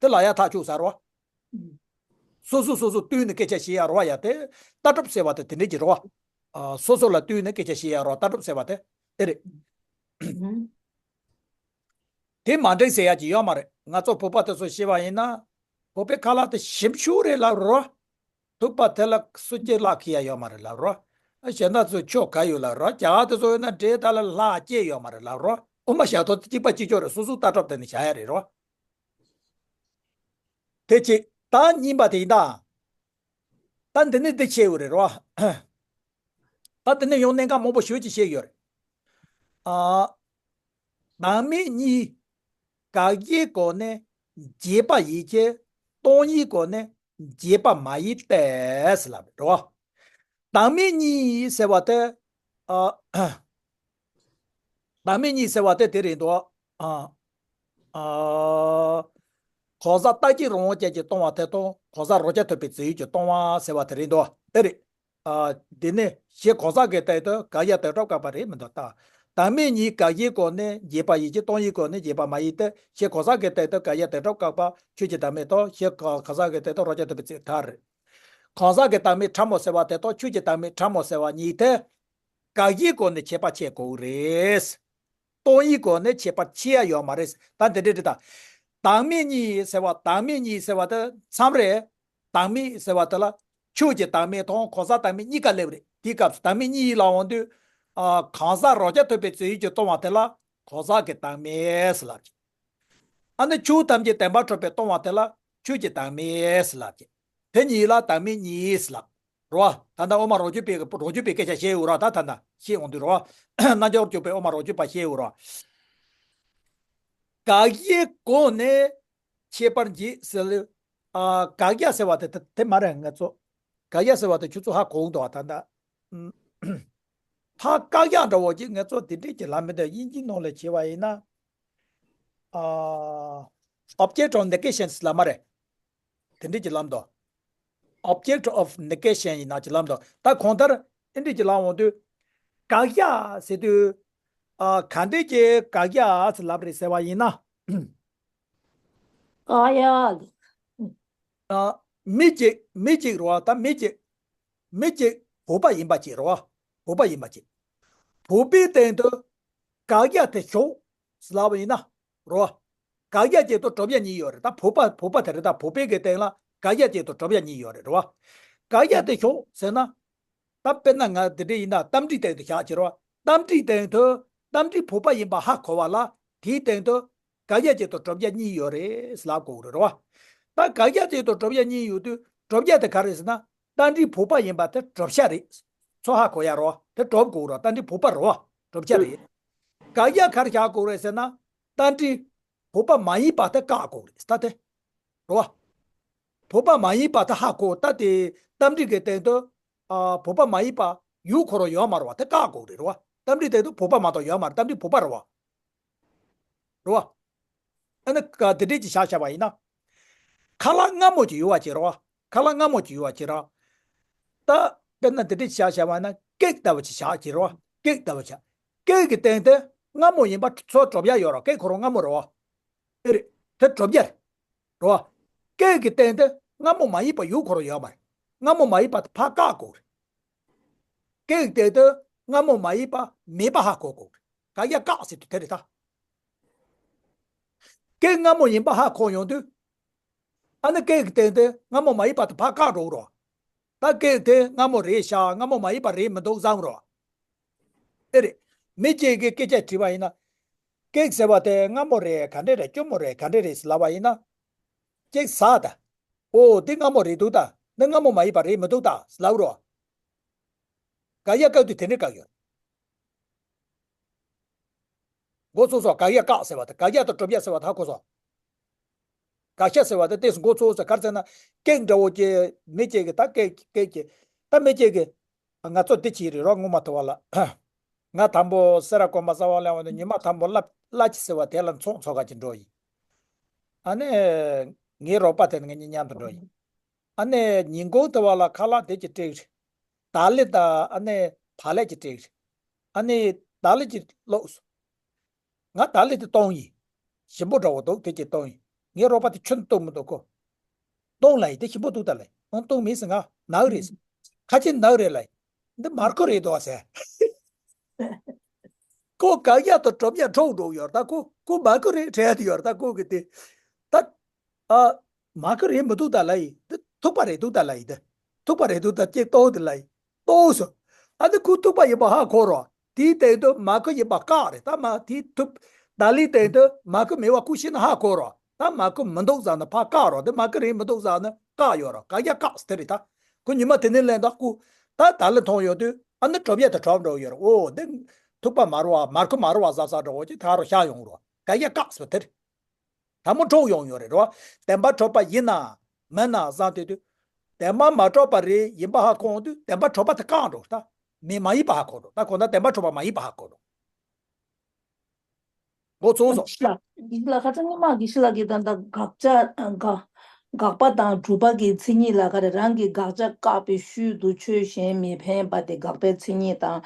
དེ་ལ་ཡ་ཐག་ཆོད་ས་རོ། སོ་སོ་སོ་སོ་བསྟུན་ནས་སྐད་ཆ་བཤད་ཡ་རོ་ཡ་དེ། ལྟ་གྲུབ་ཟེར་བ་དེ་དེ་འདྲས་ཀྱི་རོ། ཨ་སོ་སོ་ལ་བསྟུན་ནས་སྐད་ཆ་བཤད་ཡ་རོ། ལྟ་གྲུབ་ཟེར་བ་དེ་དེ་རེད། དེ་མ་འགྲིག་ཟེར་ཡ་ཅིག་ཡོད་མ་རེད། ང་ཚོ་བོད་པ་དེ་ཚོ་ཤེས་པ་ཡིན་ན། བོད་པའི་ཁ་ལག་དེ་ཞིམ་ཤོས་རེད་ལབ་རོ། ཐུག་པ་དེ་ལ་སུ་སྐྱེ་ལག་ཁི་ཡ་ཡོད་མ་རེད་ལབ་རོ། གཞན་དག་ཚོ་ཆོ་ག་ཡོད་ལབ་རོ། རྒྱ་གར་དེ་ཚོ་ཡོད་ན་འདྲེ་དག་ལ་ལྷ་སྐྱེ་ཡོད་མ་རེད་ལབ་རོ། དབུ་མ་ཞབས་ཏོག་དེ་གཅིག་པ་གཅིག་ཆོག་རེད། སོ་སོ་ལྟ་གྲུབ་དེ་ནི་བྱ་ཡ་རེད་རོ། དེ་གཅིག་ད་གཉིས་པ་དེ་ཡིན་ད། ད་འདི་ནི་འདི་བཤད་ཡོད་རེད་རོ། ད་འདི་ནི་ཡང་གནད་འགག་མང་པོ་ཞེ་ཅིག་བཤད་ཡོད་རེད། ཨ། བདག་མེད་གཉིས། དགག་དབྱེའི་སྒོ་ནས་རྒྱས་པ་ཡིན་གྱི། སྟོང་ཉིད་སྒོ་ནས་རྒྱས་པ་མ་ཡིན་ཏེ་ཟེར་ལབ་རེད་རོ། བདག་མེད་གཉིས་ཟེར་བ་དེ། ཨ། བདག་མེད་གཉིས་ཟེར་བ་དེ་དེ་རེད་འདུག་ཨ། ཨ། གང་ཟག་རྟག་གཅིག་རང་དབང་ཅན་གྱིས་སྟོང་བ་དེ་དང་གང་ཟག་རང་རྐྱ་ཐུབ་པའི་རྫས་ཡོད་ཀྱིས་སྟོང་བ་ཟེར་བ་དེ་རེད་འདུག་དེ་རེད། ཨ། འདི་ནི་གཞི་གང་ཟག་གི་སྟེང་དུ་དགག་དབྱེ་དོན་གྲུབ་བཀག་པ་རེད་མི་འདུག་ད། བདག་མེད་གཉིས་དགག་དབྱེའི་སྒོ་ནས་རྒྱས་པ་ཡིན་གྱི། སྟོང་ཉིད་སྒོ་ནས་རྒྱས་པ་མ་ཡིན་ཏེ། གཞི་གང་ཟག་གི་སྟེང་དུ་དགག་དབྱེ་དོན་གྲུབ་བཀག་པ་ཆོས་ཀྱི་བདག་མེད་དང་། གཞི་གང་ཟག་གི་སྟེང་དུ་རང་རྐྱ་ཐུབ་པའི་རྫས་མཐའ་རེད། གང་ཟག་གི་བདག་མེད་ཕྲ་མོ་ཟེར་བ་དེ་དང་ཆོས་ཀྱི་བདག་མེད་ཕྲ་མོ་ཟེར་བ་གཉིས་དེ། དགག་དབྱེའི་སྒོ་ནས་ཁྱད་པར་ཕྱེ་དགོས་རེད། སྟོང་ཉིད་སྒོ་ནས་ཁྱད་པར་ཕྱེ་ཡ་ཡོད་མ་རེད། ད་འདི་འདྲ་རེད་ད། བདག་མེད་གཉིས་ཟེར་བ། བདག་མེད་གཉིས་ཟེར་བ་དེ་མཚམས་རེད། བདག་མེད་ཟེར་བ་དེ་ལ་ཆོས་ཀྱི་བདག་མེད་དང་གང་ཟག་བདག་མེད་གཉིས་ཀ་སླེབས་རེད། དེའི་སྐབས་སུ་བདག་མེད་གཉིས་ལ་འོང་དུས། ཨ། གང་ཟག་རང་རྐྱ་ཐུབ་པའི་རྫས་ཡོད་ཀྱིས་སྟོང་བ་དེ་ལ་གང་ཟག་གི་བདག་མེད་ཟེར་ལབ་ཀྱི། ཨ་ནི་ཆོས་ཐམས་ཅད་བདེན་པར་གྲུབ་པས་སྟོང་བ་དེ་ལ་ཆོས་ཀྱི་བདག་མེད་ཟེར་ལབ་ཀྱི། དེ་གཉིས་ལ་བདག་མེད་གཉིས་ཟེར་ལབ། རོ། ད་ལྟ་དབུ་མ་རང་རྒྱུད་པའི་རང་རྒྱུད་པའི་སྐད་ཆ་བཤད་ཡོད་རོ། ད་ད་ལྟ་བཤད་འོང་དུས་རོ། རྣལ་འབྱོར་རྒྱུད་པའི་དབུ་མ་རང་རྒྱུད་པ་བཤད་ཡོད་རོ། དགག་དབྱེའི་སྒོ་ནས་ཁྱད་པར་འབྱེད་ཟེར་ལ། ཨ། དགག་དབྱེ་ཟེར་བ་དེ་དེ་དེ་མ་རེད། ང་ཚོ་དགག་དབྱེ་ཟེར་བ་དེ་ཁྱོད་ཚོ་ཧ་གོ་འདུག་ད་ལྟ། ཧ་བཀག་ཡག་འདྲ་བོ་ཅིག་ང་ཚོ་དེ་འདྲས་ཀྱི་ལམ་མི་འདུག་དབྱིན་ཇིའི་ནང་ལ་བྱས་པ་ཡིན་ན། ཨ། object of negation ལབ་མ་རེད། དེ་འདྲས་ཀྱི་ལམ་དུ། object of negation ཡིན་ན་ཀྱི་ལམ་དུ། ད་གང་ལྟར་ཨེ་འདྲས་ཀྱི་ལམ་འོང་དུས། དགག་དབྱེ་ཟེར་དུས། ཨ། ག་འདྲས་ཀྱི་དགག་དབྱེ་ལབ་རེད་ཟེར་བ་ཡིན་ན། ཨ་ཡ། ཨ། མི་གཅིག་མི་གཅིག་རེད་བ། ད་མི་གཅིག་མི་གཅིག་བོད་པ་ཡིན་པ་གཅིག་རེད་བ། བོད་པ་ཡིན་པ་གཅིག་བོད་པའི་སྟེང་དུ་དགག་དབྱེ་དེ་ཞོག་ཟེར་ལབ་པ་ཡིན་ན། རེད་བ། དགག་དབྱེ་གཅིག་དང་གྲུབ་དབྱེ་གཉིས་ཡོད་རེད། ད་བོད་པ་བོད་པ་དེ་རེད། ད་བོད་པའི་གི་སྟེང་ལ་དགག་དབྱེ་གཅིག་དང་གྲུབ་དབྱེ་གཉིས་ཡོད་རེད། རེད་བ། དགག་དབྱེ་དེ་ཞོག་ཟེར་ན། ད་དཔེར་ན་ང་དེ་འདྲ་ཡིན་ན་རྟ་མགྲིན་སྟེང་དུ་བཞག་བྱས་རེད་བ། རྟ་མགྲིན་སྟེང་དུ་རྟ་མགྲིན་བོད་པ་ཡིན་པ་ཧ་གོ་བ་ལ་དེའི་སྟེང་དུ་དགག་དབྱེ་གཅིག་དང་གྲུབ་དབྱེ་གཉིས་ཡོད་རེད་ཟེར་ལབ་དགོས་རེད། རེད་བ། ད་དགག་དབྱེ་གཅིག་དང་གྲུབ་དབྱེ་གཉིས་ཡོད་དུས་གྲུབ་དབྱེ་དེ་ག་རེད་ཟེར་ན། རྟ་མགྲིན་བོད་པ་ཡིན་པ་དེ་གྲུབ་ཆ་རེད། ཚོ་ཧ་གོ་ཡ་རེད་བ། དེ་གྲུབ་དགོས་རེད། རྟ་མགྲིན་བོད་པ་རེད་བ། གྲུབ་ཆ་རེད། དགག་དབྱེ་ག་རེ་བཞག་དགོས་རེད་ཟེར་ན། རྟ་མགྲིན་བོད་པ་མ་ཡིན་པ་དེ་བཀག་དགོས་རེད། ད་དེ། རེད་བ། བོད་པ་མ་ཡིན་པ་དེ་ཧ་གོ། ད་དེ་རྟ་མགྲིན་གྱི་སྟེང་དུ། ཨ། བོད་པ་མ་ཡིན་པ་ཡུལ་ཁོ་རང་ཡོད་མ་རེད་བ། དེ་བཀག་དགོས་རེད། རེད་བ། རྟ་མགྲིན་སྟེང་དུ་བོད་པ་མ་གཏོགས་ཡོད་མ་རེད། རྟ་མགྲིན་བོད་པ་རེད་བ། རེད་བ། ཨ་ནི་ག་དེ་འདྲས་ཀྱི་བཞག་བཞག་པ་ཡིན་ན། ཁ་ལག་མངར་མོ་ཅིག་ཡོད་པ་ཅིག་རེད་བ། ཁ་ལག་མངར་མོ་ཅིག་ཡོད་པ་ཅིག་རེད། ད་དཔེར་ན་དེ་འདྲས་བཞག་བཞག་པ་ཡིན་ན་ཀེག་ལྟ་བུ་ཅིག་བཞག་ཅིག་རེད་བ། ཀེག་ལྟ་བུ་ཅིག་ཀེག་གི་སྟེང་དེ་མངར་མོ་ཡིན་པ་ཚོ་གྲུབ་ཡ་ཡོད་རེད། ཀེག་ཁོ་རང་མངར་མོ་རེད་བ། ཨེ་རེད། དེ་གྲུབ་ཡ་རེད། རེད་བ། ཀེག་གི་སྟེང་དེ་མངར་མོ་མ་ཡིན་པ་ཡུལ་ཁོ་རང་ཡོད་མ་རེད། མངར་མོ་མ་ཡིན་པ་དེ་ཕར་བཀག་དགོས་རེད། སྐད་ཀྱི་སྟེང་དུ་སྔ་མོ་མ་ཡིན་པ་མེད་པ་ཧ་གོ་དགོས། བཀག་རྒྱ་བཀག་ཟེར་དུས་དེ་རེད་ད། སྐད་སྔ་མོ་ཡིན་པ་ཧ་གོ་ཡོང་དུས། ཨ་ནི་སྐད་ཀྱི་སྟེང་དུ་སྔ་མོ་མ་ཡིན་པ་དེ་ཕར་བཀག་འགྲོ་གི་རེད། ད་སྐད་དེ་སྔ་མོ་རེད་ཤག་སྔ་མོ་མ་ཡིན་པ་རེད་མི་འདུག་བསམ་རེད། དེ་རེད། མི་གཅིག་གིས་སྐད་ཆ་དྲིས་པ་ཡིན་ན། སྐད་ཟེར་བ་དེ་སྔ་མོ་རེད་ག་འདྲ་རེད་སྐྱོ་མོ་རེད་ག་འདྲ་རེད་ཟེར་ལབ་པ་ཡིན་ན། སྐད་ཟ་ད། ཨོ་དེ་སྔ་མོ་རེད་འདུག་ད། འདི་སྔ་མོ་མ་ཡིན་པ་རེད་མི་འདུག་ད་ཟེར་ལབ་རོ། བཀག་རྒྱ་བཀག་དུས་དེ་འདྲའི་བཀག་ཡོད། མགོ་ཚོས་སོང་། བཀག་རྒྱ་བཀག་ཟེར་བ་དང་བཀག་རྒྱ་དང་གྲུབ་རྒྱ་ཟེར་བ་དག་གོ་སོང་། བཀག་རྒྱ་ཟེར་བ་དེ་ཏོག་ཙམ་མགོ་ཚོས་སོང་། ག་རེ་ཟེར་ན། སྐད་འདྲ་བོ་ཅིག་མི་གཅིག་གིས་ད་སྐད་སྐད་ཀྱི། ད་མི་གཅིག་གིས། ང་ཚོ་འདི་བྱས་རེད་རོགས་ངོ་མ་ཐུབ་པ་ལ། ང་དང་པོ་སེ་ར་དགོན་པ་གསར་པ་སླེབས་པ་དང་ཉི་མ་དང་པོ་བསླབ་བསླབ་ཅིག་ཟེར་བ་དེ་ལ་ཚོགས་འཚོགས་ག་ཅིག་འགྲོ་ཡིན། ཨ་ནི། ངའི་རོགས་པ་དེ་ནི་ང་གཉིས་མཉམ་དུ་འགྲོ་ཡིན། ཨ་ནི་ཉིན་གུང་དུ་བ་ལ་ཁ་ལག་དེ་གྱི་སྤྲད། ད་ལི་དང་ཨ་ནི་ད་ལི་གྱི་སྤྲད། ཨ་ནི་ད་ལི་གྱི་ལོག་སོང་། ང་ད་ལི་དེ་གཏོང་ཡིན། ཞིམ་པོ་འདྲ་བོ་འདུག་དེ་གྱི་གཏོང་ཡིན། ངའི་རོགས་པ་དེ་ཁྱོན་གཏོང་མི་འདུག་གོ། གཏོང་ལ་ཡིན་དེ་ཞིམ་པོ་འདུག་ད་ལ་ཡིན། ཨང་གཏོང་མིན་ཟེར་ང་ནག་རེད། ཁ་ཆེ་ནག་རེད་ལ་ཡིན། འདི་མར་ཁུ་རེད་འདུག་ཟེར། ཁོ་བཀག་རྒྱ་དང་གྲུབ་རྒྱ་འཕྲོག་འགྲོ་ཡོད་ད་ཁོ་ཁོ་མ་ཁུ་རེད་དྲན་ཡོད་ད་ཁོ་གི་དེ། ད། ཨ། མ་ཁུ་རེད་མི་འདུག་ད་ལ་ཡིན་དེ་ཐུག་པ་རེད་འདུག་ད་ལ་ཡིན་དེ། ཐུག་པ་རེད་འདུག་ད་ཅེས་ཏོག་དེ་ལ་ཡིན་ཏོག་སོ། ཨ་དེ་ཁོ་ཐུག་པ་ཡིན་པ་ཧ་གོ་རོ། དེའི་སྟེང་དུ་མ་ཁུ་ཡིན་པ་བཀག་རེད་ད་མ་དེའི་ཐུག་ད་ལའི་སྟེང་དུ་མ་ཁུ་མེད་པ་ཁོ་ཤེས་ན་ཧ་གོ་རོ། ད་མ་ཁུ་མི་འདུག་ཟེར་ན་ཕར་བཀག་རོ། དེ་མ་ཁུ་རེད་མི་འདུག་ཟེར་ན་བཀག་ཡོད་རོ། བཀག་རྒྱ་བཀག་སྟེ་རེད་ད། ཁོ་ཉི་མ་དེ་ནས་ལན་ད་ཁོ། ད་ད་ལ་མཐོང་ཡོང་དུས་ཨ་ནི་གྲུབ་རྒྱ་དེ་གྲུབ་འགྲོ་ཡོད་རོ། ཨོ་དེ་ཐུག་པ་མ་རུ་བ་མ་ཁུ་མ་རུ་བ་ཟ་ཟ་འགྲོ་འོ་ཅེ་ད་རོ་ཤ་ཡོང་རོ། བཀག་རྒྱ་བཀག་སོ་དེ་རེད། དང་པོ་འཕྲོག་ཡོང་ཡོད་རེད་རོ། བདེན་པ་འཕྲོག་པ་ཡིན་ན་མིན་ན་བསམ་དུས་དུས། བདེན་པ་མ་འཕྲོག་པ་རེད་ཡིན་པ་ཧ་གོ་འོང་དུས་བདེན་པ་འཕྲོག་པ་དེ་བཀག་འགྲོ་ད། མི་མ་ཡིན་པ་ཧ་གོ་འགྲོ་ད་གོ་ན་བདེན་པ་འཕྲོག་པ་མ་ཡིན་པ་ཧ་གོ་འགྲོ། མགོ་ཚོས་སོང་། ལ་ཁ་ཚ་སྔོན་མ་གི་ཤི་ལ་གི་ད་ད་དགག་བྱ་དགག་དགག་པ་དང་སྒྲུབ་པ་གི་མཚན་ཉིད་ལ་ག་རེ་རང་གི་དགག་བྱ་བཀག་པའི་ཤུལ་དུ་ཆོས་གཞན་མི་ཕན་པ་དེ་དགག་པའི་མཚན་ཉིད་དང་།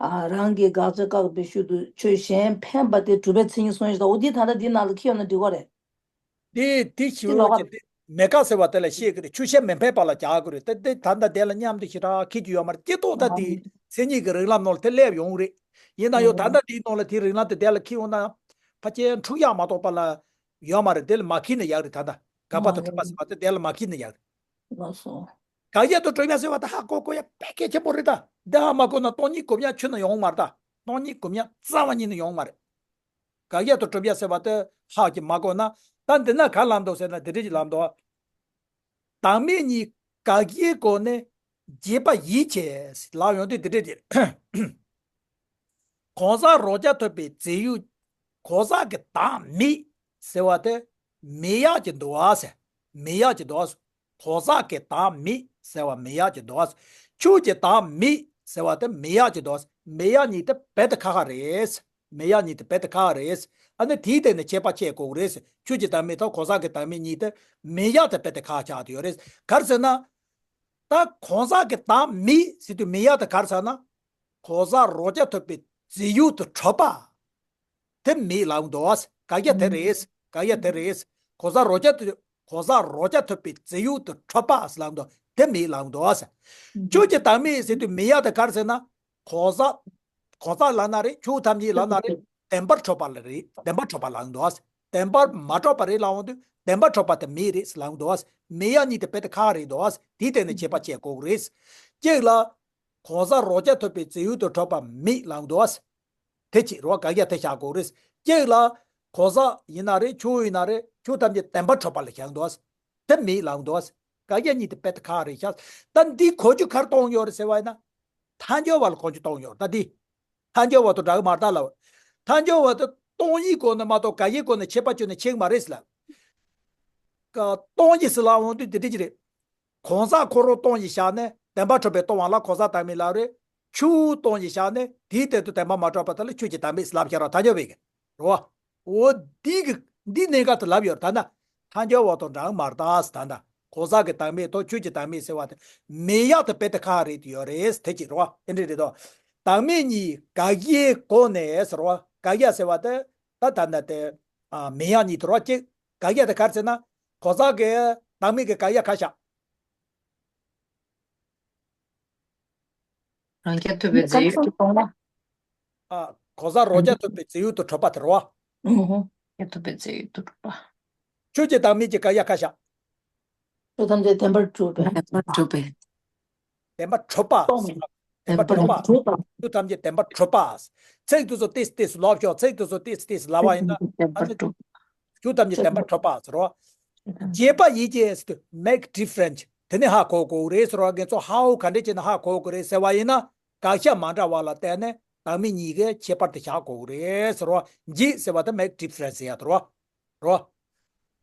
ཨ་རང་གི་དགག་བྱ་བཀག་པའི་ཤུལ་དུ་ཆོས་གཞན་ཕན་པ་དེ་སྒྲུབ་པའི་མཚན་ཉིད་གསུངས་ཡོད་ད། འོ་འདི་ད་ལྟ་འདི་ནང་ལ་འཁྱེར་ཡོང་ན་འགྲིག་གོ་རེད། དེ་དེ་ཞི་འདི་ལོ་བོ་ག་ཅེ་དེ་མེ་ཀ་ཟེར་བ་དེ་ལ་བཤད་གི་རེད། ཆུ་ཤེལ་མི་འཕེན་པ་ལ་རྒྱག་གི་རེད། དེ་དེ་ད་ལྟ་དེ་ལ་མཉམ་དུ་ཞེ་དྲག་འཁྱེར་རྒྱུ་ཡོད་མ་རེད། སྐྱེ་ཏོག་ད་དེ་མཚན་ཉིད་ཀྱི་རིགས་ལམ་ནང་ལ་དེ་སླེབས་ཡོང་གི་རེད། ཡིན་ན་ཡང་ད་ལྟ་དེའི་ནང་ལ་དེའི་རིགས་ལམ་དེ་དེ་ལ་འཁྱེར་ཡོང་ན་ཕལ་ཆེར་འཁྲུག་ཡག་མ་གཏོགས་པ་ལ་ཡོད་མ་རེད། དེ་ལ་མ་འཁྱེར་ན་ཡག་རེད། ད་ལྟ་དགག་པ་དང་སྒྲུབ་པ་ཟེར་བ་དེ་དེ་ལ་མ་འཁྱེར་ན་ཡག་རེད། ལགས་སོ། དགག་ཡག་དང་སྒྲུབ་ཡག་ཟེར་བ་དེ་ཧ་གོ་གོ་ཡག་དཔེ་གལ་ཆེན་པོ་རེད་ད། འདི་ཧ་མ་གོ་ན་སྟོང་ཉིད་སྒོམ་ཡག་ཁྱོན་ནས་ཡོང་མ་རེད་ད། སྟོང་ཉིད་སྒོམ་ཡག་རྩ་བ་ཉིད་ནས་ཡོང་མ་རེད། དགག་ཡག་དང་སྒྲུབ་ཡག་ཟེར་བ་དེ་ཧ་ཅིག་མ་གོ་ན། ད་འདི་ན་ག་ལབ་འདུག་ཟེར་ན་འདི་འདྲ་ཅིག་ལབ་འདུག་བདག་མེད་གཉིས་དགག་བྱའི་སྒོ་ནས་རྒྱས་པ་ཡིད་བྱེད་ལབ་ཡོང་དུས་འདི་འདྲ་ཅིག་གང་ཟག་རང་རྐྱ་ཐུབ་པའི་རྫས་ཡུལ། གང་ཟག་གི་བདག་མེད་ཟེར་བ་དེ་མེད་ཡག་ཅིག་འདུག་བ་ཟེར། མེད་ཡག་ཅིག་འདུག་བ་ཟེར། གང་ཟག་གི་བདག་མེད་ཟེར་བ་མེད་ཡག་ཅིག་འདུག་བ་ཟེར། ཁྱོད་ཀྱི་བདག་མེད་ཟེར་བ་དེ་མེད་ཡག་ཅིག་འདུག་བ་ཟེར། མེད་ཡག་གཉིས་དེ་རྦད་དེ་ཁག་ཁག་རེད། མེད་ཡག་གཉིས་དེ་རྦད་དེ་ཁག་རེད། ཨ་ནི་དེའི་སྟེང་ནས་ཁྱད་པར་ཕྱེ་དགོས་རེད། ཁྱོད་ཀྱི་བདག་མེད་དང་གང་ཟག་གི་བདག་མེད་གཉིས་དེ་མེད་ཡག་དེ་རྦད་དེ་ཁག་ཆགས་བསྡད་ཡོད་རེད། ག་རེ་ཟེར་ན། ད་གང་ཟག་གི་བདག་མེད་ཟེར་དུས་མེད་ཡག་དེ་ག་རེ་ཟེར་ན། གང་ཟག་རང་རྐྱ་ཐུབ་པའི་རྫས་ཡུལ་དུ་གྲུབ་པ། དེ་མེད་ལབ་འདུག་བ། དགག་ཡག་དེ་རེད། དགག་ཡག་དེ་རེད། གང་ཟག་རང་རྐྱ་ཐུབ། གང་ཟག་རང་རྐྱ་ཐུབ་པའི་རྫས་ཡུལ་དུ་གྲུབ་པ་ཟེར་ལབ་འདུག་དེ་མེད་ལབ་འདུག་བ། ཁྱོད་ཀྱི་བདག་མེད་ཟེར་དུས་མེད་ཡག་དེ་ག་རེ་ཟེར་ན། གང་ཟག་གང་ཟག་ལབ་ན་རེད། ཆོས་ཐམས་ཅད་ལབ་ན་རེད། བདེན་པར་གྲུབ་པ་ལ་རེད། བདེན་པར་གྲུབ་པ་ལབ་འདུག་བ། བདེན་པར་མ་གྲུབ་པ་རེད་ལབ་འོང་དུས་བདེན་པར་གྲུབ་པ་དེ་མེད་རེད་ལབ་འདུག་བ། མེད་ཡག་གཉིས་དེ་རྦད་དེ་ཁག་རེད་འདུག་བ། དེའི་སྟེང་ནས་ཁྱད་པར་ཕྱེ་དགོས་རེད། གཅིག་ལ། གང་ཟག་རང་རྐྱ་ཐུབ་པའི་རྫས་ཡུལ་དུ་གྲུབ་པ་མེད་ལབ་འདུག་བ། དེ་གཅིག་རེད་བ། དགག་ཡག་དེ་བཞག་དགོས་རེད། གཅིག་ལ། གང་ཟག་ཡིན་ན་རེད། ཆོས་ཡིན་ན་རེད། ཆོས་ཐམས་ཅད་བདེན་པར་གྲུབ་པ་ལ་བཞག་འདུག་བ། དེ་མེད་ལབ་འདུག་བ། དགག་ཡག་གཉིས་དེ་རྦད་དེ་ཁག་རེད་ཤག་ད་འདི་གོ་རྒྱུ་ག་རེ་གཏོང་ཡོད་རེད་ཟེར་བ་ཡིན་ན། ཐལ་འགྱུར་བ་ལ་གོ་རྒྱུ་གཏོང་ཡོད་རེད་ད་འདི། ཐལ་འགྱུར་བ་དང་འདྲ་གི་མ་རེད་ད་ལབ། ཐལ་འགྱུར་བ་དེ་སྟོང་ཉིད་སྒོ་ནས་མ་གཏོགས་དགག་བྱའི་སྒོ་ནས་ཁྱད་པར་གཅོད་ནས་ཕྱེ་གི་མ་རེད་ཟེར་ལབ། ཀ་སྟོང་ཉིད་ཟེར་ལབ་འོང་དུས་དེ་འདྲ་ཅིག་རེད། གང་ཟག་ཁོ་རང་སྟོང་ཉིད་བཞག་ནས་བདེན་པར་གྲུབ་པའི་སྟོང་པ་ལ་གང་ཟག་བདག་མེད་ལབ་རེད། ཆོས་སྟོང་ཉིད་བཞག་ནས་དེའི་སྟེང་དུ་བདེན་པར་མ་གྲུབ་པ་དེ་ལ་ཆོས་ཀྱི་བདག་མེད་ཟེར་ལབ་བཞག་ར་ཐལ་འགྱུར་བས་ཀྱི། རེད་བ། འོ་འདི་གི་འདི་གནད་འགག་ཏུ་ལབ་ཡོད་རེད། ད་ན་ཐལ་འགྱུར་བ་དང་འདྲ་གི་མ་རེད་ད་ཟེར། ད་ན་གང་ཟག་གི་བདག་མེད་དང་ཆོས་ཀྱི་བདག་མེད་ཟེར་བ་དེ་མེད་ཡག་དེ་རྦད་དེ་ཁག་རེད་དེ་ཡོད་རེད་དེ་གཅིག་རེད་བ། ཨེ་འདྲ་རེད་དོ། བདག་མེད་གཉིས་དགག་བྱའི་སྒོ་ནས་ཟེར་བ། དགག་བྱ་ཟེར་བ་དེ་ད་ད་ན་དེ་ཨ་མེད་ཡག་གཉིས་དེ་རེད་བ། གཅིག་དགག་བྱ་དེ་ག་རེ་ཟེར་ན། གང་ཟག་གི་བདག་མེད་ཀྱི་དགག་བྱ་ག་བཞག་རང་རྐྱ་ཐུབ་པའི་རྫས་ཡོད་དུ་གྲུབ་པ། ཨ། གོ་ས་རང་རྐྱ་ཐུབ་པའི་རྫས་ཡོད་དུ་གྲུབ་པ་དེ་རེད་བ། ཨུ་ཧུ། རྐྱ་ཐུབ་པའི་རྫས་ཡོད་དུ་གྲུབ་པ། ཆོས་ཀྱི་བདག་མེད་ཀྱི་བཀའ་རྒྱ་ཁ་བཞག་ཆོས་ཐམས་ཅད་བདེན་པར་གྲུབ་པས། བདེན་པར་གྲུབ་པས། བདེན་པར་གྲུབ་པ། བདེན་པར་གྲུབ་པ། ཆོས་ཐམས་ཅད་བདེན་པར་གྲུབ་པ། ཚིག་དེ་ཚོ་ཏིས་ཏིས་ལབ་ཤོག་ཚིག་དེ་ཚོ་ཏིས་ཏིས་ལབ་པ་ཡིན་ན། བདེན་པར་གྲུབ། ཆོས་ཐམས་ཅད་བདེན་པར་གྲུབ་པ་ཟེར་རོ། རྗེས་དཔག་ཡིད་ཀྱིས་ཟེར་དུས་make different དེ་ནི་ཧ་གོ་དགོས་རེད་ཟེར་བ། ངས་ཚོ་how ག་འདྲས་བྱས་ན་ཧ་གོ་དགོས་རེད་ཟེར་བ་ཡིན་ན། དགག་བྱ་མ་འདྲ་བ་ལ་བརྟེན་ནས་བདག་མེད་གཉིས་ཀའི་ཁྱད་པར་དེ་བཞག་དགོས་རེད་ཟེར་རོ། རྗེས་ཟེར་བ་དེ་make different ཟེར་ཡ་དེ་རོ། རོ།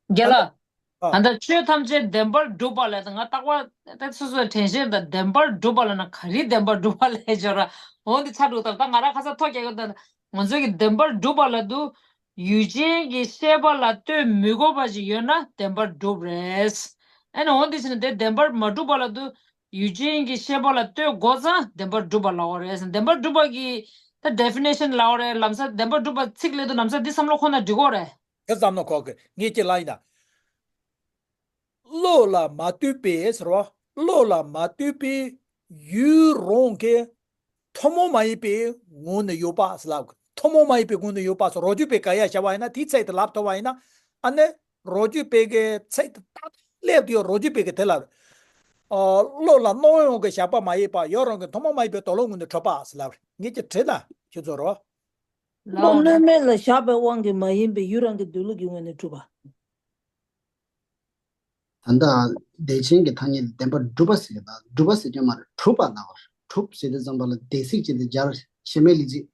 རྒན་ལགས། ཨ། ད་ལྟ་ཆོས་ཐམས་ཅད་བདེན་པར་གྲུབ་པ་ལས། ད་ང་རྟག་པར་ད་སོ་སོའི་དྲན་ཤེས་དང་བདེན་པར་གྲུབ་པ་ལ་ན་ག་རེ་བདེན་པར་གྲུབ་པ་ལས་སྦྱོར་ར། འོ་འདི་ཚ་འགྲོ་ད། ད་ང་རང་ཁ་སང་ཐོ་རྒྱག་གི་ད། ང་ཚོའི་གི་བདེན་པར་གྲུབ་པ་ལ་དུ་ཡུལ་ཅན་གྱི་ཤེས་པ་ལ་ལྟོས་མི་དགོས་པ་ཞིག་ཡོད་ན་བདེན་པར་གྲུབ་རེད། ཨ་ནི་འོ་འདི་ཕྱིན་ན་དེ་བདེན་པར་མ་གྲུབ་པ་ལ་དུ་ཡུལ་ཅན་གྱི་ཤེས་པ་ལ་ལྟོས་དགོས་ཙང་བདེན་པར་གྲུབ་པ་ལབ་དགོས་རེད། བདེན་པར་གྲུབ་པ་གི་ད་definition ལབ་དགོས་རེད། ལམ་སང་བདེན་པར་གྲུབ་པ་ཚིག་ལས་དུ་ལམ་སང་འདི་བསམ་བློ་ཁོ་ན་འགྲིག་གོ་རེད། དེ་བསམ་ན་ཁོག་གི་ངས་ཅི་ལ་ཡིན་ན། བློ་ལ་མ་ལྟོས་པའི་ཟེར་བ། བློ་ལ་མ་ལྟོས་པའི་ཡུལ་རང་གི་ཐུན་མོང་མ་ཡིན་པའི་ངོས་ནས་ཡོད་པ་ཟེར་ལབ། ཐུན་མོང་མ་ཡིན་པའི་ངོས་ནས་ཡོད་པ་ཟེར། རང་རྒྱུད་པའི་བཀའ་ཡ་བྱ་བ་ཡིན་ན་དེའི་ཚིག་དེ་ལབ་ཐུབ་པ་ཡིན་ན། ཨ་ནི་རང་རྒྱུད་པའི་གི་ཚིག་དེ་ཏག་ཏག་སླེབས་དུས་རང་རྒྱུད་པའི་གི་དེ་ལ། ཨ། བློ་ལ་སྣང་བའི་དབང་གིས་བཞག་པ་མ་ཡིན་པ་ཡུལ་རང་གི་ཐུན་མོང་མ་ཡིན་པའི་དོན་ལ་ངོས་ནས་གྲུབ་པ་ཟེར་ལབ། ངས་ཅི་དྲིས་ན་ཁྱོད་ཚོ་རོ། བློ་གནོད་མེད་ལ་བཞག་པའི་དབང་གིས་མ་ཡིན་པའི་ཡུལ་རང་གི་འདོད་ལུགས་ཀྱི་ངོས་ནས་གྲུབ་པ། ད་ལྟ་བདེ་ཆེན་གྱི་ཐ་སྙད་ལ་བདེན་པར་གྲུབ་པ་ཟེར་གྱི་ད་གྲུབ་པ་ཟེར་རྒྱུ་མ་རེད། གྲུབ་པ་ལབ་པ་རེད། གྲུབ་ཟེར་དུས་ཙམ་པ་ལ་བདེ་ཚིག་ཅིག་དེ་སྦྱར་ཞེ་མེད་ལས་ཚིག་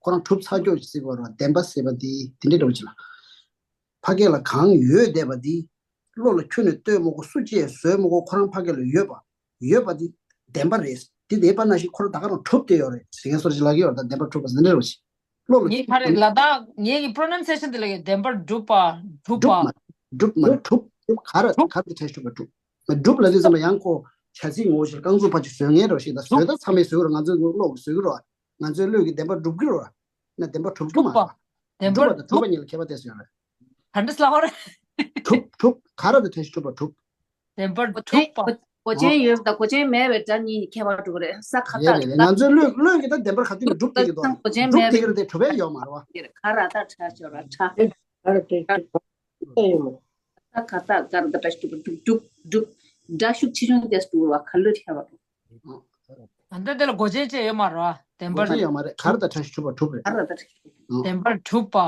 ཁོ་རང་གྲུབ་ཚར་ཀྱོག་ཅིག་ཟེར་བ་རེད། བདེན་པ་ཟེར་བ་དེ་དེ་འདྲའི་འདྲ་བོ་ཅིག་ལ། ཕ་སྐད་ལ་གང་ཡོད་བསྡད་པ་དེ་བློ་ལ་ཁྱོན་ནས་ལྟོས་མི་དགོས། སུ་ཅིས་བཟོས་མི་དགོས། ཁོ་རང་ཕ་སྐད་ལ་ཡོད་པ། ཡོད་པ་དེ་བདེན་པ་རེད། དེ་བདེན་པ་ནང་བཞིན་ཁོ་རང་ད་ག་རང་གྲུབ་བསྡད་ཡོད་རེད་ཟེར་མཁན་བཟོ་འདྲ་ཅིག་ལབ་ཀྱི་ཡོད་རེད། ད་བདེན་པར་གྲུབ་པ་ཟེར་འདྲ་རེད་པ་ཞིག་བློ་ལ་ངའི་ཁ་རེ་ལ་དྭགས་ངའི་གི་pronunciation དེ་ལ་ཡོད། བདེན་པར་གྲུབ་པ། གྲུབ་པ། གྲུབ་མ་གྲུབ། ག་རེ་ག་རེ་དེ་གྲས་གྲུབ་པ་གྲུབ། མ་གྲུབ་ག་རེ་དེ་གྲས་གྲུབ་པ་གྲུབ། མ་གྲུབ་ལབ་དུས་ཙམ་པ་ཡང་ཁོ་བྱ་ཚིག་ངོ་བོ་ཞིག་རྐང་བཙུགས་ཕར་ཅིག་བཟོ་མཁན་རེད་པ་ཞིག་ད་བཟོས་ད་ཚང་མས་བཟོ་གི་རེད། ང་ཚོའི་བློ་གིས་བཟོ་གི་རེད་པ། ང་ཚོའི་བློ་གིས་བདེན་པར་གྲུབ་ཀྱི་རེད་པ། ན་བདེན་པར་གྲུབ་ཀྱི་མ་རེད་པ། བདེན་པ་དང་གྲུབ་པ་གཉིས་ལ་ཁྱད་པར་ཏོག་ཙམ་ཡོད་རེད། ག་འདྲ་ལབ་པ་རེད། གྲུབ་གྲུབ་ག་རེ་དེ་གྲས་གྲུབ་པ་གྲུབ། བདེན་པར་གྲུབ་པ། གོ་ཆེན་ཡོད་དང་གོ་ཆེན་མེད་པའི་སྒྲ་གཉིས་ནི་ཁྱད་པར་འགྲོ་གི་རེད། ས་ཁ་རེད་རེད་རེད། ང་ཚོའི་བློས་བློས་ཀྱི་ད་བདེན་པར་ག་དུས་ནས་གྲུབ་བསྡད་ཀྱི་འདུག་གོ་ཆེན་གྲུབ་མེད་བསྡད་ཀྱི་རེད་དེ་གྲུབ་པ་ཡོད་མ་རེད་པ། ཁ་ར་ད་ཁྲ་ཤོ་ར་ཁྲ། ས་ཁ་ད་ག་ར་ད་ཁྲ་ཤོ་ར་གྲུབ་གྲུབ་གྲུབ། སྒྲ་ཤུགས་ཆེ་ཆུང་དེ་འདྲ་བ་ག་ལོས་ཁྱད་པར་འགྲོ། ད་ལྟ་དེ་ལ་གོ་ཆེན་བཅས་ཡོད་མ་རེད་པ། བདེན་པར་གོ་ཆེན་ཡོད་མ་རེད། ག་ར་ད་ཁྲ་ཤོ་གྲུབ་པ་གྲུབ་རེད། ག་ར་ད་ཁྲ་ཤོ་གྲུབ་པ། བདེན་པར་གྲུབ་པ།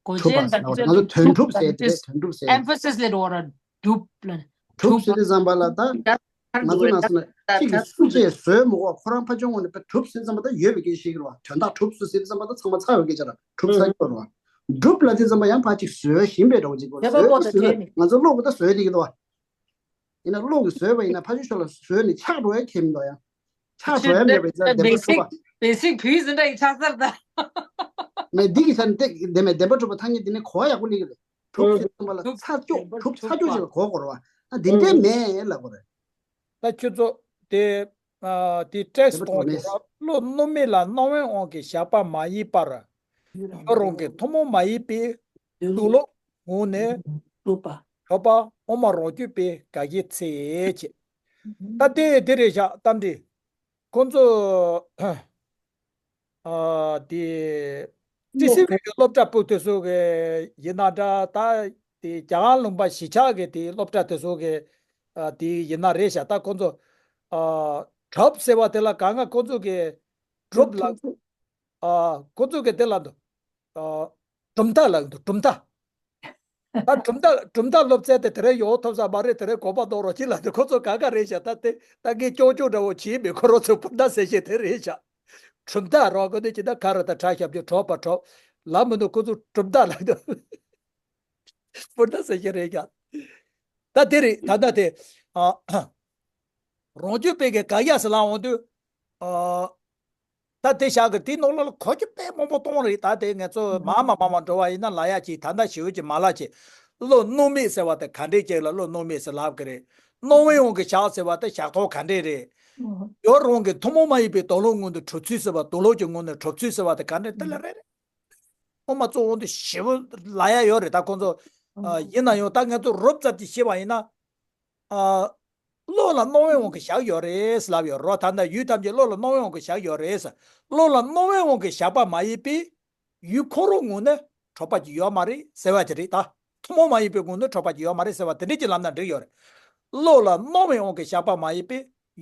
གོ་ཆེན་ད་ལྟ་ང་ཚོ་དོན་གྲུབ་ཟེར་དེ་རེད། དོན་གྲུབ་ཟེར། emphasis ལས་འགྲོ་བ་ར། གྲུབ་ལ། གྲུབ་ཟེར་དུས་ཙམ་པ་ལ་ད་ང་ཚོ་ནང་སོང་ན་གཅིག་གིས་སུ་ཅིས་བཟོས་མི་དགོས། ཁོ་རང་ཕར་ཕྱོགས་ངོས་ནས་གྲུབ་ཟེར་དུས་ཙམ་པ་ད་ཡོད་པའི་སྐད་ཆ་བཤད་ཀྱི་རེད་པ། དོན་དག་གྲུབ་སོང་ཟེར་དུས་ཙམ་པ་ད་ཚང་མ་ཚར་བའི་སྐད་ཆ་རེད། གྲུབ་ཚར་གྱི་རེད་པ། གྲུབ་ལབ་དུས་ཙམ་པ་ཡང་ཕར་ཅིག་བཟོས་ཞིམ་པའི་འདྲ་བོ་ཅིག་དགོས། བཟོས་ཟེར་ན་ང་ཚོ་བློ་གིས་ད་བཟོས་བསྡད་ཀྱི་འདུག་པ། ཡིན་ན་བློ་གིས་བཟོས་པ་ཡིན་ན་ཕར་ཕྱོགས་ཕྱོགས་ལ་བཟོས་ནས་ཆགས་འགྲོ་ཡ་ཁྱད་མི་འདུག་ཡ། ཆགས་འགྲོ་ཡ་མེད་པ་ཡིན་ཙང་བདེན་པར་གྲུབ་པ། basic basic བོད་ཡིག་འཛིན་གྲྭ་ཡི་ཆགས་ཚར་ད། མེད་འདི་གི་ཆ་ནས་བདེན་མེད་བདེན་པར་གྲུབ་པ་ཐ་སྙད་འདི་ནས་གོ་བ་ཡག་པོ་སླེབས་ཀྱི་རེད། གྲུབ་ཟེར་དུས་ཙམ་པ་ལ་ཚར་ཅོག་གྲུབ་ཚར་ཅོག་ཅིག་ལ་གོ་དགོས་རེད་པ། ཨ་འདི་འདྲས་མེད་ལབ་དགོས་རེད། ད་ཁྱོད་ཚོ་དེ་ཨ་དེ་ཊེ་སི་ཊི་གཏོང་དགོས་རེད། བློ་གནོད་མེད་ལ་སྣང་བའི་དབང་གིས་བཞག་པ་མ་ཡིན་པར། ཡུལ་རང་གི་ཐུན་མོང་མ་ཡིན་པའི་འདོད་ལུགས་ངོས་ནས་གྲུབ་པ། གྲུབ་པ་དབུ་མ་རང་རྒྱུད་པའི་དགག་བྱའི་ཚིག་བྱས། ད་དེ་དེ་རེད་བཞག་གཏམ་འདི། ཁོང་ཚོ་ཨ་དེ་ཏི་སི་ཝི་གི་སློབ་གྲྭ་ཕྲུ་གུ་དེ་ཚོ་གི་ཡིན་ན་འདྲ། ད་དེ་རྒྱ་གར་ལུང་པ་གཞིས་ཆགས་ཀྱི་དེ་སློབ་གྲྭ་དེ་ཚོ་གི་ཨ་དེ་ཡིན་ན་རེད་བཞག་ད་ཁོང་ཚོ་ཨ་གྲུབ་ཟེར་བ་དེ་ལ་གང་ང་ཁོང་ཚོ་གི་གྲུབ་ལ། ཨ་ཁོ་ཚོ་གི་དེ་ལ་འདུག་ཨ་གྲུབ་མཐའ་ལ་འདུག་གྲུབ་མཐའ། ད་གྲུབ་མཐའ་གྲུབ་མཐའ་སློབ་ཚན་དེ་དེ་རིང་ཡོང་ཐུབ་ས་མ་རེད། དེ་རིང་དགོངས་པ་རྫོགས་རོགས་གྱིས་ལབ་འདུག་ཁོ་ཚོ་ག་ག་རེད་བཞག་ད་དེ་ད་ངས་སྐྱོ་སྐྱོ་འདྲ་བོ་བྱས་མེད། ཁོ་རང་ཚོ་སྤུན་ཟླ་ཟེར་བཤད་དེ་རེད་བཞག་གྲུབ་མཐའ་རོགས་ཁོ་ཚོ་ཇི་ལྟར་ག་རེ་ད་ཁྲ་ཞབས་ཀྱུ་གྲུབ་པ་གྲུབ་ལབ་མི་འདུག་ཁོ་ཚོ་གྲུབ་མཐའ་ལབ་འདུག་སྤུན་ཟླ་ཟེར་བཤད་རེད་བཞག་ད་དེ་རེད། ད་ལྟ་དེ་ཨ་རང་རྒྱུད་པའི་གི་དགག་བྱ་ཟེར་ལབ་འོང་དུས་ཨ། ད་དེ་བཞག་གི་དེའི་ནང་ལོགས་ལ་གོ་རྒྱུ་དཔེ་མང་པོ་གཏོང་རེད། ད་དེ་ང་ཚོ་མར་མར་མར་མར་འགྲོ་བ་ཡིན་ན་ལབ་ཡག་ཅིག་ད་ལྟ་ཞེ་པོ་ཅིག་མ་ལབ་ཅིག་བློ་སྣང་མེད་ཟེར་བ་དེ་ག་འདྲས་ཅིག་ལ་བློ་སྣང་མེད་ཟེར་ལབ་གི་རེད། སྣང་བའི་དབང་གིས་བཞག་ཟེར་བ་དེ་བཞག་སྟངས་ག་འདྲས་རེད། ཡུལ་རང་གི་ཐུན་མོང་མ་ཡིན་པའི་དོན་ལུགས་ངོས་ནས་གྲུབ་ཚུལ་ཟེར་བ། དོན་ལུགས་ཀྱི་ངོས་ནས་གྲུབ་ཚུལ་ཟེར་བ་དེ་ག་འདྲས་དེ་ལ་རེད་རེད། ཨོ་མ་གཙོ་བོ་འདི་ཞེ་པོ་ལབ་ཡག་ཡོད་རེད། ད་ཁོང་ཚོ་ཨ་ཡིན་ན་ཡང་ད་ང་ཚོ་རོབ་ཙམ་ཅིག་བཤད་པ་ཡིན་ན་ཨ། བློ་ལ་སྣང་བའི་དབང་གིས་བཞག་ཡོད་རེད་ལབ་ཡོད་རོ། ད་ལྟ་ཡུལ་ཐམས་ཅད་བློ་ལ་སྣང་བའི་དབང་གིས་བཞག་ཡོད་རེད། བློ་ལ་སྣང་བའི་དབང་གིས་བཞག་པ་མ་ཡིན་པའི་ཡུལ་ཁོ་རང་ངོས་ནས་གྲུབ་པ་ཅིག་ཡོད་མ་རེད་ཟེར་བ་ཅིག་རེད་ད། ཐུན་མོང་མ་ཡིན་པའི་ངོས་ནས་གྲུབ་པ་ཅིག་ཡོད་མ་རེད་ཟེར་བ་དེ་འདྲ་ཅིག་ལབ་ན་འགྲིག་ཡོད་རེད། བློ་ལ་སྣང་བའི་དབང་གིས་བཞག་པ་མ་ཡིན་པའི་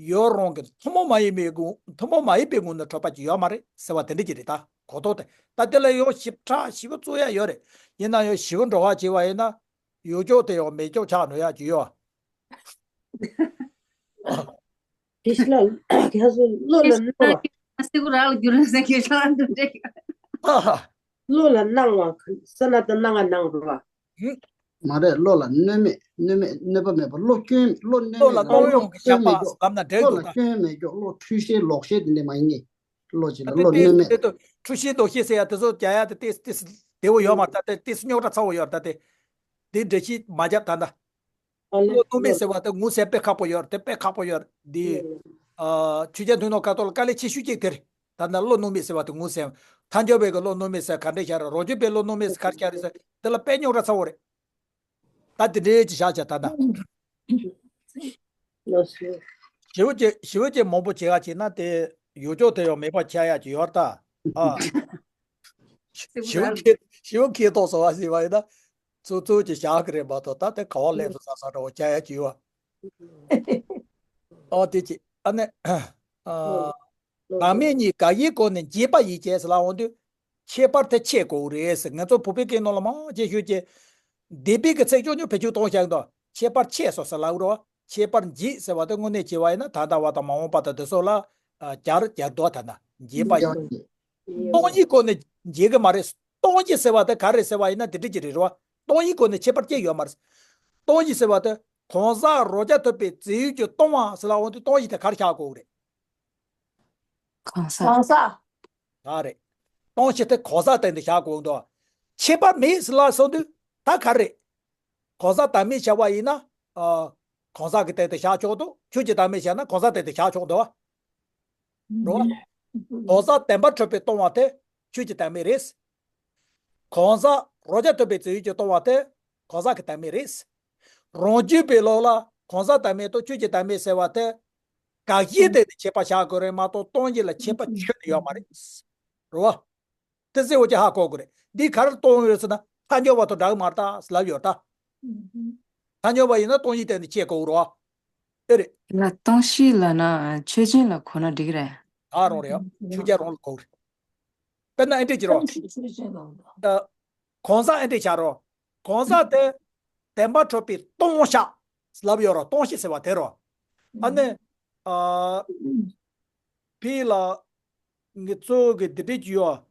ཡུལ་རང་གི་ཐུན་མོང་མ་ཡིན་པའི་ངོས་ཐུན་མོང་མ་ཡིན་པའི་ངོས་ནས་གྲུབ་པ་ཅིག་ཡོད་མ་རེད་ཟེར་བ་དེ་འདྲ་ཅིག་རེད་ད། གོ་རྟོགས་དེ་ད་དེ་ལ་ཡང་ཞིབ་ཕྲ་ཞིབ་པོ་རྩོད་ཡ་ཡོད་རེད། ཡིན་ན་ཡང་ཞིབ་པོ་འགྲོ་བ་བྱས་པ་ཡིན་ན་ཡོད་ཅོག་དེ་ཡང་མེད་ཅོག་ཆགས་འགྲོ་ཡ་ཅིག་ཡོད། དེ་ཤི་ལ་ཁྱེད་ཚོ་བློ་ལ་སྣང་བ། སེ་གུ་ར་ལ་རྒྱུ་ར་སེ་གེ་ཤ་ལ་འདུ་འདྲེ། ཨ་ཧ། བློ་ལ་སྣང་བ་ས་ན་ད་སྣང་བ་སྣང་རོ། ཧུམ། མ་རེད། བློ་ལ་གནོད་མེད། གནོད་མེད་གནོད་པ་མེད་པ། བློ་སྐྱོན། བློ་གནོད་བློ་ལ་མེད། སྣང་བའི་དབང་གིས་བཞག་པ་ལབ་ན་འགྲིག་འདུག་ད། བློ་ལ་སྐྱོན་མེད་ཀྱོག་བློ་འཁྲུལ་ཤེས་ལོག་ཤེས་དེ་འདྲ་མ་ཡིན་ངེས། བློ་ཅིག་ལ་ད་དེ་བློ་དེ་གནོད་མེད། དེ་དུ་འཁྲུལ་ཤེས་ལོག་ཤེས་ཟེར་ཡ་དེ་ཚོ་རྒྱག་ཡ་དེ་ཏིས་ཏིས་བདེ་བོ་ཡོད་མ་རེད་ད། དེ་ཏིས་རྙོག་དྲ་ཚ་བོ་ཡོད་རེད་ད། དེ་དེ་འགྲེལ་བཤད་མ་རྒྱབ་ད་ད། ཨ་ལེ། བློ་གནོད་མེད་ཟེར་བ་དེ་ངོ་ཟེར་དཔེ་ཁག་པོ་ཡོད་རེད། དེ་དཔེ་ཁག་པོ་ཡོད་རེད་འདི། ཨ་ཆོས་རྒྱལ་ཐུན་མོང་ཁ་ཐོག་ལ་དཀའ་ལས་ཆེ་ཤོས་གཅིག་དེ་རེད། ད་ལྟ་བློ་གནོད་མེད་ཟེར་བ་དེ་ངོ་ཟེར། ཐལ་འགྱུར་བའི་གི་བློ་གནོད་མེད་ཟེར་ག་འདྲས་བྱ་རེད། རང་རྒྱུད་པའི་བློ་གནོད་མེད་ཟེར་ག་རེ་བྱ་རེད་ཟེར། དེ་ལ་དཔེ་རྙོག་དྲ་ཚ་བོ་རེད། ད་དེ་འདྲའི་ཅིག་བཞག་བྱ་ད་ད། ལགས་སོ། ཞི་བ་ཅན་ཞི་བ་ཅན་མང་པོ་བྱེད་ག་བྱེད་ན་དེ་ཡོད་ཅོག་དེ་ཡང་མེད་པ་ཆགས་ཡ་ཅིག་ཡོད་ད། ཨ། ཞི་བ་མཁས་ཞི་བ་མཁས་མདོག་བཟོ་བ་ཟེར་བ་ཡིན་ན། ཚུར་ཚུར་གྱི་བཞག་གི་རེད་མ་གཏོགས་ད་དེ་ག་བ་སླེབས་སོང་ས་ས་འདྲ་བོ་བྱ་ཡ་ཅིག་ཡོད། ཨོ་དེ་ཅི་ཨ་ནི། ཨ། བདག་མེད་གཉིས་དགག་དབྱེའི་སྒོ་ནས་འབྱེད་པ་ཡིན་ཅེས་ལབ་འོང་དུས། ཁྱད་པར་དེ་ཕྱེ་དགོས་རེད་ཟེར། ང་ཚོ་བོད་པའི་སྐད་ནང་ལ་མང་ཆེ་ཤོས་ཀྱིས་འདས་པའི་གི་ཚིག་ཆུང་ཆུང་བེད་སྤྱོད་གཏོང་བཞག་འདུག་ཁྱད་པར་ཕྱེ་སོང་ཟེར་ལབ་རོ། ཁྱད་པར་འབྱེད་ཟེར་བ་དེ་དངོས་གནས་བྱས་པ་ཡིན་ན་ད་ལྟ་བ་དང་མ་འོངས་པ་དང་དེ་སོགས་ལ་སྦྱར་སྦྱར་འདུག་ད་ན་འབྱེད་པ་ཡིན། སྟོང་ཉིད་སྒོ་ནས་འབྱེད་གི་མ་རེད། སྟོང་ཉིད་ཟེར་བ་དེ་ག་རེ་ཟེར་བ་ཡིན་ན་དེ་འདྲ་ཅིག་རེད་རོ། སྟོང་ཉིད་སྒོ་ནས་ཁྱད་པར་ཅི་ཡོད་མ་རེད། སྟོང་ཉིད་ཟེར་བ་དེ་གང་ཟག་རང་རྐྱ་ཐུབ་པའི་རྫས་ཡུལ་གྱིས་སྟོང་བ་ཟེར་ལབ་འོང་དུས་སྟོང་ཉིད་དེ་ག་རེ་བཞག་དགོས་རེད། གང་ཟག་གང་ཟག་ད་རེད། སྟོང་ཉིད་དེ་གང་ཟག་སྟེང་དུ་བཞག་དགོས་འདུག་ཁྱད་པར་མེད་ཟེར་ལབ་སོང་དུས་ད་ག་རེད། གང་ཟག་བདག་མེད་བྱ་བ་ཡིན་ན། ཨ། གང་ཟག་གི་སྟེང་དུ་བཞག་ཆོག་འདུག་ཁྱོད་ཀྱི་བདག་མེད་བྱས་ན་གང་ཟག་སྟེང་དུ་བཞག་ཆོག་འདུག་རོ། གང་ཟག་བདེན་པར་གྲུབ་པས་སྟོང་བ་དེ་ཁྱོད་ཀྱི་བདག་མེད་རེད། གང་ཟག་རང་རྐྱ་ཐུབ་པའི་རྫས་ཡུལ་གྱིས་སྟོང་བ་དེ་གང་ཟག་གི་བདག་མེད་རེད། རང་རྒྱུད་པའི་ལུགས་ལ་གང་ཟག་བདག་མེད་དང་ཁྱོད་ཀྱི་བདག་མེད་ཟེར་བ་དེ། དགག་དབྱེ་སྟེང་ནས་ཁྱད་པར་བཞག་དགོས་རེད་མ་གཏོགས་སྟོང་ཉིད་ལ་ཁྱད་པར་ཁྱོན་ནས་ཡོད་མ་རེད། རེད་བ། དེ་གསལ་བོ་ཅིག་ཧ་གོ་དགོས་རེད། འདི་ག་རེ་སྟོང་ཡོད་ཟེར་ན་ཐལ་འགྱུར་བ་དང་འདྲ་གི་མ་རེད་ད་ལབ་ཡོད་ད། ཐལ་འགྱུར་བ་ཡིན་ན་སྟོང་ཉིད་སྟེང་ནས་ཁྱད་གོ་རོ། ཨེ་རེད། ལ་སྟོང་གཞི་ལབ་ན་ཆོས་ཅན་ལ་གོ་ན་འགྲིག་རེད། ད་རང་རེད་ཡ། ཆོས་ཅན་རང་ལ་གོ་རེད། དཔེར་ན་ཨེ་འདྲས་ཀྱི་རོ། གང་ཟག་ཨེ་འདྲས་བྱ་རོ། གང་ཟག་དེ་བདེན་པར་གྲུབ་པའི་སྟོང་བཞག་ལབ་ཡོད་རོ། སྟོང་གཞི་ཟེར་བ་དེ་རོ། ཨ་ནི། ཨ། ཕི་ལ། ངེད་ཚོ་གི་འདི་འདྲས་ཀྱི་ཡོད།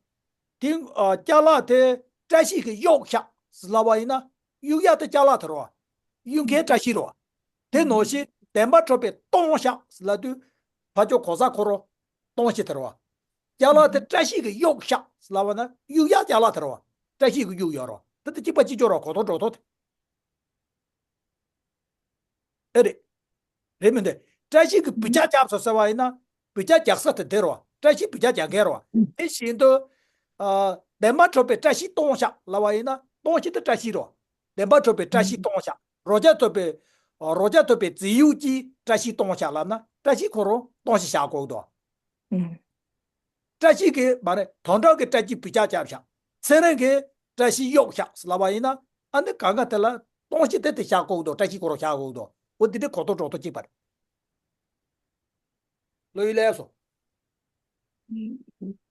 དེ་ཨ་ཅ་ལག་དེ་བཀྲ་ཤིས་ཀྱིས་གཡོགས་བཞག་ལབ་པ་ཡིན་ན་གཡུག་ཡ་དེ་ཅ་ལག་དེ་རོ། གཡུག་མཁན་བཀྲ་ཤིས་རོ། དེ་ནང་བཞིན་བདེན་པར་གྲུབ་པའི་སྟོང་བཞག་ལབ་དུས་ཕར་ཕྱོགས་གང་ཟག་ཁོ་རང་སྟོང་གཞི་དེ་རོ། ཅ་ལག་དེ་བཀྲ་ཤིས་ཀྱིས་གཡོགས་བཞག་ལབ་པ་ན་གཡུག་ཡ་ཅ་ལག་དེ་རོ། བཀྲ་ཤིས་ཀྱིས་གཡུག་ཡོད་རོ། དེ་དེ་གཅིག་པ་གཅིག་རྐྱང་རོ། གོ་ཐོག་འགྲོ་ཐོག་དེ། ཨེ་རེད། རེད་མི་འདུག་བཀྲ་ཤིས་ཀྱིས་བུ་ཆ་བརྒྱབ་སོང་ཟེར་བ་ཡིན་ན་བུ་ཆ་རྒྱག་ས་དེ་དེ་རོ། བཀྲ་ཤིས་བུ་ཆ་རྒྱག་མཁན་རོ། དེ་བཞིན་དུ། ཨ། བདེན་པར་གྲུབ་པའི་བཀྲ་ཤིས་སྟོང་བཞག་ལབ་པ་ཡིན་ན་སྟོང་གཞི་དེ་བཀྲ་ཤིས་རོ། བདེན་པར་གྲུབ་པའི་བཀྲ་ཤིས་སྟོང་བཞག་རང་རྐྱ་ཐུབ་པའི། རང་རྐྱ་ཐུབ་པའི་རྫས་ཡུལ་གྱིས་བཀྲ་ཤིས་སྟོང་བཞག་ལབ་ན་བཀྲ་ཤིས་ཁོ་རང་སྟོང་གཞི་བཞག་དགོས་འདུག་བཀྲ་ཤིས་ཀྱིས་མ་རེད། དོན་དག་གི་བཀྲ་ཤིས་བུ་ཆ་བརྒྱབ་བཞག་ཚེ་རིང་གིས་བཀྲ་ཤིས་གཡོགས་བཞག་ལབ་པ་ཡིན་ན་ཨ་ནི་གང་ག་དེ་ལ་སྟོང་གཞི་དེ་དེ་བཞག་དགོས་འདུག་བཀྲ་ཤིས་ཁོ་རང་བཞག་དགོས་འདུག་འོ་འདི་འདྲའི་གོ་རྟོགས་འགྲོ་ཐུབ་ཀྱི་པ་རེད། བློ་ཡུལ་ལས་སོ།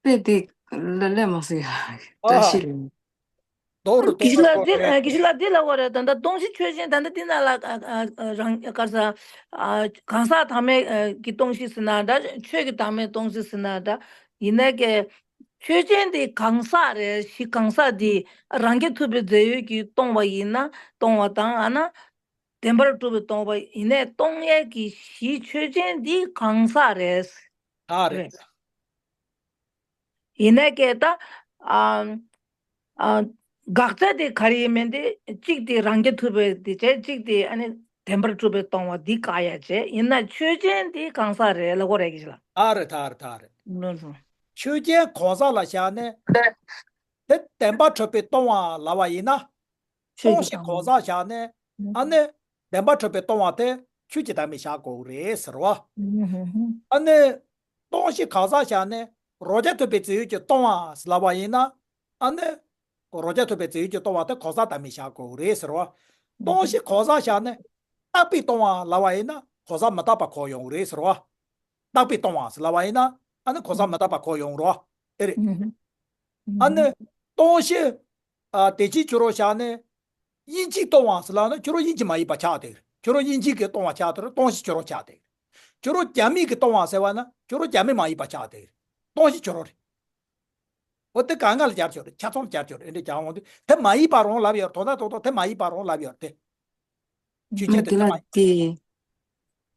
དཔེ་དེ་ལ་ལས་མ་སྲིད་ཡ། བཀྲ་ཤིས་ལ། དོག་རུ་དོག་གི་ལ་དེ་གི་ལ་དེ་ལ་བ་རེད། ད་ལྟ་སྟོང་གཞི་ཆོས་ཅན། ད་ལྟ་དེ་ན་ལ་རང་ག་ས་གང་ཟག་བདག་མེད་ཀྱི་སྟོང་གཞི་ཟེར་ན་འདྲ། ཆོས་ཀྱི་བདག་མེད་སྟོང་གཞི་ཟེར་ན་འདྲ། ཡིན་ནའི་ཀྱི་ཆོས་ཅན་དེ་གང་ཟག་རེད། གཞི་གང་ཟག་དེ་རང་རྐྱ་ཐུབ་པའི་རྫས་ཡུལ་གྱིས་སྟོང་བ་ཡིན་ན་སྟོང་བ་དང་། ཨ་ན་བདེན་པར་གྲུབ་པའི་སྟོང་བ་ཡིན་ནའི་སྟོང་ཡས་ཀྱི་གཞི་ཆོས་ཅན་དེ་གང་ཟག་རེད། ད་རེད། ཡིན་ནའི་ཀྱི་ད། ཨ། ཨ། དགག་བྱ་དེ་ག་རེ་ཡིན་མིན་དེ་གཅིག་དེ་རང་རྐྱ་ཐུབ་པའི་དེ་བྱས། གཅིག་དེ་ཨ་ནི་བདེན་པར་གྲུབ་པའི་སྟོང་བ་འདི་བཀག་ཡ་བྱས། ཡིན་ན་ཆོས་ཅན་དེ་གང་ཟག་རེད་ལབ་དགོས་རེད་གི་ལ། ཨ་རེད། ད་རེད། ད་རེད། ལོ་སོང་། ཆོས་ཅན་གང་ཟག་ལ་བཞག་ནས་དེ་བདེན་པར་གྲུབ་པའི་སྟོང་བ་ལབ་པ་ཡིན་ན། ཆོས་སྟོང་ཅན་གང་ཟག་བཞག་ནས་ཨ་ནི་བདེན་པར་གྲུབ་པའི་སྟོང་བ་དེ་ ཆོས་ཀྱི་བདག་མེད་བཞག་དགོས་རེད་ཟེར་བ། ཨ་ནི། སྟོང་གཞི་གང་ཟག་བཞག་ནས་རང་རྐྱ་ཐུབ་པའི་རྫས་ཡོད་ཀྱིས་སྟོང་བ་ལབ་པ་ཡིན་ན། ཨ་ནི། རང་རྐྱ་ཐུབ་པའི་རྫས་ཡོད་ཀྱིས་སྟོང་བ་དེ་གང་ཟག་བདག་མེད་བཞག་དགོས་རེད་ཟེར་བ། སྟོང་གཞི་གང་ཟག་བཞག་ནས་རྟག་པས་སྟོང་བ་ལབ་པ་ཡིན་ན་གང་ཟག་མི་རྟག་པ་གང་ཡོང་རེད་ཟེར་བ། རྟག་པས་སྟོང་བ་ཟེར་ལབ་པ་ཡིན་ན་ཨ་ནི་གང་ཟག་མི་རྟག་པ་གང་ཡོང་རོགས། ཨེ་རེད། ཨ་ནི། སྟོང་གཞི། ཨ་དེ་ཅིག་ཁྱོད་རང་བཞག་ནས། དབྱིན་ཇིས་སྟོང་བ་ཟེར་ལབ་ན་ཁྱོད་རང་དབྱིན་ཇི་མ་ཡིན་པ་ཆགས་བསྡད། ཁྱོད་རང་དབྱིན་ཇི་གིས་སྟོང་བ་ཆགས་བསྡད། སྟོང་གཞི་ཁྱོད་རང་ཆགས་བསྡད། ཁྱོད་རང་རྒྱ་མི་གིས་སྟོང་བ་ཟེར་བ་ན་ཁྱོད་རང་རྒྱ་མི་མ་ཡིན་པ་ཆགས་བསྡད། སྟོང་གཞི་ཁྱོད་རང་རེད། འོ་དེ་གང་ག་ལ་སྦྱར་ཆོག་རེད། ཆ་ཚང་ལ་སྦྱར་ཆོག་རེད། འདི་སྦྱར་འོང་དུས་དེ་མ་ཡིན་པ་རང་ལབ་ཡོད། དོན་དག་ཐོག་ཐོག་དེ་མ་ཡིན་པ་རང་ལབ་ཡོད་དེ། ཆོས་ཅན་དེ་དེ་མ་ཡིན། དེ།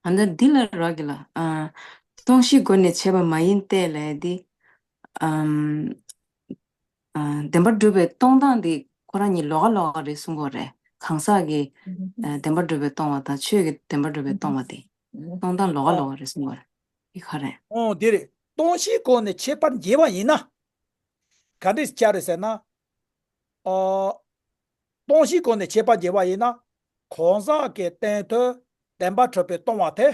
ཨ་ནི་འདི་ལ་རག་གི་ལ། ཨ། སྟོང་གཞི་སྒོ་ནས་བྱས་པ་མ་ཡིན་ཏེ་ལབ་ཡ་འདི། ཨམ། ཨ། བདེན་པར་གྲུབ་པའི་སྟོང་སྟངས་འདི་ཁོ་རང་གཉིས་ལོགས་ཀ་ལོགས་ཀ་རེད་གསུང་གི་རེད། གང་ཟག་གི། ཨ། བདེན་པར་གྲུབ་པའི་སྟོང་བ་དང་ཆོས་ཀྱི་བདེན་པར་གྲུབ་པའི་སྟོང་བ་དེ། སྟོང་སྟངས་ལོགས་ཀ་ལོགས་ཀ་རེད་གསུང་གི་རེད། འདི་ག་རེད། ཨོ་འདི་རེད། སྟོང་གཞིའི་སྒོ་ནས་ཁྱད་པར་འབྱེད་པ་ཡིན་ན། ག་འདྲས་བྱ་རེད་ཟེར་ན། ཨ། སྟོང་གཞིའི་སྒོ་ནས་ཁྱད་པར་འབྱེད་པ་ཡིན་ན། གང་ཟག་གི་སྟེང་དུ་བདེན་པར་གྲུབ་པའི་སྟོང་བ་དེ།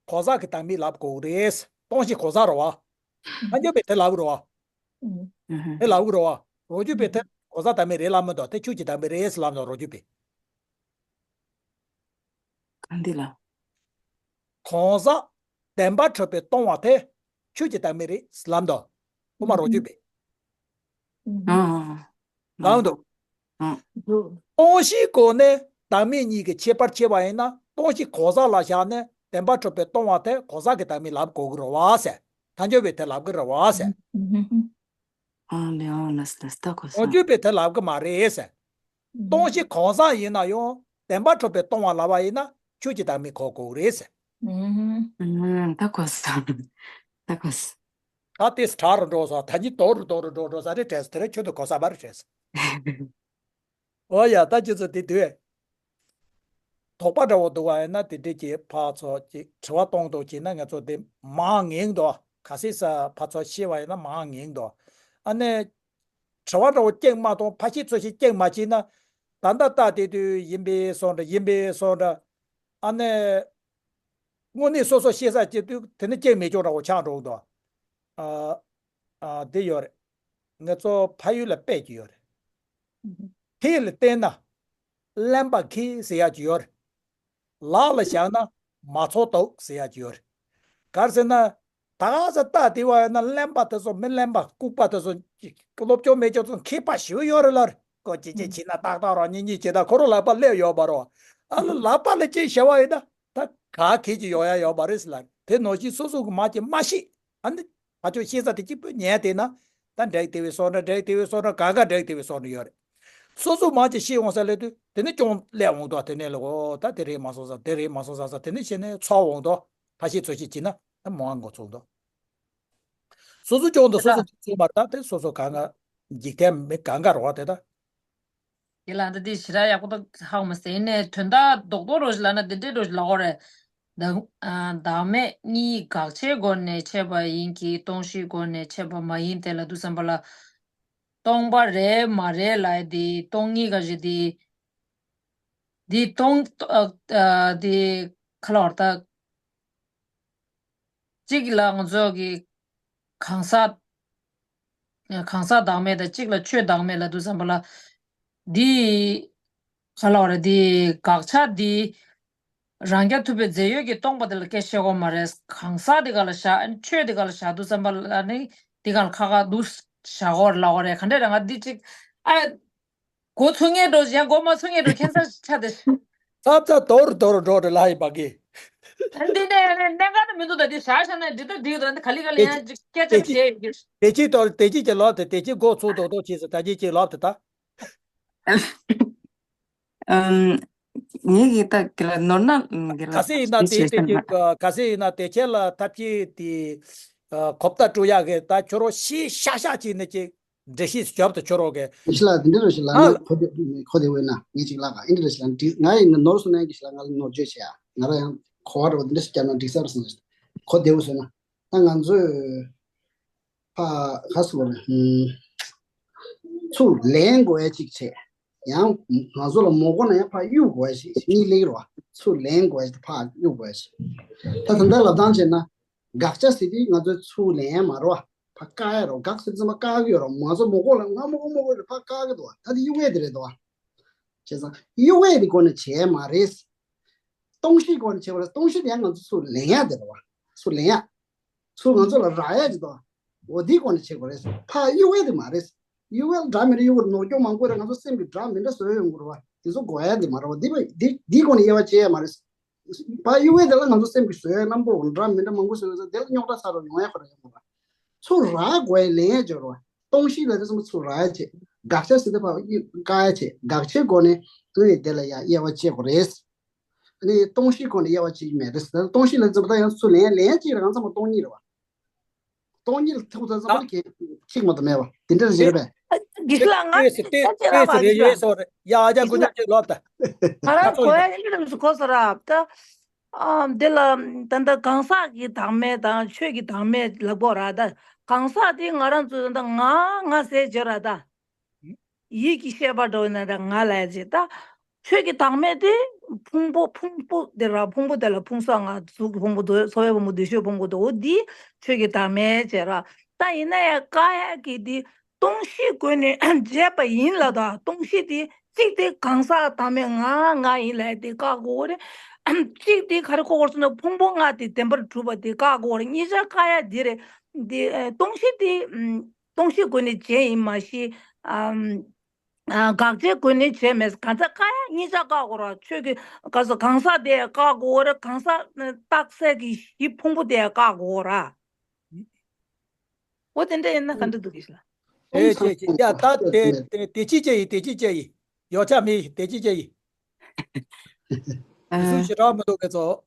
གང་ཟག་གི་བདག་མེད་ལབ་དགོས་རེད། སྟོང་གཞི་གང་ཟག་རེད་བ། ཐལ་འགྱུར་བས་དེ་ལབ་རེད་བ། དེ་ལབ་རེད་བ། རང་རྒྱུད་པས་དེ་གང་ཟག་བདག་མེད་རེད་ལབ་མི་འདུག་དེ་ཆོས་ཀྱི་བདག་མེད་རེད་ལབ་འདུག་རང་རྒྱུད་པས། གང་འདི་ལ། གང་ཟག་བདེན་པར་གྲུབ་པའི་སྟོང་བ་དེ་ཆོས་ཀྱི་བདག་མེད་རེད་ལབ་འདུག་དབུ་མ་རང་རྒྱུད་པས། ཨང་། ལབ་འདུག་ཨང་། སྟོང་གཞིའི་སྒོ་ནས་བདག་མེད་གཉིས་ཀྱི་ཁྱད་པར་ཕྱེ་བ་ཡིན་ན། སྟོང་གཞི་གང་ཟག་ལ་བཞག་ནས་བདེན་པར་གྲུབ་པའི་སྟོང་བ་དེ་གང་ཟག་གི་བདག་མེད་ལབ་དགོས་ཀྱི་རེད་བ་ཟེར། ཐལ་འགྱུར་བས་དེ་ལབ་ཀྱི་རེད་བ་ཟེར། ཨང་ལེ་ཨང་ལ་སི་ལ་སི་ད་གོ་ས། རང་རྒྱུད་པས་དེ་ལབ་ཀྱི་མ་རེད་ཟེར། སྟོང་གཞི་གང་ཟག་ཡིན་ན་ཡང་བདེན་པར་གྲུབ་པའི་སྟོང་བ་ལབ་པ་ཡིན་ན་ཆོས་ཀྱི་བདག་མེད་གོ་དགོས་རེད་ཟེར། ཨང་ད་གོ་ས། ད་གོ་ས། ད་དེ་དྲག་རུ་འགྲོ་སོང་། ད་གཉིས་དོག་རུ་དོག་རུ་འགྲོ་འགྲོ་ས་རེད་དྲན་སོང་། དེ་རིང་ཁྱོད་ཚོ་གོ་ས་མ་རེད་དྲན་སོང་། འོ་ཡ། ད་ཁྱོད་ཚོ་དེ་དུས་དོགས་པ་འདྲ་བོ་འདུག་བ་ཡིན་ན་དེ་འདྲས་ཀྱི་ཕར་ཚུར་ཅིག་དྲི་བ་གཏོང་འདུག་བྱས་ན་ང་ཚོ་དེ་མར་ངེས་འདུག་གལ་སྲིད་ས་ཕར་ཚུར་ཤེས་པ་ཡིན་ན་མར་ངེས་འདུག་ཨ་ནི། དྲི་བ་འདྲ་བོ་སྐྱེས་མ་གཏོང་། ཕར་ཤེས་ཚུར་ཤེས་སྐྱེས་མ་བྱས་ན། ད་ལྟ་ལྟ་དེ་དུས་ཡིན་པའི་བཟོ་འདྲ། ཡིན་པའི་བཟོ་འདྲ། ཨ་ནི། དངོས་གནས་སོ་སོ་ཤེས་ས་སྐྱེས་དུས་དེ་ནི་སྐྱེས་མེད་ཅོག་འདྲ་བོ་ཆགས་འགྲོ་གི་འདུག་ཨ། ཨ། དེ་ཡོད་རེད། ང་ཚོ་ཕ་ཡུལ་ལ་དཔེ་ཅིག་ཡོད་རེད། ཁེ་ལ་བལྟས་ན་གླེན་པ་ཁེ་ཟེར་ཡག་ཅིག་ཡོད་རེད། ལག་ལ་བཞག་ན་མ་ཚོགས་དུག་ཟེར་ཡག་ཅིག་ཡོད་རེད། ག་རེ་ཟེར་ན། ད་ག་ས་ལྟ་དེ་བ་ཡིན་ན་གླེན་པ་དེ་ཚོ་མི་གླེན་པ་ལྐུགས་པ་དེ་ཚོ་སློབ་སྦྱོང་མེད་ཅོག་ཚོ་མཁས་པ་ཞེ་པོ་ཡོད་རེད་ལ། ཀོ་ཅི་ཅི་བྱས་ན་ཏག་ཏག་རང་ཉིད་ཉིད་བྱས་ད་ཁོ་རང་ལག་པ་སླེབས་ཡོད་པ་རེད། ཨ་ལ་ལག་པ་ལ་ཅིག་བྱས་པ་ཡིན་ན་ད་ག་གེ་ཅིག་ཡོང་ཡ་ཡོད་པ་རེད་ཟེར་ལ། དེ་ནང་བཞིན་སོ་སོ་གི་མ་ཅིག་མ་ཤེས། ཨ་ནི། ཕར་ཕྱོགས་ཤེས་ས་དེ་གཅིག་པུ་ཉན་བསྡད་ན། ད་འགྲིག་བསྡད་པའི་བཟོ་འདྲ། འགྲིག་བསྡད་པའི་བཟོ་འདྲ། གང་ག་འགྲིག་བསྡད་པའི་བཟོ་འདྲ་ཡོད་རེད། སོ་སོ་མ་ཅིག་ཤེས་འོང་ས་སླེབས་དུས་དེ་ནི་ཅུང་སླེབས་འོང་དོ། དེ་ནས་ལ་འོ་ད་དེ་རེད་མ་སོང་ས། དེ་རེད་མ་སོང་ས་ས་དེ་ནི་ཤེས་ནས་ཚོར་འོང་དོ། ཕར་ཤེས་ཚུར་ཤེས་བྱས་ན་ད་མང་བ་འགོ་ཚུགས་དོ། སོ་སོ་ཅུང་དང་སོ་སོ་ཚུགས་མ་རེད། ད་དེ་སོ་སོ་གང་ག་འཇིག་རྟེན་མི་གང་ག་རེད་བ་དེ་ད། དེ་ལ་འདི་དེ་ཞེ་དྲག་ཡག་པོ་ད་ཧ་གོ་མ་སོང་། ཡིན་ནའི་དོན་དག་རྡོག་རྡོག་རོ་ཞིག་ལབ་ན་འདི་འདྲའི་རོ་ཞིག་ལབ་དགོས་རེད། བདག་ཨ་བདག་མེད་གཉིས་དགག་བྱའི་སྒོ་ནས་ཕྱེ་བ་ཡིན་གྱི། སྟོང་གཞིའི་སྒོ་ནས་ཕྱེ་བ་མ་ཡིན་ཏེ་ལབ་དུས་ཙམ་པ་ལ། སྟོང་པ་རེད་མ་རེད་ལབ་ཡ་དེ། སྟོང་ཉིད་ག་རེ་དེ། དེ་སྟོང་ཨ་ཨ་དེ་ག་ལབ་དགོས་རེད་ད། གཅིག་ལ་ང་ཚོ་གི་གང་ཟག་གང་ཟག་བདག་མེད་དང་། གཅིག་ལ་ཆོས་བདག་མེད་ལབ་དུས་ཙམ་པ་ལ། འདི་ག་ལབ་དགོས་རེད། འདི་དགག་བྱ་འདི་རང་རྐྱ་ཐུབ་པའི་རྫས་ཡོད་ཀྱིས་སྟོང་པ་དེ་ལ་སྐད་བཤད་དགོས་མ་རེད། གང་ཟག་འདི་ག་ལ་བཞག་ཆོས་འདི་ག་ལ་བཞག་དུས་ཙམ་པ་ལ་ནི་འདི་ག་ལ་ཁ་ཁ་འདུག་བཞག་དགོས་རེད་ལབ་དགོས་རེད། ག་འདྲས་རེད། ང་འདི་གཅིག་ཨ། འགོ་ཚུགས་ངེས་འགྲོ། གཞན་འགོ་མ་ཚུགས་ངེས་འགྲོ། ཁྱད་མཚར་ཆགས་ཏེ། ཚབ་ཚ་དོར་དོར་འགྲོ་འགྲོ་ལ་ཡིན་པ་གི། འདི་ནས་གནད་འགག་ནི་མི་འདུག་ད་འདི་བཞག་བཞག་ན་འདི་ལྟ་འགྲིག་འདུག་ད་འདི་ག་ལེ་ག་ལེ་ཡང་ཅིག་སྐད་ཆ་བཤད་ཡོད་ཀྱི། དེ་གཅིག་དོར་དེ་གཅིག་གི་ལོག་དེ་དེ་གཅིག་འགོ་ཚུགས་དོག་དོག་བྱས་སོ། ད་གཅིག་གཅིག་ལོག་དེ་ད། ཨམ། ངེད་ཀྱི་ད་གི་ལ་ནོར་ན་གི་ལ་ག་ཚད་ཡིན་ན་དེ་དེ་གཅིག་ག་ཚད་ཡིན་ན་དེ་ཁྱེད་ལ་ཐབས་ཤེས་དེ་གོ་བརྡ་སྤྲོད་ཡག་གི་ད་ཁྱོད་རང་ཤེས་ཤག་ཤག་བྱས་ནས་ཅིག་འགྲེལ་བཤད་རྒྱབ་ཏུ་ཁྱོད་རོགས་གས། དེ་ཤི་ལ་དེ་འདྲ་རེ་ཞིག་ལ་ཨ་ན་གོ་བདེ་གོ་བདེ་བས་ན་ངས་ཅིག་ལ་ག་ཨིན་འདྲ་རེ་ཞིག་ལ་འགྲིག་ང་ཡིན་ན་ནོར་སོང་ན་ཡང་གི་ཞིག་ལ་ང་ལ་ནོར་བརྗོད་བྱས་ཡ་ང་ར་ཡང་གོ་བ་འདྲ་བོ་འདི་འདྲ་ཞིག་བརྒྱབ་ན་འགྲིག་ས་རེད་སོང་ན་གོ་བདེ་བོ་བཟོས་ན་ད་ང་ཚོས་ཕ་ག་སོ་རེ་ཚུར་ལན་དགོས་ཡ་ཅིག་བྱས། ཡང་ང་ཚོ་ལ་མོ་གོ་ན་ཡང་ཕར་གཡུག་དགོས་ཞེས་གཉིད་ལེགས་རོ། ཚུར་ལེན་དགོས་ཞེས་ཕར་གཡུག་དགོས་ཞེས། ད་ད་ལྟ་ལབ་སྟངས་བྱས་ན་དགག་བྱ་ཟེར་དུས་ང་ཚོས་ཚུར་ལེན་ཡ་མ་རོ། ཕར་བཀག་ཡ་རོ། དགག་ཟེར་དུས་ཙམ་པ་བཀག་གི་ཡོད་རོ། ང་ཚོ་མོ་གོ་ལ་ང་མོ་གོ་མོ་གོ་ལ་ཕར་བཀག་གི་འདུག་ད་དེ་གཡུག་ཡས་དེ་རེད་འདུག་བྱས་ཙང་གཡུག་ཡས་དེ་སྒོ་ནས་བྱས་མ་རེད། སྟོང་གཞིའི་སྒོ་ནས་བྱས་པ་རེད། སྟོང་གཞི་དེ་ཡང་ང་ཚོ་ཚུར་ལེན་ཡ་དེ་རེད་བ། ཚུར་ལེན་ཡ། ཚུར་ང་ཚོ་ལ་རག་ཡ་ཅིག་དང་། འོ་འདིའི་སྒོ་ནས་བྱེད་དགོས་རེད། ཕར་གཡུག་ཡས་དེ་མ་རེད། གཡུག་ཡས་ལ་འདྲ་མི་འདྲ་གཡུག་དགོས་ནོར་སྐྱོན་མང་པོ་རེད། ང་ཚོ་སེམས་ཀྱི་འདྲ་མི་འདྲ་བཟོ་ཡ་ཡོང་གི་རེད་བ། དེ་ཚོ་དགོས་ཡ་དེ་མ་རེད་བ། འདི་བ་འདི་འདིའི་སྒོ་ནས་དབྱེ་བ་ཕྱེ་ཡ་མ་རེད། ཕར་གཡུག་ཡས་དེ་ལ་ང་ཚོ་སེམས་ཀྱི་བཟོ་ཡ་རྣམ་པ་འདྲ་མི་འདྲ་མང་པོ་བཟོས་ཡོད་ཙང་དེ་ལ་རྙོག་དྲ་ཚ་རུ་ཡོང་ཡ་ཁོ་རང་ཡོད་མ་རེད། ཚུར་རག་དགོས་ཡ་ལེན་ཡ་ཅིག་ཡོད་རེད་བ། སྟོང་གཞི་ལ་དེ་ཚོ་ཚུར་རག་ཡ་བྱེད། དགག་བྱ་ཟེར་དུས་ཕར་གཡུག་བཀག་ཡ་བྱེད། དགག་བྱའི་སྒོ་ནས་ཨ་ནི་དེ་ལ་ཡ་དབྱེ་བ་ཕྱེ་དགོས་རེད། ཨ་ནི་སྟོང་གཞིའི་སྒོ་ནས་དབྱེ་བ་ཕྱེ་གི་མེད་རེད། ད་སྟོང་གཞི་ལ་ཙམ་པ་ད་ཡང་ཚུར་ལེན་ལེན་གཅིག་རང་ཚང་མ་སྟོང་ཉིད་རེད་བ། སྟོང་ཉིད་ལ་ཐུག་ཙམ་པ་ལ་གལ་གཅིག་མ་གཏོགས་མེད་བ། དེ་འདྲ་རེད་པས། དགེ་བཤེས་ལགས། ང་ལྟོས་ཟེར་ལྟོས་ལྟོས་ཟེར་རེད། ཡོད་ཡོད་སོ་རེད། ཡ་ཨ་ཅག་དགེ་བཤེས་ཀུན་ལགས་ཅིག་ལོབས་ད། ང་རང་གོ་ཡ་ཨིན་ལབ་སུ་གོ་ས་ར་ད། ཨ་འདི་ལ་ད་ལྟ་གང་ཟག་གི་བདག་མེད་དང་ཆོས་ཀྱི་བདག་མེད་ལབ་དགོས་ར་ད། གང་ཟག་དེ་ང་རང་ཚོ་ད་ང་ང་ཟེར་བརྗོད་ར་ད། ཡིད་ཀྱི་ཤེས་པ་འགྲོ་ན་ར་ང་ལ་ཡ་ཅེ་ད། ཆོས་ཀྱི་བདག་མེད་དེ་ཕུང་པོ་ཕུང་པོ་དེ་ར་ཕུང་པོ་དེ་ལ་ཕུང་གསོག་ལྔ་གཟུགས་ཀྱི་ཕུང་པོ་དོ་ཚོར་བའི་ཕུང་པོ་འདུ་ཤེས་ཕུང་པོ་དོ་འོ་འདི་ཆོས་ཀྱི་བདག་མེད་ཅེ་ར། ད་ཡིན་ན་ཡང་བཀག་ཡ་གི་འདི་སྟོང་གཞི་སྒོ་ནས་བྱས་པ་ཡིན་ལ་ད་སྟོང་གཞི་དེ་གཅིག་དེ་གང་ཟག་བདག་མེད་ང་ང་ཡིན་ལ་དེ་བཀག་དགོས་རེད། གཅིག་དེ་ག་རེ་བཀག་དགོས་རེད་ཟེར་ན་ཕུང་པོ་ལྔ་དེ་བདེན་པར་གྲུབ་པ་དེ་བཀག་དགོས་རེད། གཉིས་ཆ་བཀག་ཡ་འདི་རེད། འདི་སྟོང་གཞི་དེ་སྟོང་གཞི་སྒོ་ནས་བྱས་ཡིན་མ་གཞི། ཨམ། ཨ་དགག་བྱའི་སྒོ་ནས་བྱས་མེད། གང་ཟག་བཀག་ཡ་གཉིས་ཆ་བཀག་དགོས་ར། ཆོས་ཀྱི་ག་ས་གང་ཟག་དེ་བཀག་དགོས་ར། གང་ཟག་རྟགས་གསལ་གྱི་གཞི་ཕུང་པོ་དེ་བཀག་དགོས་ར། འོ་དེ་འདྲ་ཡིན་ན་ག་འདྲ་འདུག་གི་ལ། དེ་ཅི་ཅི་ཡ་ད་དེ་དེ་དེ་ཅི་ཅི་ཡི་དེ་ཅི་ཅི་ཡི་ཡོ་ཆ་མི་དེ་ཅི་ཅི་ཡི། ཨ། སུ་ཞིག་རག་མི་འདུག་གི་ཚོ།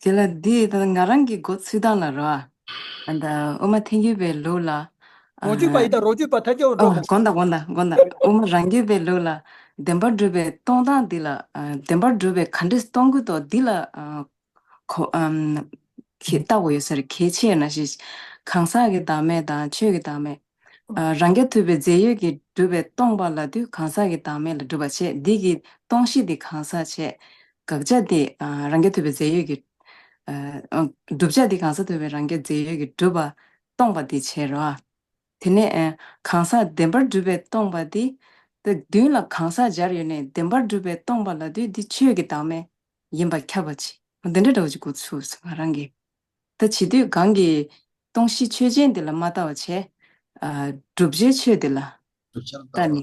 དེ་ལ་འདི་ད་ང་རང་གི་འགོ་ཚུགས་སྟངས་ལ་རོ། ཨ་ད་ཨོ་མ་ཐེངས་རྒྱུད་པའི་ལུགས་ལ། ཨ། རོ་རྒྱུད་པ་ཡི་ད་རོ་རྒྱུད་པ་ཐལ་འགྱུར་འགྲོ་ཨོ་གི། དགོངས་དག་དགོངས་དག་དགོངས་དག་ཨོ་མ་རང་རྒྱུད་པའི་ལུགས་ལ་བདེན་པར་གྲུབ་པའི་སྟོང་སྟངས་འདི་ལ། ཨ་བདེན་པར་གྲུབ་པའི་ག་འདྲས་སྟོང་གི་འདུག་འདི་ལ། ཨ་གོ་ཨམ་གལ་ལྟ་བུ་ཡོད་ས་རེད། གལ་ཆེ་ན་ཞིག་གང་ཟག་གི་བདག་མེད་དང་ཆོས་ཀྱི་བདག་མེད། ཨ་རང་རྐྱ་ཐུབ་པའི་རྫས་ཡོད་ཀྱིས་གྲུབ་པའི་སྟོང་པ་ལབ་དུས་གང་ཟག་གི་བདག་མེད་ལ་གྲུབ་པ་བྱས། འདི་གི་སྟོང་གཞི་འདི་གང་ཟག་བྱས། དགག་བྱ་འདི་ཨ་རང་རྐྱ་ཐུབ་པའི་རྫས་ཡོད་ཀྱིས། ཨ་ཨ་བསྒྲུབ་བྱ་འདི་གང་ཟག་ཐུབ་པའི་རང་རྐྱ་རྫས་ཡོད་ཀྱིས་གྲུབ་པ་སྟོང་པ་འདི་བྱས་རོ། དེ་ནས་ཨ་གང་ཟག་བདེན་པར་གྲུབ་པའི་སྟོང་པ་འདི། ད་མདུན་ལ་གང་ཟག་སྦྱར་ཡོད་ནས་བདེན་པར་གྲུབ་པའི་སྟོང་པ་ལབ་དུས་འདི་ཆོས་ཀྱི་བདག་མེད་ཡིན་པ་ཁྱབ་པ་ཅིག་འདི་འདྲ་འདྲ་བོ་ཅིག་འགོ་ཚུགས་སོང་ང་རང་གིས། ད་བྱེད་དུས་གང་གི་སྟོང་གཞི་ཆོས་ཅན་དེ་ལ་མ་ལྟ་བ་བྱས། ཨ་བསྒྲུབ་བྱའི་ཆོས་དེ་ལ་བསྒྲུབ་བྱ་ལ་ལྟ་བ། ལྟ་ནི།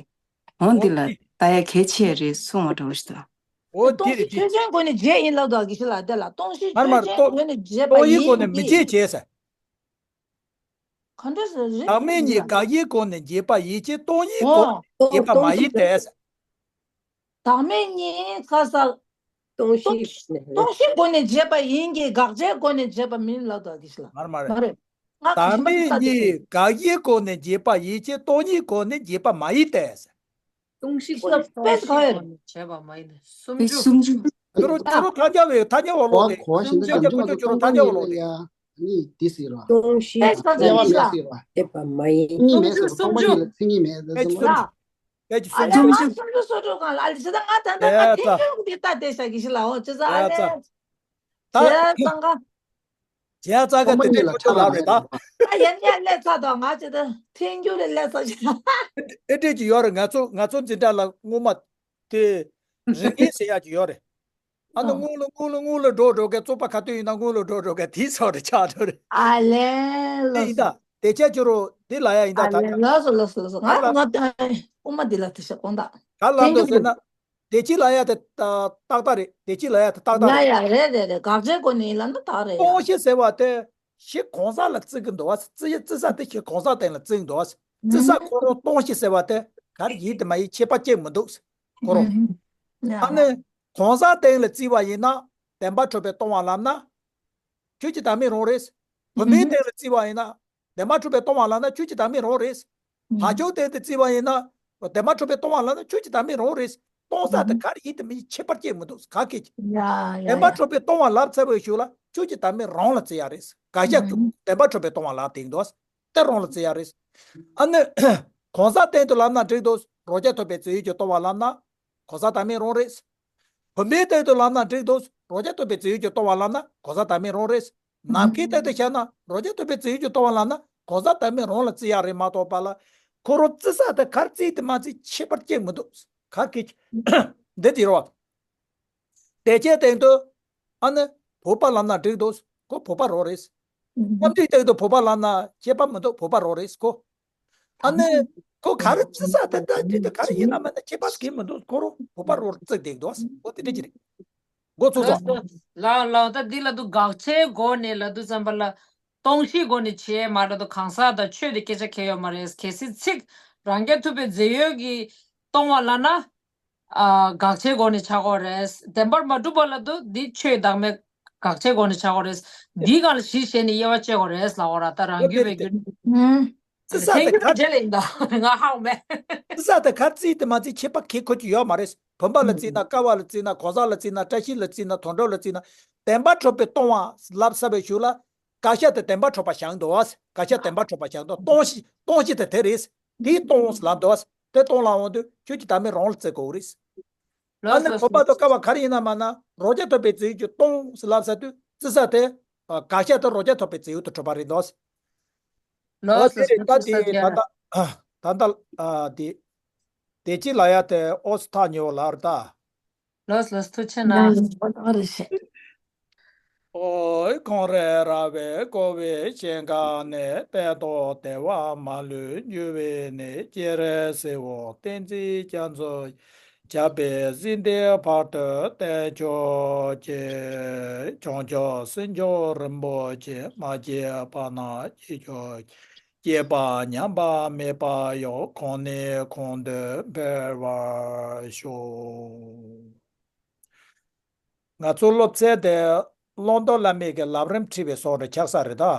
འོ་འདི་ལ་ལྟ་ཡ་གལ་ཆེ་རེད་གསུངས་པ་འདྲ་བོ་ཞིག་འདུག་འོ་སྟོང་གཞི་ཆོས་ཅན་སྒོ་ནས་བྱས་ཡིན་ལབ་འདུག་གི་ཞིག་ལ་དེ་ལ་སྟོང་གཞི་ཆོས་ཅན་སྒོ་ནས་བྱས་པ་ཡིན་གྱི། སྟོང་གཞི་སྒོ་ནས་མི་བྱེད་བྱས་ཟེར། ག་འདྲ་ཟེར་རེད། བདག་མེད་གཉིས་དགག་བྱའི་སྒོ་ནས་བྱས་པ་ཡིན་གྱི། སྟོང་ཉིད་སྒོ་ནས་བྱས་པ་མ་ཡིན་ཏེ་ཟེར། བདག་མེད་གཉིས་ཁ་ས། སྟོང་གཞི་ནས་སྟོང་གཞི་སྒོ་ནས་བྱས་པ་ཡིན་གྱི། དགག་བྱའི་སྒོ་ནས་བྱས་པ་མིན་ལབ་འདུག་གི་ཞིག་ལ། མ་རེད་མ་རེད། ང་ག་བདག་མེད་གཉིས་དགག་བྱའི་སྒོ་ནས་བྱས་པ་ཡིན་གྱི། སྟོང་ཉིད་སྒོ་ནས་བྱས་པ་མ་ཡིན་ཏེ་ཟེར། སྟོང་གཞི་སྒོ་ནས་སྟོང་གཞི་སྒོ་ནས་བྱས་པ་མ་ཡིན་ནས་སུམ་ཅུ། སུམ་ཅུ། ཅོ་རོ་ཅོ་རོ་ཐ་སྙད་བས་ཐ་སྙད་བ་ལོག་སྟེ། གོ་བ་གོ་བ་ཞིག་ན་ཅོ་རོ་ཅོ་རོ་ཐ་སྙད་བ་ལོག་སྟེ། ནི་དེ་ཟེར་བ། སྟོང་གཞི། དཔེ་ཆ་ཡ་བ་ཡིན་ལ། ཟེར་བ། བྱས་པ་མ་ཡིན། གཉིས་མེད་ཟེར་བ། སྟོང་པ་གཉིས་ལ་མཚན་ཉིད་མེད་ཟེར་བ། ཨེ་ཅི་སུམ་ཅུ། ཨེ་ཅི་ཨ་སུམ་ལས་ཅུ། ང་སུམ་ཅུ་སོ་དྲུག་གང་ལ་ཨ་ལི་ཟེར་ད་ང་ད་ལྟ་ང་ཐེངས་ཡོད་འདི་ལྟ་བསྡད་བཞག་གི་ཞིག་ལ་འོ་ཅི་ཟེར་ཨ་ལས། ད་བྱས་ཙང་ཀ། བྱས་ཙང་ཀ་དེ་འདྲའི་ཁོ་ཚོ་ལབ་རེད་ད། ཨ་ཡ་ནི་ཨ་ལས་ཚ་དང་ང་ཅི་ད་ཐེངས་རྒྱུ་ལས་ལས་ཚ་ཞིག་ལ། ཨེ་འདྲས་ཀྱི་ཡོད་རེད། ང་ཚོ་ང་ཚོ་འཛིན་གྲྭ་ལ་སྔོན་མ་དེ་རིག་གནས་ཟེར་ཡག་ཅིག་ཡོད་རེད། ཨ་ནི་སྔོན་ལ་སྔོན་ལ་སྔོན་ལ་འགྲོ་འགྲོ་མཁན་བཙོག་པ་ག་དུས་ཡིན་ན་སྔོན་ལ་འགྲོ་འགྲོ་མཁན་དེའི་ཚོ་རེ་ཆགས་འགྲོ་རེད། ཨ་ལས་དེ་ལགས་ཡིན་ད། སོ། དེ་ཆ་ཅོ་རོ་འདི་ལ་ཡ་ཡིན་ད། ཨ་ད་ལས་ལགས་སོ་ལགས་སོ་ལགས་སོ། ང་ང་ཨོ་མ་འདི་ལ་དེ་ཤ་དགོངས་དག་ག་ལ་འདུག་ཟེར་ན། དེ་ཅི་ལ་ཡ་དེ་ཏག་ཏག་རེད། དེ་ཅི་ལ་ཡ་དེ་ཏག་ཏག་ཡ་རེད། ཡ་རེད་རེད་རེད། དགག་བྱའི་སྒོ་ནས་ཡིན་ལབ་ན་ཏག་རེད་ཡ། སྟོང་གཞི་ཟེར་བ་དེ་གཞི་གང་ཟག་ལ་བརྩི་གི་འདུག་བ། བརྩི་ཡ་བརྩི་ས་དེ་གཞི་གང་ཟག་སྟེང་ལ་བརྩི་གི་འདུག་བ། བརྩི་ས་ཁོ་རང་སྟོང་གཞི་ཟེར་བ་དེ་ག་རེ་ཡིན་དེ་མ་ཡིན་ཁྱད་པར་ཅིག་མི་འདུག་ཁོ་རང་། ཨ་ནི་གང་ཟག་སྟེང་ལ་བརྩིས་པ་ཡིན་ན་བདེན་པར་གྲུབ་པའི་སྟོང་པ་ལབ་ན་ཆོས་ཀྱི་བདག་མེད་རང་རེད། བུད་མེད་སྟེང་ལ་བརྩིས་པ་ཡིན་ན་བདེན་པར་གྲུབ་པའི་སྟོང་པ་ལབ་ན་ཆོས་ཀྱི་བདག་མེད་རང་རེད། བག་ཆགས་སྟེང་དུ་བརྩིས་པ་ཡིན་ན་བདེན་པར་གྲུབ་པའི་སྟོང་པ་ལབ་ན་ཆོས་ཀྱི་བདག་མེད་རང་རེད། སྟོང་ས་དེ་ག་རེ་ཡིན་དེ་མི་ཁྱད་པར་ཅིག་མི་འདུག་ག་གེ་ཅིག་ཡ་ཡ་བདེན་པར་ཡ། གྲུབ་པའི་སྟོང་པ་ལབ་ཚར་བའི་གཞུག་ལ་ཆོས་ཀྱི་བདག་མེད་རང་ལ་བརྩི་ཡ་རེད། དགག་བྱ་བདེན་པར་གྲུབ་པའི་སྟོང་པ་ལབ་དེ་འདུག་དེ་རང་ལ་བརྩི་ཡ་རེད། ཨ་ནི་གང་ཟག་སྟེང་དུ་ལབ་ན་འགྲིག་འདུག་རོ་བརྒྱ་ཐོབ་པའི་རྫས་ཡོད་ཀྱི་སྟོང་པ་ལབ་ན་གོ་ས་དང་མི་རུང་རེད། བུམ་པའི་སྟེང་དུ་ལབ་ན་འགྲིག་འདུག་རོ་བརྒྱ་ཐོབ་པའི་རྫས་ཡོད་ཀྱི་སྟོང་པ་ལབ་ན་གོ་ས་དང་མི་རུང་རེད། ནམ་མཁའི་སྟེང་དུ་བཞག་ན་རོ་བརྒྱ་ཐོབ་པའི་རྫས་ཡོད་ཀྱི་སྟོང་པ་ལབ་ན་གོ་ས་དང་མི་རུང་ལ་བརྩི་ཡག་རེད་མ་གཏོགས་པ་ལ། ཁོ་རང་བརྩི་ས་དེ་ག་རེ་བརྩིས་དེ་མ་བརྩིས་ཁྱད་པར་ཅིག་མི་འདུག་ག་གི་འདི་དེ་རེད་བ། དེ་ཅའི་སྟེང་དུ་ཨ་ནི་བུམ་པ་ལབ་ན་འགྲིག་འདུག་ཁོ་བུམ་པ་རང་རེད། རྔམ་བརྗིད་སྟེང་དུ་བུམ་པ་ལབ་ན་ཁྱད་པར་མི་འདུག་བུམ་པ་རང་རེད་ཁོ། ཨ་ནི་ཁོ་ག་རེ་བརྩི་ས་དེ་ལྟ་ཅི་དེ་ག་རེ་ཡིན་ན་མིན་ན་ཁྱད་པར་གང་མི་འདུག་ཁོ་རང་བུམ་པ་རང་བརྩི་བསྡད་འདུག་འོ་དེ་འདྲ་ཅིག་རེད། འགོ་ཚུགས་སོང་། ལགས་ལགས། ད་འདི་ལ་དུ་དགག་བྱའི་སྒོ་ནས་ལ་དུ་ཙམ་པ་ལ་སྟོང་གཞིའི་སྒོ་ནས་བྱས་མ་ལ་དུ་གང་ཟག་དང་ཆོས་དེ་སྐད་ཆ་གལ་ཡོད་མ་རེད། གལ་སྲིད་ཚིག་རང་རྐྱ་ཐུབ་པའི་རྫས་ཡོད་ཀྱི་སྟོང་པ་ལབ་ན། ཨ། དགག་བྱའི་སྒོ་ནས་ཆགས་ཀྱི་ཡོད་རེད། བདེན་པར་མ་གྲུབ་པ་ལ་དུ་འདི་ཆོས་བདག་མེད་དགག་བྱའི་སྒོ་ནས་ཆགས་ཀྱི་ཡོད་རེད། འདིའི་སྒང་ལ་གཞི་བྱས་ནས་དབྱེ་བ་བཅད་ཀྱི་ཡོད་རེད་ལབ་ཀྱི་ཡོད་རེད། ད་རང་རྒྱུད་པའི་རྒྱུད། བརྩི་ས་དེ་ག་རེ་རེད་ཡིན་ད་ང་ཧ་གོ་མེད། བརྩི་ས་དེ་ག་རེ་བརྩིས་དེ་མ་བརྩིས་ཁྱད་པར་གང་ཁོ་ཅིག་ཡོད་མ་རེད། བུམ་པ་ལ་བརྩིས་ན་ཀ་བ་ལ་བརྩིས་ན་གང་ཟག་ལ་བརྩིས་ན་བཀྲ་ཤིས་ལ་བརྩིས་ན་དོན་གྲུབ་ལ་བརྩིས་ན་བདེན་པར་གྲུབ་པའི་སྟོང་པ་ལབ་ས་བའི་གཞུག་ལ། བཀའ་ཤག་དེ་བདེན་པར་གྲུབ་པ་བཞག་འདུག་བཀའ་ཤག་བདེན་པར་གྲུབ་པ་བཞག་འདུག་སྟོང་གཞི་སྟོང་གཞི་དེ་དེ་རེད། དེའི་སྟོང་ལབ་འདུག་དེ་སྟོང་ལབ་འོང་དུས་ཁྱོད་ཀྱིས་བདག་མེད་རང་ལ་བརྩི་དགོས་རེད། ཨ་ནི་བུམ་པ་དང་ཀ་བ་ག་རེ་ཡིན་ན་མ་ན་རོ་བརྒྱ་ཐོབ་པའི་རྫས་ཡོད་ཀྱི་སྟོང་ལབ་ས་དུས་བརྩི་ས་དེ་དགག་བྱ་དེ་རོ་བརྒྱ་ཐོབ་པའི་རྫས་ཡོད་དུ་གྲུབ་པ་རེད་འདུག་འོ་དེ་རེད། ད་དེ་ད་ལྟ་ད་ལྟ་དེ་དེ་ཅི་ལ་ཡ་དེ་ཨོ་སི་ཐག་ཉེ་བོ་ལ་རེད་ད། ལགས་ལགས། ཐུགས་རྗེ་གནང་། ཨོའི་ཁོང་རེ་ར་བའི་ཀོ་བའི་ཞིང་ཁམས་ནས། དཔལ་ཏོ་བདེ་བ་མ་ལུས་འབྱུང་བའི་གནས། སྤྱན་རས་གཟིགས་དབང་བསྟན་འཛིན་རྒྱ་མཚོ། ཞབས་པད་སྲིད་མཐའི་བར་དུ་བརྟན་ཤོག་ཅེས། བྱང་ཆུབ་སེམས་མཆོག་རིན་པོ་ཆེ། མ་སྐྱེས་པ་རྣམས་སྐྱེ་ཤོག། སྐྱེས་པ་ཉམས་པ་མེད་པ་ཡང་། གོང་ནས་གོང་དུ་འཕེལ་བར་ཤོག། ང་ཚོ་སློབ་ཚན་དེ་ཀློང་རྡོལ་བླ་མའི་གི་ལམ་རིམ་ཁྲིད་པའི་སོགས་རེ་ཆགས་ས་རེད་ད།